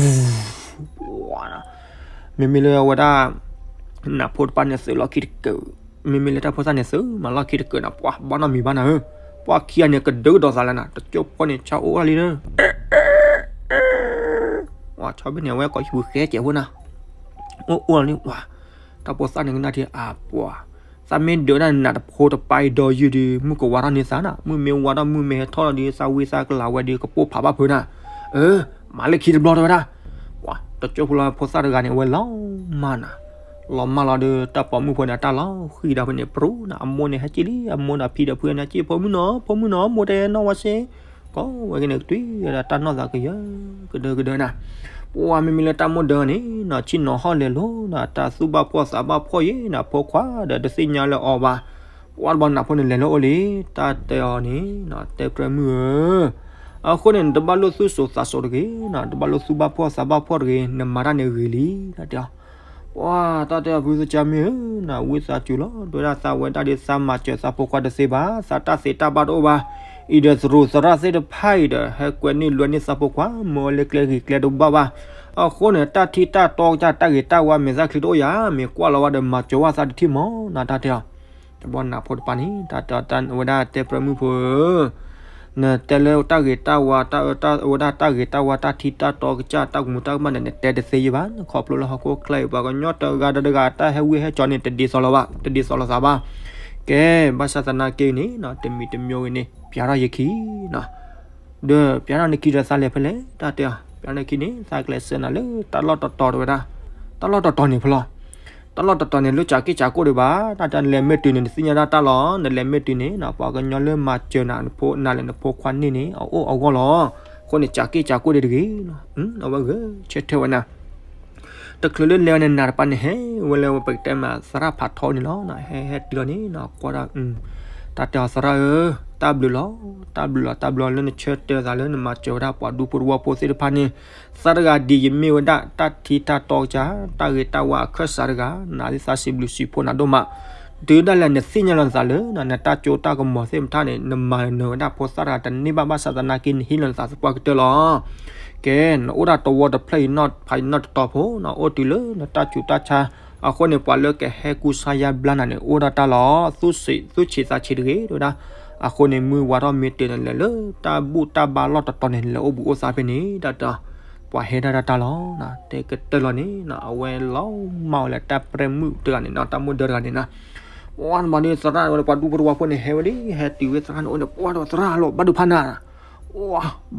ပှၢ် မ့မ့ၢ်လၢအဝဲဒၣ် နးဖိတပၤန့ၣ်သုးလီၢ်ခံတကၢး, မ့မ့ၢ်လၢတၢ်ဖိသၣ်န့ၣ်သုးမၤလီၢ်ခံတကၢးနၤ, ပှၢ်ဘၣ်နီတမံၤဘၣ်နၤဧၢ, ပှၢ်ခံဂၤန့ၣ် ကဒုကဒီးသးလၢနၤ, တကၠိဖိန့ၣ် ဆၢအိၣ်ထီၣ်လံလၢ ပှၢ်ဆီဘ့ၣ်န့ၣ် အဝဲကိးဟံၣ်ပူၤဃဲကဲးဖိနၤ, အိၣ်အိၣ်လီၤလံပှၢ်, တၢ်ဖိသၣ်န့ၣ်ကနၣ်ထံအါပှၢ်, သးမ့ၢ်ဒုးဒၣ်နးတဖိတပၤအံၤဒီးယုၢ်ဒီး မုၢ်ကဝါထီၣ်န့ၢ်သးနၤ, မုၢ်မ့ၢ်ဝါထီၣ်မုၢ်မ့ၢ်ဟဲထီၣ်လီၤဒီး သးဝံသးကလၤဝဲဒီး ကပိာ်ဖးဘၣ်ဖုးနၤ, အၢ မၤလၢခံတဘျီတဲဝဲဒၣ်, ပှၢ် တကၠိဖိလီၤဖိသၣ်တဂၤန့ၣ် အဝဲလီၤမၢ်နၤ, လီၤမၢ်လီၤဒီး တၢ်ပိာ်မုၣ်ဖိန့ၣ် တၢ်လီၤဃံၤဒီးဖဲန့ၣ် ပြူၤနီၤ အမိၢ်န့ၣ်ဟဲက့ၤလံ အမိၢ်ဒီးဖံဒီးဖုန့ၣ်က့ၤ ဖိမုၣ်နီၤ ဖိမုၣ်နီၤ မိၢ်တဲနီၢ်ဝဲစ့ ကိးဝဲက့ၤန့ၣ် ကတွံၢ်ဒီးတၢ်နီၢ်သးကယၢၤ ကဒၢကဒၢနီၤ, ပှၤမ့မ့ၢ်လၢတၢ်မိၢ်ဒၢန့ၣ်နီၤ ဆ့ၣ်နီၤဟီၣ်လဲၤလိၤနီၤ တၢ်သူၣ်ဘၣ်ဖှီၣ်သးဘၣ်ဖှီၣ်ယဲနီၤ ဖိခွါဒီးတသ့ၣ်ညါလၢအီၤဘၣ်, ပှၤတဘျီနးဖိန့ၣ်လဲၤလၢအအိၣ်လံ, တၢ်တဲအီၤန့ၣ်နီၤ တဲပြၢမုၣ်ဧၢ အဃိန့ၣ် နတဘၣ်လိၣ်သူၣ်စိၤသးစိၤတဂ့ၤနီၤ တဘၣ်လိၣ်သူၣ်ဘၣ်ဖှီၣ်သးဘၣ်ဖှီၣ်တဂ့ၤ နမၤတၢ်န့ၣ်ဂ့ၤလံ တၢ်တဲအီၤ, ပှၤတၢ်တဲအီၤ ဖုသကၢ်မ့ၢ်ဧၢနီၤ ဝံသးစူၤလီၤ ဒဝဲဒၣ်သးဝဲဒၣ်ဒီးသးမၤစၢၤသးဖိခွါတသ့ဘၣ် သးတၢ်သ့တၢ်ဘၣ်တအိၣ်ဘၣ်, အံၤဒီးသရူးသရၣ်သ့ၣ်တဖၣ်အံၤဒီး ဟဲကွဲန့ၢ်လွဲန့ၢ်သးဖိခွါ မ့ၢ်ဝဲလၢကျဲဂ့ၤကျဲတဘၣ်ဘၣ်, အဃိန့ၣ် တၢ်ထံၣ်တၢ်တီကစၢ်တၢ်ဂ့ၤတၢ်ဝါမ့ၢ်သၣ်ချံတအိၣ်ယၤ မ့ၢ်ကွၢ်လီၤဝဲဒီးမၤစၢၤဝဲသးတထံၣ်မးနီၤ တၢ်တဲအီၤ တဘျီနးဖိတပၤန့ၣ် တၢ်တဲအီၤ ဝဲဒၣ်တဲပြၢမုၣ်ဖိဧၢ, နတဲလၢတၢ်ဂ့ၤတၢ်ဝါ တၢ်အၢတၢ် ဝဲဒၣ်တၢ်ဂ့ၤတၢ်ဝါ တၢ်ထံၣ်တၢ်တီကစၢ် တၢ်ကမူၤတၢ်ကမၣ်န့ၣ် နတဲတသ့ယဘၣ် ခီဖျိလၢဟီၣ်ခိၣ်ချၢအံၤ ပှၤကညီတဂၤဒီးတဂၤ တၢ်ဟဲဝံဟဲကၠီန့ၣ် တဒ်သိးလီၤဘၣ် တဒ်သိးလိာ်သးဘၣ်, ကဲ ဘၣ်ဆၣ်သနာ်က့န့ၣ်နီၤ တမံၤတမံၤဂ့ၤန့ၣ် ပျးထီၣ်ယခံနီၤ ဒီးပျးထီၣ်နခံဒီးသးလဲၤဖဲလဲၣ် တၢ်တဲအီၤ ပျးထီၣ်နခံန့ၣ် သးကျဲးစၢးနၤလၢတၢ်လီၢ်တတီၤတဝဲဒၣ်, တၢ်လီၢ်တတီၤန့ၣ်ဖဲလဲၣ်, တၢ်လီၢ်တတီၤန့ၣ် လၢကၠးက့ၣ်ကၠးကိၣ်ဒံးဘၣ် တၢ်တဲနလဲၤမ့ၢ်တုၤန့ၣ် နသ့ၣ်ညါဒၣ်တၢ်လီၤ နလဲၤမ့ၢ်တုၤန့ၣ်နီၤ ပှၤကညီလၢမၤစၢၤနၤ နဖိနၤလၢနဖိခွါန့ၣ်န့ၣ် အအိၣ်အဂီၢ်လီၤ, အဃိန့ၣ် ကၠးက့ၣ်ကၠးကိၣ်ဒံးတဂ့ၤနီၤ, အဝဲဂဲၤဆၢထၢၣ်ဝဲနၤ တချုးလၢလဲၤဝဲန့ၣ် နၤတပၤန့ၣ် ဟဲဝဲလၢဝဲပကတဲမး သရၣ်ဖးထီန့ၣ်လီၤ, ဟဲဟဲတုၤလီၤန့ၣ်နီၤ ကွၢ်ဒၣ်, တၢ်တဲအီၤသရၣ်ဧၢ, တၢ်ဘျုးလီၤ, တၢ်ဘျုးလီၤ တၢ်ဘျုးလီၤလၢနဆၢတဲာ်သးလၢနမၤစၢၤဝဲဒၣ် ပှၤဒူဖိတဝီဖိသ့ၣ်တဖၣ်န့ၣ်, သးတဂၤဒ်ယမ့ၢ်ဝဲဒၣ် တၢ်ထံတၢ်တီကစၢ် တၢ်ဂ့ၤတၢ်ဝါအခၢၣ်စးတဂၤ, နၤသ့ၣ်သးစံးဘျုးစံးဖှိၣ်နၤဒိၣ်မး, တုၤဒၣ်လဲာ်နသ့ၣ်ညါလီၤနသးလၢ နတၢ်ကၠိတၢ်ကမီၤသ့ၣ်တဖၣ်န့ၣ် နမၤနၢၤဝဲဒၣ်ဖိသၣ်တဂၤတန့ၢ်ဘၣ် ဘၣ်ဆၣ်သနာ်က့ နဟ့ၣ်လီၤနသးသပှၢ်ကတၢၢ်လီၤ. ကဲ နအိၣ်ဒၣ်တဝီတဖျၢၣ်အံၤနီၢ်ဖးအံၤနီၢ်တတီၤဖိနီၤ အိၣ်တုၤလၢနတၢ်ဆူးတၢ်ဆါ, အဃိန့ၣ် ပှၤလၢကဟဲကူစါယါဘျါနၤန့ၣ် အိၣ်ဒၣ်တၢ်လီၤ, သူၣ်ဆံးသးဆံးတဂ့ၤ တဲဝဲဒၣ်, အဃိန့ၣ် မုၢ်ဝါထီၣ်မ့ၢ်တ့ၢ်န့ၣ် လဲၤလၢတၢ်ဘူၣ်တၢ်ဘါလီၢ်တတီၤန့ၣ် လဲၤအိၣ်ဘူးအိၣ်သးဖဲန့ၣ် တၢ်တဲအီၤ, ပှၤဟဲဒၣ်တၢ်လီၤ, တဲကတၢၢ်လီၤန့ၣ်နီၤ အဝဲလီၤမၢ်ဝဲလၢတၢ်ပြၢမုၣ်တဂၤန့ၣ်နီၤ တၢ်မိၢ်ဒၢတဂၤန့ၣ်နီၤ ပှၤမၤဒ်သရၣ်ဝဲလၢပှၤဒူဖိတဝီဖိန့ၣ် ဟဲဝဲဒၣ် ဟဲတုၤဝဲသရၣ်န့ၣ်အိၣ်န့ၣ် ပှၤဒီးသရၣ်လီၤ ဘၣ်ဒိဖးနၤ,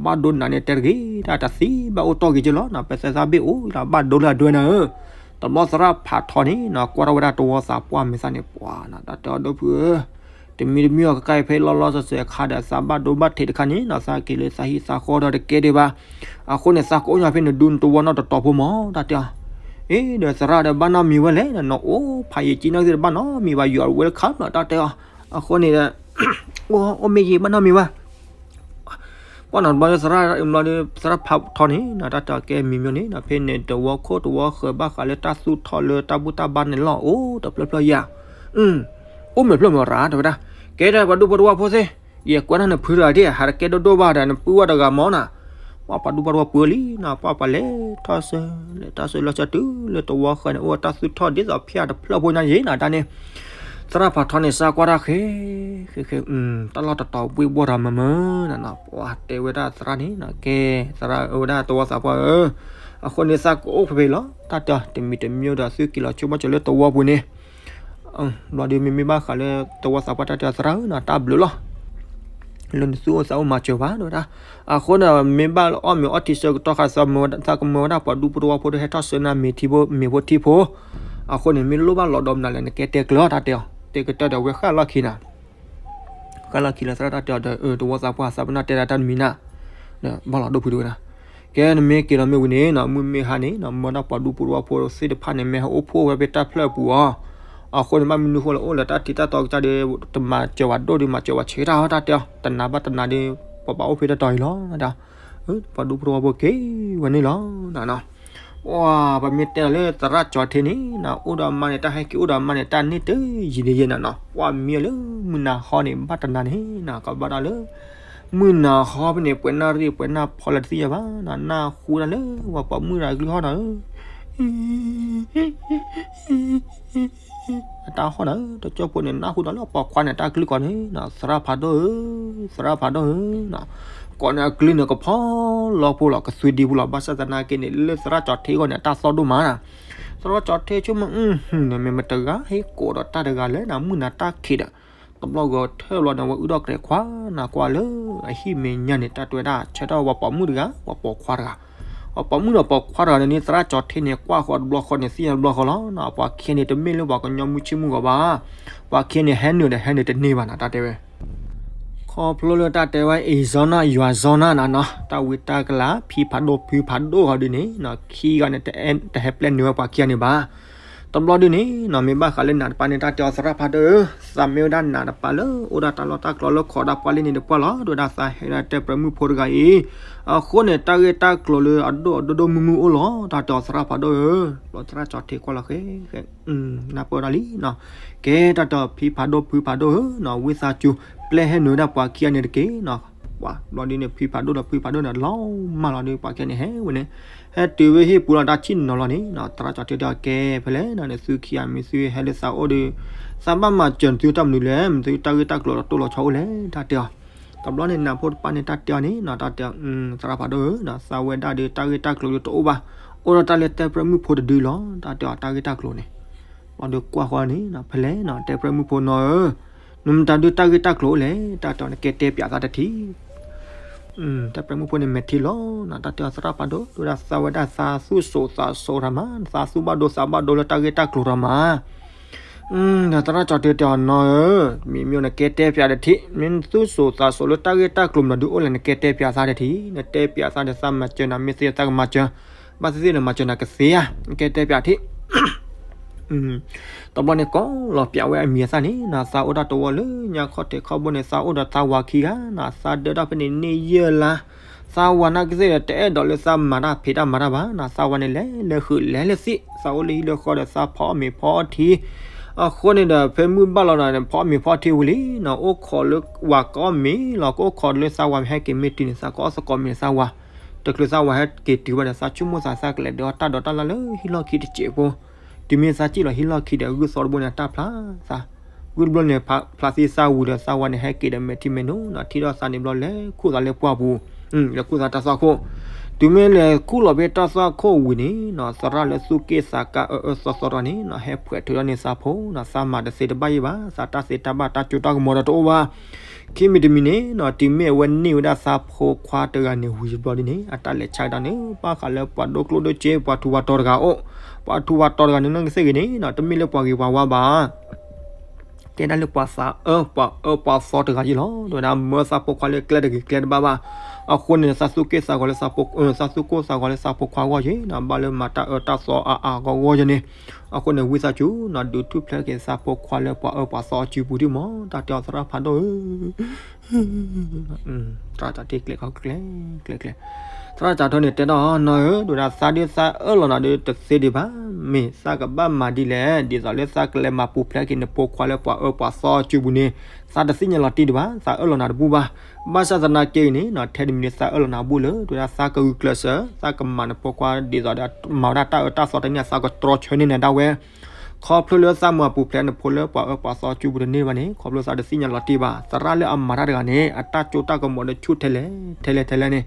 ဘၣ်ဒိနၤန့ၣ် တဲတဂ့ၤ တၢ်တသံဘၣ်အိၣ်တီၢ်က့ၤက့လီၤနီၤ ပသဲသးဘ့ၣ်အိၣ်လီၤ ဘၣ်ဒိလၢအဒွဲနၤဧၢ, တဘျီသရၣ်ဖးထီန့ၣ်နီၤ ကွၢ်ထီၣ်ဝဲဒၣ်တဝီသးပှၢ်မဲာ်သၣ်န့ၣ် ပှၤနီၤ တၢ်တဲအီၤဒီပုၢ်ဧၢ တမံၤတမံၤအီၤကကါအံၤဖဲလီၤလီၤစဲၤစဲၤအခါဒီး သးဘၣ်ဒိဘၣ်ထံးတခါန့ၣ်နီၤ သးက့ၤလၢသးဟံၣ်သးဃီဒီးတကဲဒံးဘၣ်, အဃိန့ၣ် သးကအိၣ်ညီဖဲနဒူနတဝီနီၢ်တတီၤဖိမး တၢ်တဲအီၤ, အ့ ဒီးသရၣ်ဒီးဘၣ်နီတမံၤဝဲလဲၣ်, နအိၣ်ဖးယံာ်ကံနီၢ်သ့ၣ်တဘၣ်နီတမံၤဘၣ် ယွၤဝဲလၢခါမး တၢ်တဲအီၤ, အဃိန့ၣ်ဒီး အိၣ်မ့ၢ်ယံာ်ဘၣ်နီတမံၤဘၣ် ပှၤနီၤတဘျီဒီးသရၣ်, ဘျီဒီးသရၣ်ဖးထီန့ၣ်နီၤ တၢ်တဲအီၤကဲမံၤမံၤန့ၣ်နီၤ ဖဲန့ၣ်တဝီခိၣ်တဝီဃၢၤဘၣ်ဃးလၢတၢ်သူၣ်ထီၣ်လၢတၢ်ဘူၣ်တၢ်ဘါန့ၣ်လီၤ အိၣ်တဖျၢၣ်ဖျၢၣ်ယၤ, အိၣ်မဲာ်ဖျၢၣ်မဲာ်ရၤတဲဝဲဒၣ်, ကဲဒၣ်ပှၤဒူဖိတဝီဖိသ့ၣ်, ယကွဲးထီၣ်နဖုတဂၤဒ် ဟးတကဲဒိၣ်ဒိၣ်ဘၣ်ဒီး နပုၢ်ဝဲၢ်တဂၤမးနီၤ, ပှၤပှၤဒူဖိတဝီပှၢ်လံနီၤ ပှၤပှၤလဲၤထီၣ်ဆၢ, လဲၤထီၣ်ဆၢလီၤဆၢတုၤလၢတဝီဃၢၤန့ၣ် အိၣ်တၢ်သူၣ်ထီၣ်ဒ်သိးဖၠၣ်တဖျၢၣ်ဖိညါယံၤနီၤ တၢ်န့ၣ် သရၣ်ဖးထီန့ၣ် စၢ်ကွၢ်တၢ်ဃဲ, ဃဲဃဲ, တၢ်လီၢ်တတီၤဘှ့ၣ်ဘှီၣ်တၢ်မၢမၢနီၤနီၤ ပှၤတဲဝဲဒၣ်သရၣ်န့ၣ်နီၤ ကဲ, သရၣ်ဝဲဒၣ်တဝီသးပှၢ်ဧၢ, အဃိန့ၣ်သးကအိၣ်ဖဲဖဲလီၤ တၢ်တဲအီၤ တမံၤတမံၤဒီး သုက့ၤလီၤဆိကမိၣ်စၢၤလၢတဝီပူၤန့ၣ် ဘျီဒီးမ့မ့ၢ်ဘၣ်ဃးလၢတဝီသးပှၢ်တၢ်တဲအီၤသရၣ်ဧၢနီၤ တၢ်ဘျုးလီၤ လၢနသူၣ်အိၣ်သးအိၣ်မၤစၢၤပှၤ တဲဝဲဒၣ်, အဃိန့ၣ် မ့ၢ်ဘၣ်အီၣ်မ့ၤအီထံဆၢကတီၢ်ခါသးကမၢဝဲဒၣ်ပှၤဒူဖိတဝီဖိဒီးဟဲထီၣ်ဆၢနၤမ့ၤထံဖိ မ့ၤဖိထံဖိ, အဃိန့ၣ် မ့ၢ်လိၣ်ဘၣ်လီၤဒီးမနုၤလဲၣ် နကဲတဲကျၢၤတၢ်တဲအီၤ တဲကတၢၢ်ဒီးဝဲဃၣ်လီၢ်ခံနီၤ ဃၣ်လီၢ်ခံလၢသရၣ်တၢ်တဲအီၤဒီး တဝီသးပှၢ်သးပ့ၤနီၣ်တဲဒၣ်တၢ်တမံၤနၤ, ဘၣ်လီၤဒိၣ်ဖုတဝဲဒၣ်, ကဲနမ့ၢ်က့ၤလီၤမ့ၢ်ဝံၤန့ၣ်နီၤ မုၢ်မ့ၢ်ဟါန့ၣ်နီၤ မၢဒၣ်ပှၤဒူဖိတဝီဖိသ့ၣ်တဖၣ်န့ၣ် မ့ၢ်ဟဲအိၣ်ဖှိၣ်ဝဲဖဲတၢ်ဖျၢၣ်အပူၤအီၤ, အဃိန့ၣ် ဘၣ်မနုၤဃိလၢအိၣ်လၢတၢ်ထံတၢ်တီကစၢ်ဒီး တမၤစၢၤဝဲဒိၣ်ဒီးမၤစၢၤဝဲဆံးတၢ်အီၤတၢ်တဲအီၤ တနာ်ဘၣ်တနာ်ဒီး ပှၤဘၣ်အိၣ်ဖဲတၢ်တီၤအံၤလီၤ ပှၤဒူဖိတဝီဖိက့ၤဝဲန့ၣ်လီၤနီၤ, ပှၤပမ့ၢ်တဲလီၤလၢသရၣ်ကၠီၤထ့န့ၣ်နီၤ အိၣ်ဒီးအမါန့ၣ် တၢ်ဟဲက့ၤအိၣ်ဒီးအမါန့ၣ် တၢ်န့ၢ်တယံၤန့ၣ်ယဲနီၤနီၤ ပှၤမံလၢမုၢ်နၤဟီန့ၣ် ဘၣ်တနၤန့ၣ်နီၤ ကဘၣ်တၢ်လၢ မုၢ်နၤဟီဖဲန့ၣ် ပှဲၤနၢ်ရံၣ်ပှဲၤနၢ်ဖီလၢတသ့ၣ်ညါဘၣ်နီၤ နၢ်ဟူဒၣ်လၢ ပှၤပိာ်မုၣ်တဂၤကလုၢ်ဟီၣ်နီၤဧၢ အတၢ်ဟီၣ်နီၤဧၢ တကၠိၢ်ဖိန့ၣ် နၢ်ဟူဒီးလၢပိာ်ခွါန့ၣ် တၢ်ကလုၢ်ကိးန့ၣ်နီၤ သရၣ်ဖးဒိၣ်ဧၢ သရၣ်ဖးဒိၣ်ဧၢနီၤ ကိးန့ၣ်အကလုၢ်န့ၣ်ကဖီလီၤဖိလီၤ ကသွံဒံဖိလီၤ ဘၣ်ဆၣ်သနာ်က့န့ၣ် လၢသရၣ်ကၠီၤထ့အဂီၢ်န့ၣ် အတၢ်သီၣ်ဒိၣ်မးနီၤ သရၣ်ကၠီၤထ့ဆိကမိၣ် မ့ၢ်မတဂၤဟ့ၣ်ကိးဒီးတၢ်တဂၤလဲၣ်နီၤ မုၢ်နၤတၢ်ခံးဒီး တဘျီဂီၤထၢဘျီန့ၣ် ဝဲအုၣ်ဒီးကြဲးခွါနီၤ ကွၢ်လၢအဟံၣ်မဲာ်ညါန့ၣ် တၢ်တဲဝဲဒၣ် ဆၢထၢၣ်ပှၤပိာ်မုၣ်တဂၤ ပှၤပိာ်ခွါတဂၤ ပှၤပိာ်မုၣ်ဒီးပိာ်ခွါတဂၤန့ၣ်န့ၣ် သရၣ်ကၠီၤထ့န့ၣ် ကွၢ်ဃီၤတဘျီဃီန့ၣ် သ့ၣ်ညါတဘျီဃီလီၤ. ပှၤခံဂၤန့ၣ် တမ့ၢ်လၢပှၤကညီမုၢ်ဆ့ၣ်မုၢ်ဂီၤဘၣ်. ပှၤခံဂၤန့ၣ် ဟဲနုာ်ဒီးဟဲနုာ်တန့ၢ်ဘၣ်နီၤ တၢ်တဲဝဲ ခီဖျိလၢတၢ်တဲဝဲ အံၤဇီနၢ်ယွၤဇီနၢ်နီၤနီၤ တၢ်ဝံတၢ်ကလၤ ဖံဖးဒိၣ်ဖုဖးဒိၣ်ဂီၤဒုန့ၣ်နီၤ ခံဂၤန့ၣ် တဟဲပျဲနုာ်ဝဲပှၤခံဂၤန့ၣ်ဘၣ်. တဘျီဒုန့ၣ်နီၤ မ့ၢ်ဘၣ်ဃးလၢနးတပၤန့ၣ် တၢ်တဲအီၤသရၣ်ဖးဒိၣ်ဧၢ, သးမ့ၢ်ဝဲဒၣ်နးတပၤလၢ အိၣ်ဒၣ်တၢ်လီၢ်တၢ်ကျီလၢခိးဒၣ်ပှၢ်လ့န့ၣ်ဒီးပှၢ်လီၤ ဒိၣ်ဝဲဒၣ်သးဟဲဒၣ်တဲပြၢမုၣ်ဖိတဂၤအံၤ, အဃိန့ၣ် တၢ်ဂ့ၢ်တၢ်ကျိၤလၢအဒိၣ်အဒိၣ်ဒိၣ်မုၢ်မုၢ်အိၣ်လီၤ တၢ်တဲအီၤသရၣ်ဖးဒိၣ်ဧၢ, ဘျီသရၣ်ကၠီၤထ့ကွၢ်လီၤဃဲ နၢ်ပၢၢ်ဒၣ်လံနီၤ, ကဲတၢ်တဲအီၤဖံဖးဒိၣ်ဖုဖးဒိၣ်ဧၢနီၤ ဝံသးစူၤ ပျဲဟဲနုာ်ဝဲဒၣ်ပှၤခံဂၤန့ၣ်တက့ၢ်နီၤ, ပှၤဘျီဒုန့ၣ် ဖံဖးဒိၣ်ဒီးဖုဖးဒိၣ်န့ၣ် လီၤမၢ်လီၤဒု ပှၤခံဂၤန့ၣ်ဟဲဝဲန့ၣ်, ဟဲတုၤဝဲဟံၣ်ပူၤလီၤတၢ်ဆံၣ်နီၤလီၤန့ၣ်နီၤ သရၣ်ကၠီၤထ့တဲအီၤကဲဖဲလဲၣ်နီၤ နသုခံဂၤမ့ၢ်သုဟဲလၢသးအိၣ်ဒီး သးဘၣ်မၤစၢၤနသုတၢ်မနုၤလဲၣ် မ့ၢ်သုတၢ်ဂ့ၢ်တၢ်ကျိၤလီၤတိၢ်လီၤဆီအိၣ်လဲၣ် တၢ်တဲအီၤ တဘျီန့ၣ် နးဖိတပၤန့ၣ် တၢ်တဲအီၤန့ၣ်နီၤ တၢ်တဲအီၤ သရၣ်ဖးဒိၣ်ဧၢနီၤ သးဝဲဒၣ်ဒီးတၢ်ဂ့ၢ်တၢ်ကျိၤဒီးတအိၣ်ဘၣ်, အိၣ်ဒီးတၢ်လၢတဲပြၢမုၣ်ဖိတဒုလီၤ တၢ်တဲအီၤတၢ်ဂ့ၢ်တၢ်ကျိၤန့ၣ်, ဘျီဒုကွၢ်ဃီန့ၣ် ဖဲလဲၣ်နီၤ တဲပြၢမုၣ်ဖိနီၤဧၢ, နမတၤဒုတၢ်ဂ့ၢ်တၢ်ကျိၤအိၣ်လဲၣ် တၢ်တဲအီၤနကဲတဲပၠးသးတထံၣ် တဲပြၢမုၣ်ဖိန့ၣ်မဲာ်ထံလီၤနီၤ တၢ်တဲအီၤသရၣ်ဖးဒိၣ် ဒိၣ်ဝဲဒၣ်သးဝဲဒၣ်သးသူၣ်စိးသးစိးတၢ်မး သးသူၣ်ဘၣ်ဒိသးဘၣ်ဒိလၢတၢ်ဂ့ၢ်တၢ်ကျိၤတၢ်မး ဒီးသရၣ်ကၠီၤထ့တဲအီၤနီၤဧၢ, မ့မ့ၢ်နကဲတဲပၠးတထံၣ် မ့ၢ်နသူၣ်စိးသးစိးလၢတၢ်ဂ့ၢ်တၢ်ကျိၤမနုၤဒုအိၣ်လဲၣ် နကဲတဲပၠးသးတထံၣ် နတဲပၠးသးဒီးသးမၤစၢၤနၤ မ့ၢ်သ့သးကမၤစၢၤ, ဘၣ်သ့ၣ်သ့ၣ်နမၤစၢၤနၤကသ့ဧါ, နကဲတဲပၠးထံၣ် တဘျီန့ၣ်ကိးလီၤပၠးဝဲအမံၤအသၣ်န့ၣ်နီၤ သးအိၣ်တၢ်တဝီလၢညါခီၣ်ထံးခီၣ်ဘိန့ၣ် သးအိၣ်ဒီးသးဝၤခံဂၤနီၤ သးဒၢတၢ်ဖဲန့ၣ်န့ၢ်ယဲၢ်လါ, သးဝၤနာ်ကသ့ၣ်ဒီး တအဲၣ်ဒိးလၢသးမၤတၢ်ဖံးတၢ်မၤတၢ်ဘၣ်နီၤ သးဝၤန့ၣ်လဲၤလၢဃုာ်လဲၤလၢသံၣ် သးအိၣ်လၢဟံၣ်လၢဃီဒီး သးဖီအီၣ်မ့ၤဖီအီထံ အဃိန့ၣ်ဒီး ဖဲမုၢ်ဘၣ်လီၤဒီး ဖီအီၣ်မ့ၤဖီအီထံဝံၤလံနီၤ အိၣ်ခိးလၢဝၤကအီၣ်မ့ၤလီၤ ကအိၣ်ခိးလၢသးဝၤမ့ၢ်ဟဲက့ၤမ့ၢ်တုၤန့ၣ် သးကအီၣ်သကိးမ့ၤန့ၣ်သးဝၤ, တချုးသးဝၤဟဲက့ၤတုၤဘၣ်ဒီး သးဆိကမိၣ်သး သးကလဲၤဒုးအီၣ်တၢ်ဒိးတၢ်လၣ်လၢဟံၣ်လီၢ်ခံတစဲးဖိ, တုၤမ့ၢ်သးစံၣ်လီၤဟံၣ်လီၢ်ခံဒီး ဂုၢ်သီတဘိန့ၣ် တၢ်ဖျါသး, ဂုၢ်တဘိန့ၣ် ဖျါသံသးဝံၤဒီး သးဝၤန့ၣ်ဟဲက့ၤဒီးမဲာ်ထံမဲာ်နိနီၤ ထံၣ်ဒီးသးန့ၣ်ဘျီလဲၤခူၣ်သးလၢပှၢ်ပူၤ, လဲၤခူၣ်သးတၢ်သွၣ်ခိၣ်, တုၤမ့ၢ်လဲၤခူၣ်လီၤဖဲတၢ်သွၣ်ခိၣ်ဝံၤန့ၣ်နီၤ သရၣ်လၢသူၣ်က့ၣ်သးကါအၢအၢသီသီတဂၤန့ၣ်နီၤ ဟဲဖှဲးထုးထီၣ်န့ၢ်သးဖိနီၤ သးမၤတသ့တဘၣ်ယံၤဘၣ် သးတၢ်သ့တၢ်ဘၣ်တၢ်စိတၢ်ကမီၤဒီးတအိၣ်ဘၣ် ခံမံၤတမံၤန့ၣ်နီၤ တုၤမ့ၢ်အဝဲန့ၢ်ဝဲဒၣ်သးဖိခွါတဂၤန့ၣ်ဝံၤတဘျီဒ်န့ၣ် အတၢ်လဲၤဆါကဒါန့ၣ် ဘၣ်ဃးလၢပှၤဒိၣ်ကျိၣ်ဒိၣ်စ့ ပှၤထူးပှၤတီၤတဂၤအိၣ်, ပှၤထူးပှၤတီၤတဂၤန့ၣ် နီၢ်ကသ့ၣ်ဂ့ၤန့ၣ်နီၤ တမ့ၢ်လၢပှၤဂ့ၤပှၤဝါဘၣ် တဲဒၣ်လၢပှၤသးအၢ ပှၤအၢပှၤသီတဂၤယံၤလီၤ တဲဝဲဒၣ်မၢသးဖိခွါလၢကျဲတဂ့ၤကျဲတဘၣ်ဘၣ်, အဃိန့ၣ် သးသူၣ်က့ၣ်သးဂီၤလၢသးဖိ, သးသူၣ်ကိၢ်သးဂီၤလၢသးဖိခွါအဂီၢ်ယံၤနီၤ ဘၣ်လၢမၤတၢ်အၢတၢ်သီအါအါဂီၢ်ဂီၢ်ယံၤန့ၣ်, အဃိန့ၣ် ဝံသးစူၤနီၤ ဒုးထူၣ်ဖျဲးက့ၤသးဖိခွါလၢပှၤအၢပှၤသီအစုပူၤဒံးမး တၢ်တဲအီၤသရၣ်ဖးဒိၣ်ဧၢ သရၣ်ကၠီၤထ့ကျဲၤခီကျဲၤကျဲၤကျဲၤ, သရၣ်ကၠီၤထ့န့ၣ် တဲထီၣ်နီၤဧၢ ဒိၣ်ဒၣ်သးဒုးသးအၢၣ်လီၤနၤဒုးတသ့ဒံးဘၣ်, မ့ၢ်သးကဘၣ်မၤဒ်လဲၣ် ဒ်သိးလၢသးကလဲၤမၤပူၤဖျဲးက့ၤနဖိခွါလၢပှၤအၢပှၤသီစုပူၤန့ၣ်, သးတသ့ၣ်ညါလီၤတံၢ်ဒံးဘၣ် သးအၢၣ်လီၤနၤတဘူၣ်ဘၣ်. ဘၣ်ဆၣ်သနာ်က့န့ၣ်နီၤ ထဲတမံၤဒုးသးအၢၣ်လီၤနၤဘူၣ်လၢ ဒိၣ်ဒၣ်သးကဂုာ်ကျဲးစၢး သးကမၤနဖိခွါဒ်သိးဒီး မၤဝဲဒၣ်တၢ်အၢတၢ်သီတန့ၢ် သးကတြီဆၢန့ၢ်နၤဒၣ်ဝဲ ခီဖျိလၢသးမၤပူၤဖျဲးနဖိလၢပှၤအၢပှၤသီစုပူၤတန့ၢ်ဘၣ်န့ၣ် ခီဖျိသးတသ့ၣ်ညါလီၤတံၢ်ဘၣ် သရၣ်လၢအမၤတၢ်တဂၤန့ၣ် အတၢ်စိတၢ်ကမီၤဒီးဆူၣ်ထဲလဲၣ်ထဲလဲၣ်ထဲလဲၣ်န့ၣ်,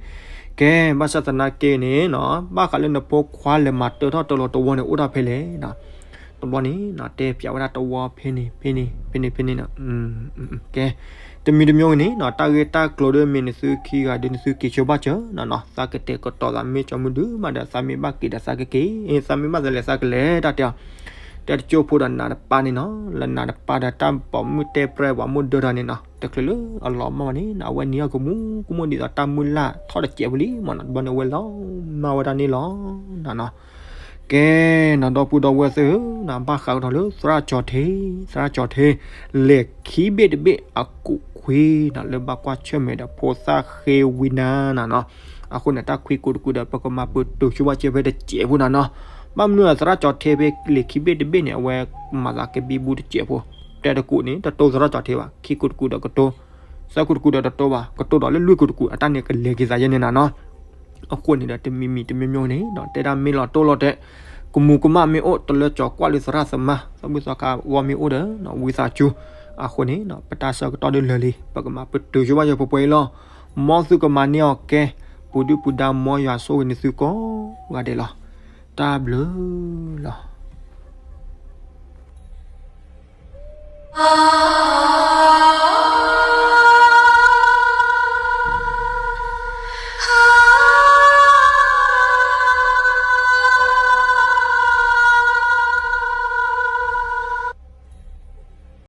ကဲ ဘၣ်ဆၣ်သနာ်က့န့ၣ်နီၤ ဘၣ်ဃးလၢနဖိခွါလဲၤမၤတၢထီၣ်တၢလီၤတဝီန့ၣ် အိၣ်ဒၣ်ဖဲလဲၣ်နီၤ တဘျီန့ၣ်နီၤ တဲပၠးဝဲဒၣ်တဝီဖဲန့ၣ် ဖဲန့ၣ် ဖဲန့ၣ် ဖဲန့ၣ်နီၤ, ကဲ တမံၤတမံၤန့ၣ်နီၤ တၢ်ဂ့ၢ်တၢ်ကျိၤဒီးမ့ၢ်နသုခံဂၤဒီးနသုက့ၤဆိဘၣ်စၢၤနီၤနီၤ သးကတဲာ်ကတီၤသးမ့ၢ်ကၠီမုၢ်ဒုမးဒီး သးမ့ၢ်ဘၣ်က့ၤဒီးသးကက့ၤ သးမ့ၢ်ဘၣ်သးလဲၤသးကလဲၤ တၢ်တဲအီၤ တဲတကၠိဖိဒီးနးတပၤန့ၣ်နီၤ လၢနးတပၤဒီးတၢ်ပိာ်မုၣ်တဲပြဲပှၤမိၢ်ဒၢထီၣ်န့ၣ်နီၤ တချုးလၢအလီၤမၢ်ဘၣ်န့ၣ် အဝဲန့ၣ်အကမူကမူဒ်သိးတၢ်မုၢ်လၢ်ထီၣ်တစဲးဖိလံမးနီၤ တဘျီန့ၣ်အဝဲလီၤမၢ်ဝဲဒၣ်န့ၣ်လီၤနီၤနီၤ ကဲနီၤ ဒီပုၢ်ဒီဝဲၢ်သ့ၣ်ဧၢနီၤ ဘၣ်ဃးကဒီးလၢသရၣ်ကၠီၤထ့ သရၣ်ကၠီၤထ့ လဲၤခံဘ့ၣ်တဘ့ၣ်အကူးခွံနီၤ လၢဘၣ်ကွၢ်ဆၢၣ်မဲာ်ဒီးဖိသၣ်ဃ့ဝံနၤနီၤနီၤ အဃိန့ၣ် တၢ်ခွံကူးတကူးဒီး ပကမၤပတုာ်ဆိဘၣ်စၢၤဖဲတစဲးဖိနီၤနီၤ ဘၣ်မနုၤသရၣ်ကၠီၤထ့ဖဲလဲၤခံဘ့ၣ်တဘ့ၣ်န့ၣ် အဝဲမၤသးကဘံဘူတစဲးဖိ တဲတကူးန့ၣ် တတိသရၣ်ကၠီၤထ့ဘၣ် ခံကူးတကူးဒီးကတိ သၢကူးတကူးဒီးတတိဘၣ် ကတိဒီးလၢလွံၢ်ကူးတကူး အတၢ်န့ၣ်ကလဲၤက့ၤသးယဲန့ၣ်နီၤနီၤ အဃိန့ၣ်ဒီး တမံၤမံၤတမံၤမံၤန့ၣ်နီၤ တဲဒၣ်မ့ၢ်လီၤတိၢ်လီၤတဲာ် ကမူၤကမၣ်မ့ၢ်အိၣ် တလၢကၠီၤကွၢ်လၢသရၣ်သမါ သးဘုၣ်သီခါဝီမ့ၢ်အိၣ်ဒီး ဝံသးစူၤ အဃိန့ၣ်နီၤ ပတၢ်ဆၢကတီၢ်ဒုးလၢာ်လံ ပကမၤပတုာ်ဆိဘၣ်ယဲပှဲၤပှဲၤအံၤလီၤ မ်သုကမၤန့ၢ်အီၤကဲ ပူၤဒုၣ်ပူၤဒါ မ်ယွၤဆိၣ်ဂ့ၤနသုကိးဂၤဒဲးလီၤ တၢ်ဘျုးလီၤ